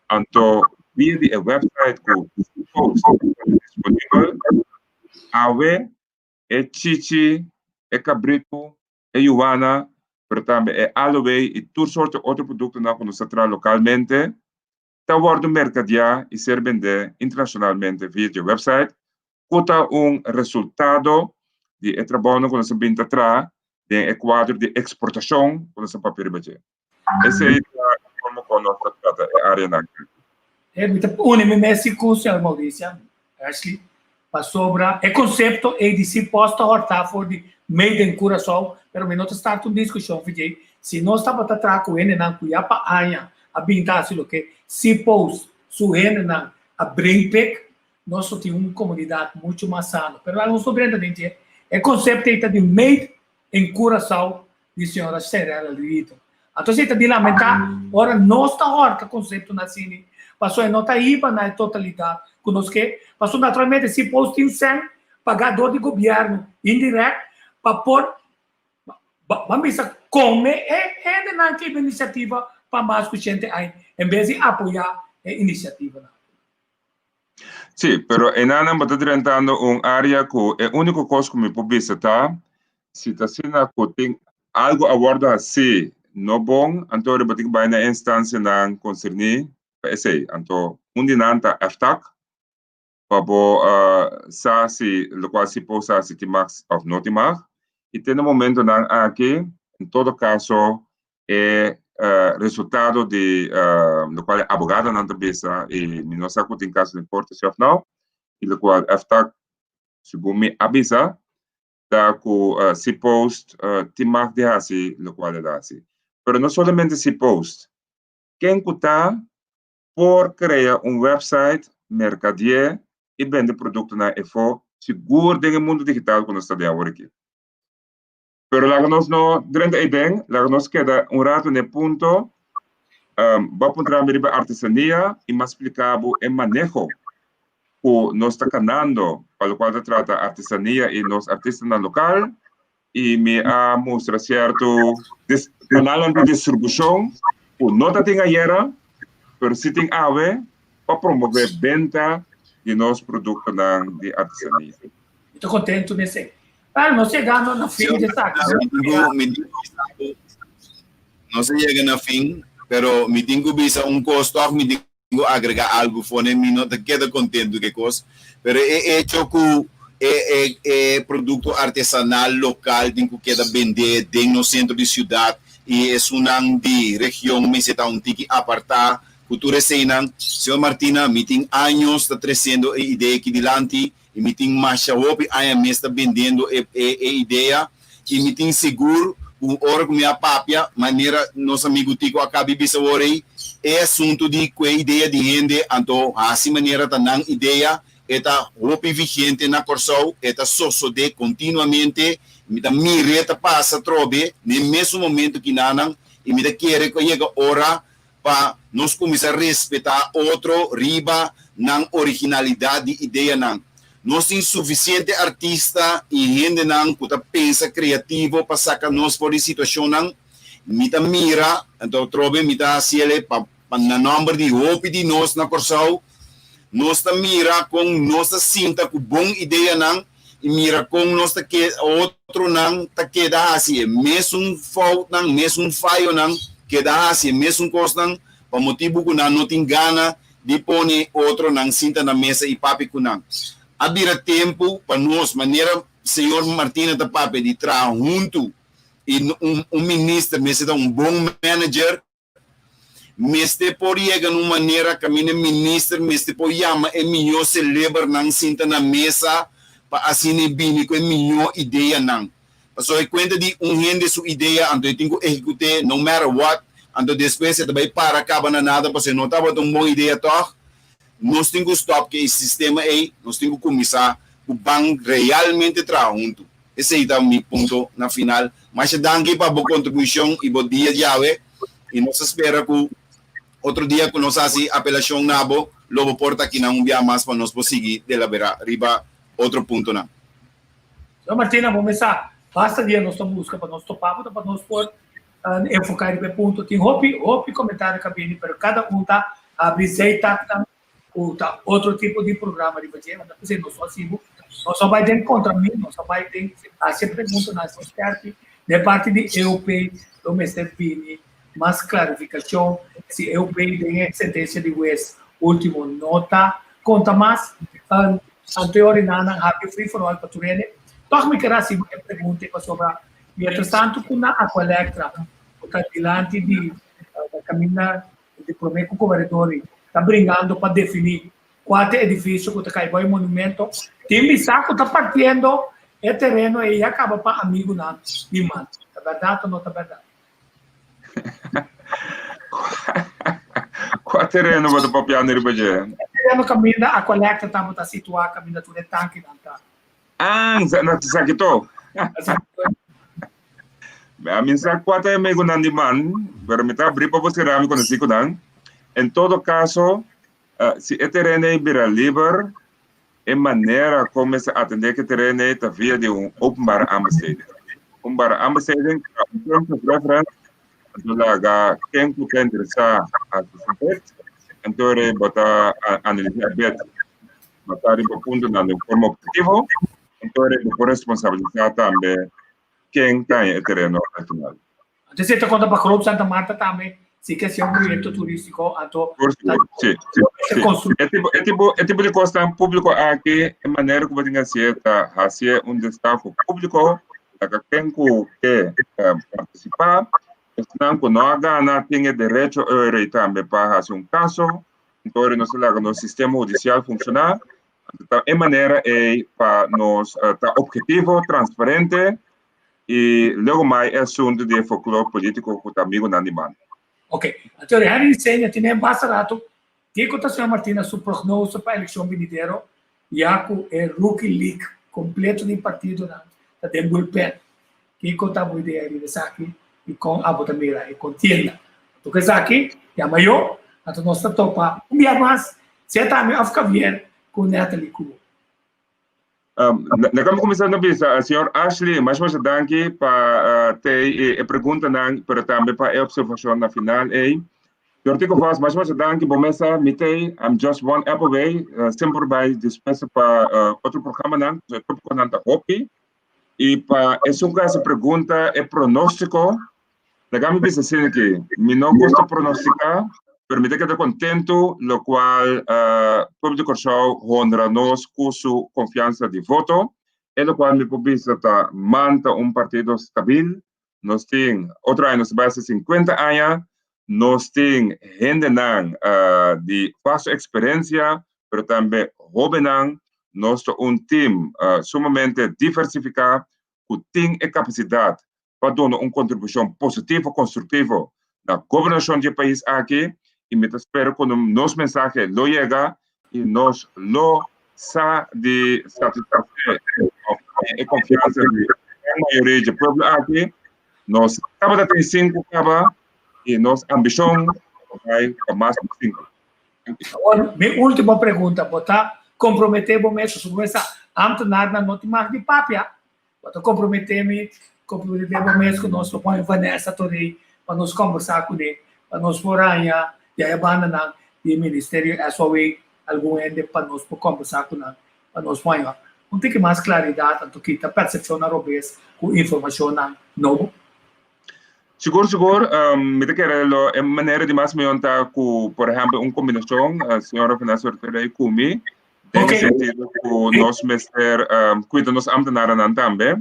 Anto via di e wèpsait ku Post ta pone disponibel awe e chichi, e kabritu, e yuwana, pero tambe e aloe i tur sorto otro produktonan ku nos ta traha lokalmente ta wòrdu merkadiá i ser bendé internashonalmente via dje wèpsait, ku ta un resultado di e trabounan ku nos a bin ta traha den e kuadro di eksportashon ku nos a papia riba dje. Esei ta e forma ku nos ta trata e áreanan aki. Mi ta pone mi mes ku señor Mauricia, Ashley, pasobra e konsepto ei di si pòs ta hòrtá for di Made in Curaçao, pero mi no ta start un diskushon for djei. Si nos tabata traha ku hendenan ku ya pa aña a bin ta hasi loke Cpost su hendenan a bring pek, nos lo tin un komunidat muchu mas sano. Pero laga nos no drenta den dje. E konsepto ei ta di Made in Curaçao di señora Sherella Lirito. Anto esei ta di lamentá ora nos ta hòrta konseptonan asini, pasobra e no ta hiba na e totalidat ku nos ke, pasobra naturalmente si post tin sèn pagá dor di gobièrnu indirèkt pa por ban bisa kome e hendenan ke hiba inisiativa pa mas ku shente aña en bes di apoyá e inisiativanan. Sí, pero enanan bo ta drentando un área ku e úniko kos ku mi por bisa ta, si ta asina ku tin algu a wòrdu hasí no bon, anto bo tin ku bai na e instansianan konserní pa esei. Anto un di nan ta FTAC, pa bo sa si lokual si por sa si tin mag òf no tin mag. I te na momentonan aki, en todo kaso, e resultado di lokual e abogadonan ta bisa i mi no sa ku tin kaso den korte si òf no, i lokual FTAC segun mi a bisa ta ku Cpost tin mag di hasi lokual el a hasi. Pero no solamente Cpost, ken ku ta por krea un website, merkadié i bende produktonan efo sigur den e mundu digital ku nos ta den awor aki. Pero laga nos no drenta ei den, laga nos keda un rato na e punto. Bo a puntra mi riba artesania i mi a splika bo e maneho ku nos ta kanando pa lokual ta trata artesania i nos artistanan lokal i mi a mustra sierto kanalnan di distribushon ku no ta tin ayera pero si tin awe pa promove benta di nos produktonan di artesania. Mi ta kontentu di esei. Pero nos yegando na fin di esaki. Nos a yega na fin, pero mi tin ku bisa un kos tòg, mi tin ku agregá algu for mi no ta keda kontentu ku e kos, pero e echo ku e e e produkto artesanal lokal tin ku keda bendé den nos sentro di siudat i esunnan di region mester ta un tiki apartá ku tur eseinan. Señor Martina, mi tin años ta tresiendo e idea aki dilanti. I mi tin masha hopi aña mes ta bendiendo e idea i mi tin sigur ku ora ku mi a papia, manera nos amigu Tico a kaba bisa awor ei, e asuntu di ku e idea di hende anto hasi manera ta nan idea, e ta hopi vigente na Kòrsou, e ta sosodé kontinuamente, mi ta mir'é ta pasa atrobe na e mesun momento kinanan i mi ta kere ku a yega ora pa nos kuminsá respetá otro riba nan originalidat di ideanan. Nos tin sufisiente artista i hendenan ku ta pensa kreativo pa saka nos for di situashonnan. Mi ta mira, anto atrobe mi ta hasiel pa na nòmber di hopi di nos na Kòrsou, nos ta mira kon nos ta sinta ku bon ideanan i mira kon nos ta ke otronan ta keda hasi e mesun foutnan, mesun fayonan, keda hasi e mesun kosnan pa motibu ku nan no tin gana di pone otronan sinta na mesa i papia ku nan. A bira tempu pa nos, manera señor Martina ta papia di traha huntu i un minister mester ta un bon manager, Mester por yega na un manera kaminda e minister mester por yama e mihó selebernan sinta na mesa pa asina e bini ku e mihó ideanan. Pasobra e kuenta di un hende su idea anto e tin ku ehekut'é no matter what, anto despues e ta bai para kaba na nada pasobra e no tabata un bon idea tòg. Nos tin ku stòp ku e sistema ei, nos tin ku kuminsá ku ban realmente traha huntu. Esei ta mi punto na final. Masha danki pa bo kontribushon i bo dia djawe i nos ta spera ku otro dia ku nos hasi apelashon na bo lo bo por ta akinan un bia mas pa nos por sigui delaberá riba otro puntonan. Señor Martina, bo mes sa, basta dia nos ta buska pa nos topa bo ta pa nos por enfoká riba e punto. Tin hopi, hopi komentario ku a bini, pero kada un ta habri zijtaknan ku ta otro tipo di programa riba dje, unda p'esei nos no hasi bo, nos no bai den kontra mi, nos a bai den hasi e preguntanan asina skèrpi. Den parti di EOP lo mester bini mas klarifikashon si EOP den e sentensia di hues último no ta konta mas. Anto e orinanan habi free for all pa tur hende. Tòg mi ker hasi bo e pregunta pasobra mientras tanto ku na Aqualectra ku ta dilanti di kaminda di promé ku gobernador ta bringando pa definí kua ta e edifisio ku ta kai bou e monumento. Tin bisa ku ta partiendo e tereno ei ya kaba pa amigunan di man. Ta bèrdat o no ta bèrdat? Kua tereno bo ta papiando riba dje? E tereno kaminda Aqualectra tabata situá, kaminda tur e tankinan ta. Ah, na Sakito. Mi sa kua ta e amigunan di man, pero mi ta abrí pa bo sera mi konosí ku nan. En todo kaso, si e tereno ei bira liber, e manera kon mester atendé ku e tereno ei ta via di un openbare aanbesteding. Openbare aanbesteding ta un terms of reference, anto laga ken ku ta interesá hasi su bid, anto bo ta analisá e bid. Basá riba puntonan den forma objetivo, anto bo por responsabilisá tambe ken ta haña e tereno al final. Anto esei ta konta pa Groot Santa Marta tambe, si ke hasi un proyekto turístiko, anto Por supuesto, si, si, si. E tipo, e tipo, e tipo di kosnan públiko aki, e manera ku bo tin ke hasié ta hasié un destaho públiko, laga ken ku ke partisipá, esnan ku no a gana tin e derecho ei tambe pa hasi un kaso, Anto nos ta laga nos sistema hudisial funshoná. Anto ta e manera ei pa nos ta objetivo, transparente i luego mai e asuntu di e folklor polítiko ku ta amigunan di man. Ok. Anto Henry Senior tin e basta rato. Kiko ta señor Martina su prognose pa elekshon binidero ya ku e rookie league kompleto di partidonan ta den bullpen? Kiko ta bo idea riba esaki i kon abo ta mira e kontienda? Anto ku esaki, yama yo, anto nos ta topa un bia mas, sea ta ami òf Javier ku Natalie ku bo. Na kami kuminsá na bisa, señor Ashley, masha masha danki pa te e preguntanan, pero tambe pa e opservashon na final ei. Señor Tico Vos, masha masha danki, bo mesa, mi t'ei, I'm just one app away, semper bai dispuesto pa otro programanan, e tópikonan ta hopi. I pa esun ku hasi pregunta e pronóstiko, laga mi bisa asina aki, mi no gusta pronostiká, pero mi ta keda kontentu lokual pueblo di Kòrsou honra nos ku su konfiansa di voto. E lokual mi por bisa ta man ta un partido stabil, nos tin, otro aña nos ta bai hasi sinkuenta aña, nos tin hendenan di vasto eksperensia, pero tambe hóbennan. Nos ta un team sumamente diversifiká ku tin e kapasidat pa duna un kontribushon positivo konstruktivo na gobernashon di e pais aki i mi ta spera ku nos mensahe lo yega i nos lo sa di satisfasé òf haña e konfiansa di gran mayoria dje pueblo aki. Nos tabata tin sinku kaba i nos ambishon ta bai pa mas ku sinku. Awor, mi último pregunta, bo ta komprometé bo mes, pasobra bo sa ámtenarnan no tin mag di papia, bo ta komprometé mi, komprometé bo mes ku nos lo pone Vanessa Torrey pa nos kòmbersá kuné, pa nos por haña di e bandanan di Ministerio SOW algun hende pa nos por kòmbersá ku nan, pa nos por haña un tiki mas klaridat anto kita persepshonnan robes ku informashonnan nobo. Sigur, sigur. Mi ta kere lo e manera di mas mion ta ku, por ehempel, un kombinashon, señora Vanessa Ortega i ku mi, den e sentido ku nos mester kuida nos ambtenarennan tambe.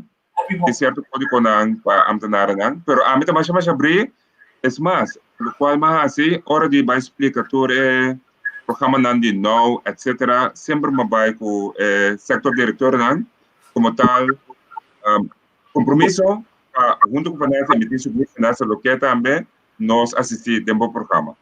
Tin sierto kódigonan pa ambtenarennan, pero ami ta masha masha abrí. Es mas, lokual mi a hasi ora di bai splika tur e programanan di now, etcetera, semper mi a bai ku e sektor direktornan komo tal. Compromiso pa hunto cu Vanessa y mi tin sigur Vanessa lo ke tambe nos asisti den bo programa.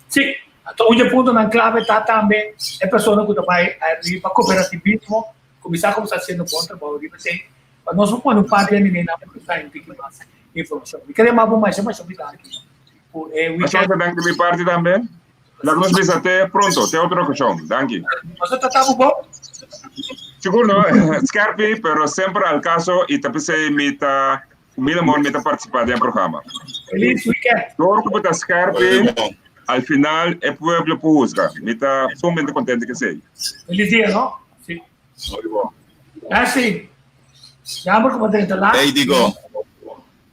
Sí, anto un dje puntonan clave ta tambe e persona cu ta bay riba cooperativismo, cuminsa como sta haciendo bon trabou riba esey, pa nos por pone un par di animenan pa nos ta un tiki mas informacion. Mi kere yama bo masha masha hopi danki cu e Masha weekend. masha danki di mi parti tambe. Laga nos bisa te pronto, te otro ocasion. Danki. Nos a trata bo bon? Sigur no, skerpi, pero semper al caso y ta pesey mi ta, cu mil amor mi ta participa den e programa. Feliz weekend. Door cu bo ta skerpi, al final e pueblo por huzga. Mi ta sumamente contento cu esey. Feliz dia, no? Si. Muy bon. Ashley, jammer cu bo drenta laat. Hey, Digo.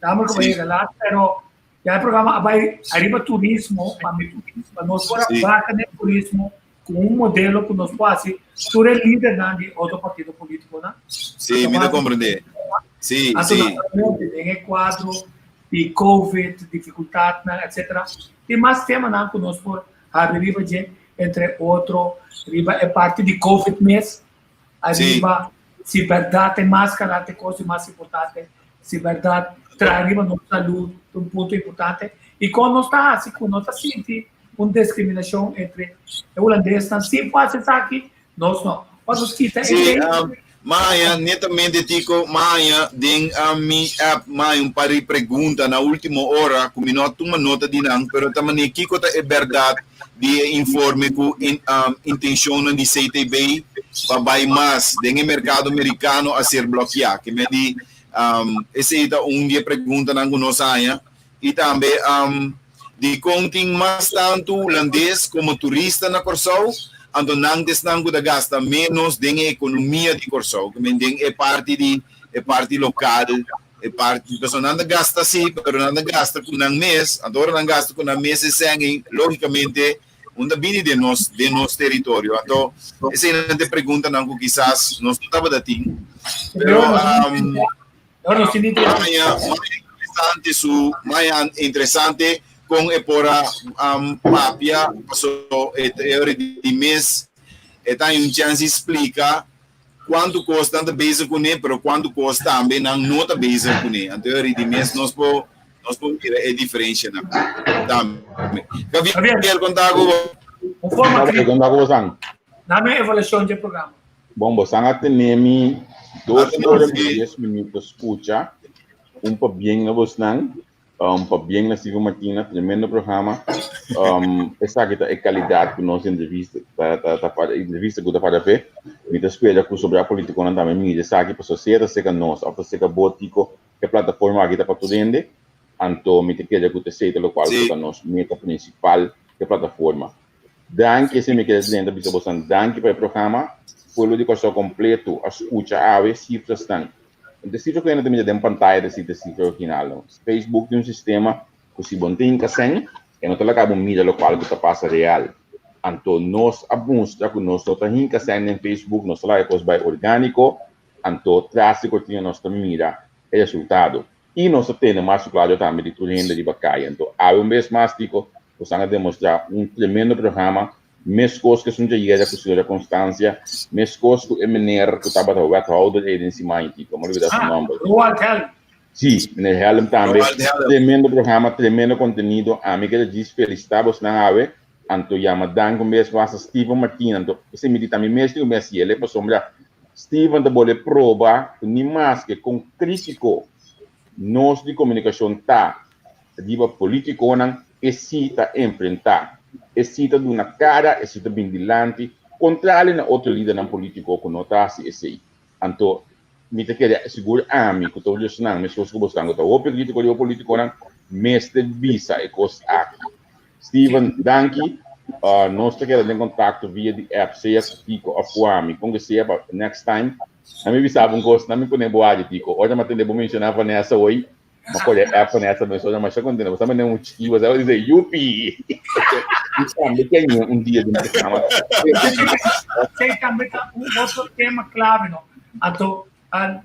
Jammer cu bo yega laat, pero Ya e programa a bai ariba turismo, pa mi pa nos por a baka den turismo ku un modelo ku nos por hasi tur e lidernan di otro partido politikonan. Sí, mi ta komprendé. Sí, Anto sí. naturalmente den e kuadro di covid, difikultatnan, etcetera, tin mas temanan ku nos por habri riba dje, entre otro riba e parti di covid mes, Ariba si berdad e maskara ta e kos di mas importante, si berdad traha riba nos salud ta un punto importante i kon nos ta hasi ku no ta sinti un diskriminashon entre e hulandesnan si por hasi esaki, nos no. Ora nos kita e Sí, lei. Maya, netamente Tico, Maya, den mi app maya un par di pregunta na ultimo ora ku mi no a tuma nota di nan, pero ta manera kiko ta e berdad di e informe ku intenshonnan di CTB pa bai mas den e merkado merikano a ser blokiá. Ke men di esei ta un di e preguntanan ku nos haña. I tambe dikon tin mas tantu hulandes komo turista na Kòrsou, anto nan ta esnan ku ta gasta ménos den e ekonomia di Kòrsou, ke men den e parti di e parti lokal. E parti, pasobra nan ta gasta sí, pero nan ta gasta ku nan mes, anto ora nan gasta ku nan mes e sèn ei, lógikamente un ta bini den nos, den nos teritorio. Anto eseinan ta e preguntanan ku kisas nos no tabata tin, pero maya, maya interesante su, maya interesante kon e por a papia, paso e ora di mes e ta haña un chèns di splika Cuanto cos nan ta bezig cune, pero cuanto cos tambe nan no ta bezig cune. Anto e di mes nos por nos por mira e diferencianan tambe. Javier, conta cu bo. Un forma Conta crítico. cu bosan. Dame evaluacion dje programa. Bon, bosan a tene mi dos Ate ora nos y dies minuut pa scucha. Un pabien na bosnan. Um, pabien na Steven Martina, tremendo programa. Um, esaki ta e calidad cu nos entrevista ta, ta, ta, ta entrevista cu ta para fe. Mi ta spera cu sobra politiconan tambe mira esaki, pasobra sea ta seca nos of ta seca bo, Tico, e plataforma aki ta pa tur hende. Anto mi ta kere cu ta esey ta locual cu ta nos meta principal, e plataforma. Danki, esey mi kere drenta bisa bosan danki pa e programa. Pueblo di Kòrsou completo a scucha awe cifrasnan. E sifra ku hende ta mira den pantaya ta si ta sifra original no. Facebook tin un sistema ku si bo no ta hinka sèn, e no ta laga bo mira lokual ku ta pasa real. Anto nos a mustra ku nos no ta hinka sèn den Facebook, nos ta laga e kos bai orgániko, anto tras di kortina nos ta mira e resultado. I nos ta tene mas sukladio tambe di tur hende riba kaya. Anto awe un bes mas Tico, bosan a demostrá un tremendo programa. Meskos ku esun djayera ku señora Constancia, meskos ku e meneer ku tabata wethouder ei den siman kiko, mi a olbida su nomber. Roald Helm. Si, meneer Helm tambe. Tremendo programa, tremendo kontenido. Ami ke ta djis felisitá bosnan awe. Anto yama danki un bes mas na Steven Martina. Anto esei mi di ta mi mes tin ku mi hasi el pasobra Steven ta bolbe proba ku ni maske kon krítiko nos di komunikashon ta riba polítikonan, e si ta enfrentá, e si ta duna kara, e si ta bin dilanti, kontrali na otro lidernan polítiko ku no ta hasi esei. Anto mi ta kere sigur ami ku ta oye-nan, meskos ku bosnan ku ta hopi krítiko riba polítikonan, mester bisa e kos aki. Steven, danki. Nos ta keda den kontakto via di app, sea ku Tico òf ku ami, kon ke sea pa next time. Na mi bisa bo un kos, na mi pone bo adi, Tico. Ora mi a tende bo menshoná Vanessa hoy, mi a kore app Vanessa mesora, masha kontento. Bo sa manda un chiki, bo sa bo dice, Yupi! Mi tambe ke ñe un dia den programa. Esei tambe ta un otro tema clave, no? Anto,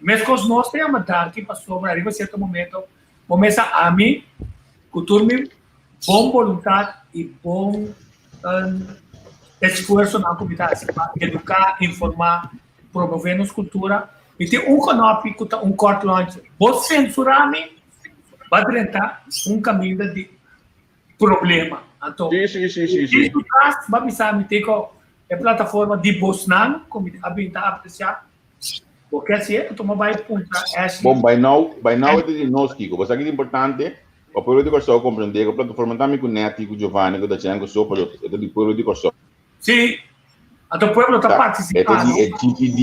meskos nos ta yama danki pasobra riba sierto momento bo mester ami ku tur mi bon boluntat i bon esfuersonan ku mi ta hasi pa eduká, informá, promové nos kultura. Mi tin un kònòpi ku ta un kòrt lòntje. Bo sensurá mi, bo a drenta un kaminda di problema. Anto, Sí, sí, sí, sí, sí. Dies tras bo a bisa mi tiko e plataforma di bosnan ku mi a bin ta apresiá. Bo ke hasié, anto mi a bai puntra Ashley. Bon, by now, by now e ta di nos, Kiko. Bo sa ki ta importante? Pa pueblo di Kòrsou komprendé ku e plataforma ta mi ku Netty, ku Giovanni, ku Dacian, ku so, pero e ta di pueblo di Kòrsou. Sí, anto pueblo ta Ta, e partisipá, ta di no? e GTD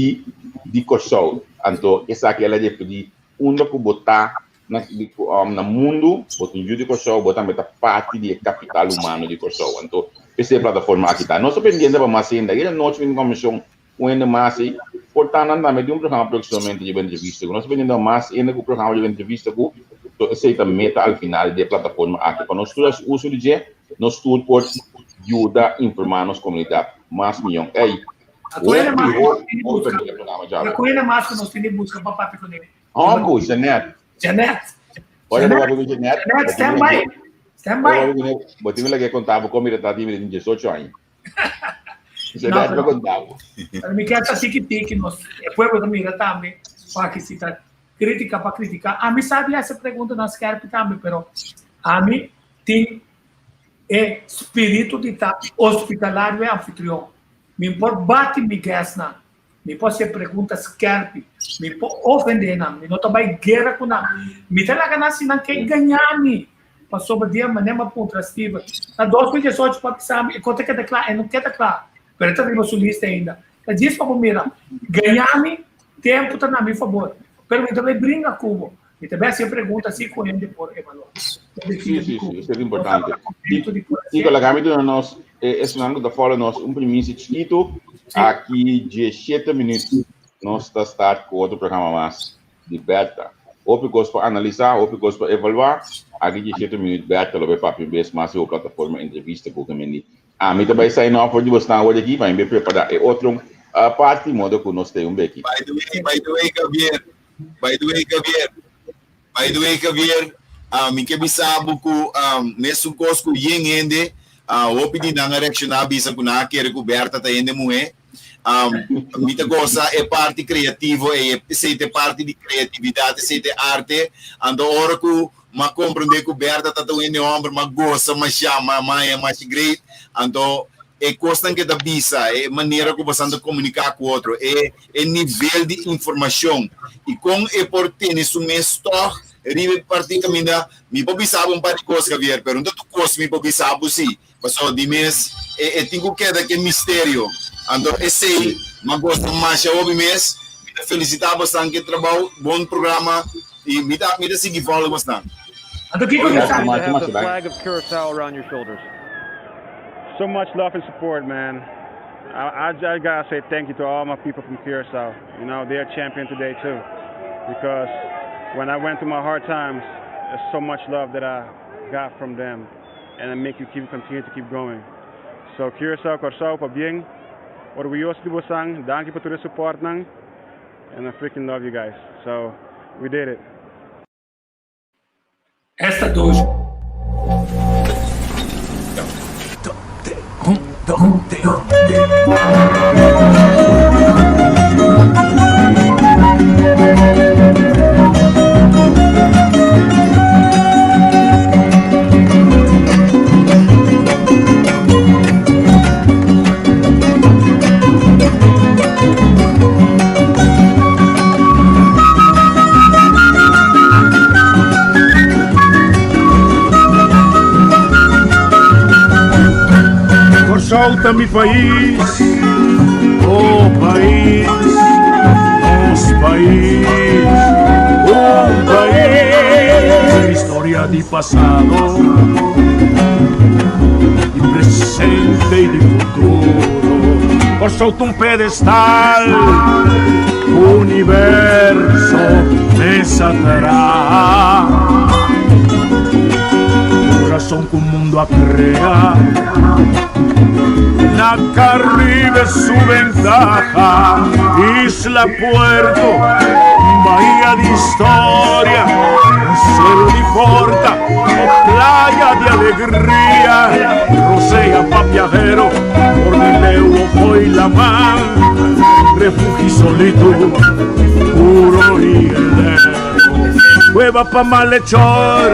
di Kòrsou. Anto esaki el a referí unda ku bo ta na di na mundu, bo ta un yu di Kòrsou, bo tambe ta parti di e kapital humano di Kòrsou. Anto p'esei e plataforma aki ta. Nos ta pendiente pa mas hende. Ayer anochi mi tin komishon Un hende mas ei por ta nan tambe tin un programa próximamente riba entrevista ku nos ta biniendo mas hende ku programa riba entrevista ku so esei ta meta al final di e plataforma aki pa nos tur hasi uso di dje nos tur por yuda informa nos komunidat mas miyon ei Acuerda hopi mas ku nos hopi tin di hopi buska. perdí e programa djawe. Acuerda mas ku nos tin di buska pa papia kuné. Hombo Jeanette. Jeanette. Ora bo papia ku Jeanette Jeanette stand by. Stand by. Bo tin ku lag'é konta bo kon mi ta ta tin mi tin diesocho aña. No, pero, pero mi kier ta tiki tiki nos e pueblo ta mira tambe pa ki si ta critica pa critica. A mi sabi haci preguntanan skerpi tambe, pero ami tin e spiritu di ta hospitalario e anfitrion. Mi por bati mi guestnan, mi por haci pregunta skerpi, mi por ofende nan, mi no ta bay guera cu nan. Mi ta laga nan si nan ke gaña mi. Pasobra dia manera mi a puntra Steven, na 2018 pa bisa mi e kos ta keda kla, e no keda kla, pero e ta riba su lista ainda. Ta djis pa bo mira, gaña mi, tempu ta na mi fabor, pero mi ta bai bringa ku bo, mi ta bai hasi e pregunta si ku hende por evaluá. Sí, sí, sí, esei ta importante. Kiko, laga mi duna nos, esnan ku ta follow nos, un primisia chikitu, aki diesshete minüt nos ta start ku otro programa mas. di Bertha. Hopi kos pa analisá, hopi kos pa evaluá. Aki diesshete minüt Bertha lo bai papia un bes mas riba plataforma entrevista ku Gemendi. Ami ta bai sign off for di bosnan awor di aki pa mi bai prepará e otro parti modo ku nos ta un beki. By the way, by the way Javier, by the way Javier, by the way Javier, mi ke bisa bo ku mesun kos ku yen hende, hopi di nan a reakshoná bisa ku nan a kere ku Bertha ta hende muhé. Um, mi ta goza e parti creativo e esei ta e parti di creatividad, esei ta e arte. Anto ora ku m'a comprende ku Bertha ta ta un hende homber, m'a goza masha, m'a maya masha great. Anto e kosnan ke ta bisa, e manera ku bosan ta komuniká ku otro, e e nivel di informashon i kon e por tene su mes tòg riba e parti kaminda. Mi por bisa bo un par di kos, Javier, pero no ta tur kos mi por bisa bo si. Pasobra di mes e tin ku keda ku e misterio. Anto esei m'a gosta masha hopi mes. Mi ta felisitá bosnan ku e trabou, bon programa i mi ta mi ta sigui follow bosnan. Anto kiko mi sa? To have the flag of Curacao around your shoulders. So much love and support, man. I, I, I gotta say thank you to all my people from Curacao. You know, they are champion today too. Because when I went through my hard times, there's so much love that I got from them. And it make you keep continue to keep going. So Curacao, Kòrsou, pabien. Orguyoso di bosan. Danki pa tur e support nan. And I freaking love you guys. So we did it. Esta dojo. Donde? Kòrsou ta mi pais, oh pais, nos pais, un pais. Historia di pasado, di presente i di futuro. Kòrsou ta un pedestal, universo mesa traha. Kurason ku mundu a krea, na Karibe su bentaha. Isla puerto, bahia di historia, konsuelo di porta, o playa di alegria. Rosea pa biahero, for di leu o fo'i laman, refugio solitud, puro i eterno. Cueva pa malhechor,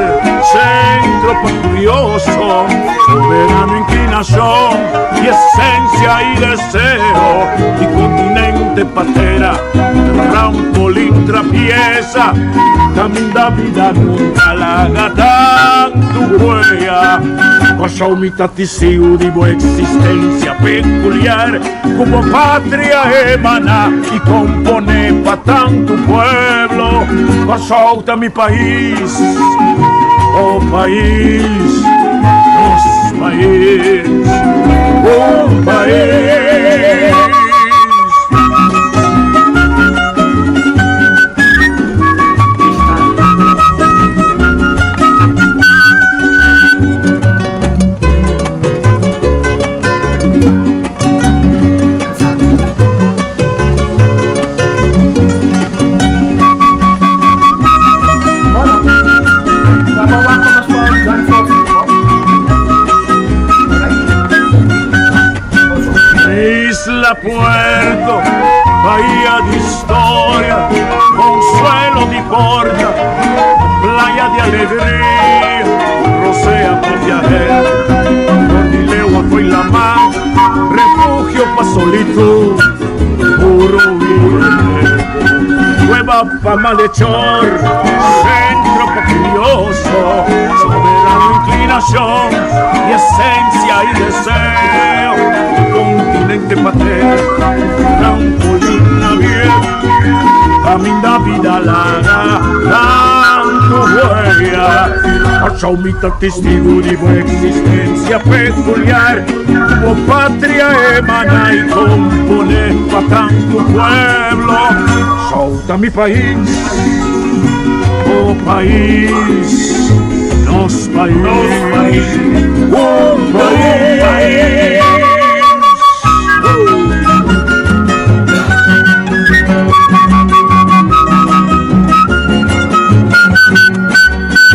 centro pa curioso, soberano inclinacion y esencia y deseo, y continente patera, trampolín trapieza, caminda vida nunca laga tantu huella. Kòrsou mi ta tisiu di bo existencia peculiar, ku bo patria emana y compone pa tantu pueblo. Kòrsou ta mi pais, oh pais, nos pais, un pais. Isla Puerto, bahia di historia, consuelo di porta, playa di alegria, rosea pa viajero, for di lewa fo'i laman, refugio pa solitud, puro i eterno, cueva pa malhechor, centro pa curioso, soberano inclinacion y esencia y deseo, continente patera, trampolín naviero. Caminda vida laga tantu huella. Kòrsou mi ta testigu di bo existencia peculiar. Ku bo patria emana i kompone pa tantu pueblo. Kòrsou ta mi pais, bo pais, nos pais, un pais.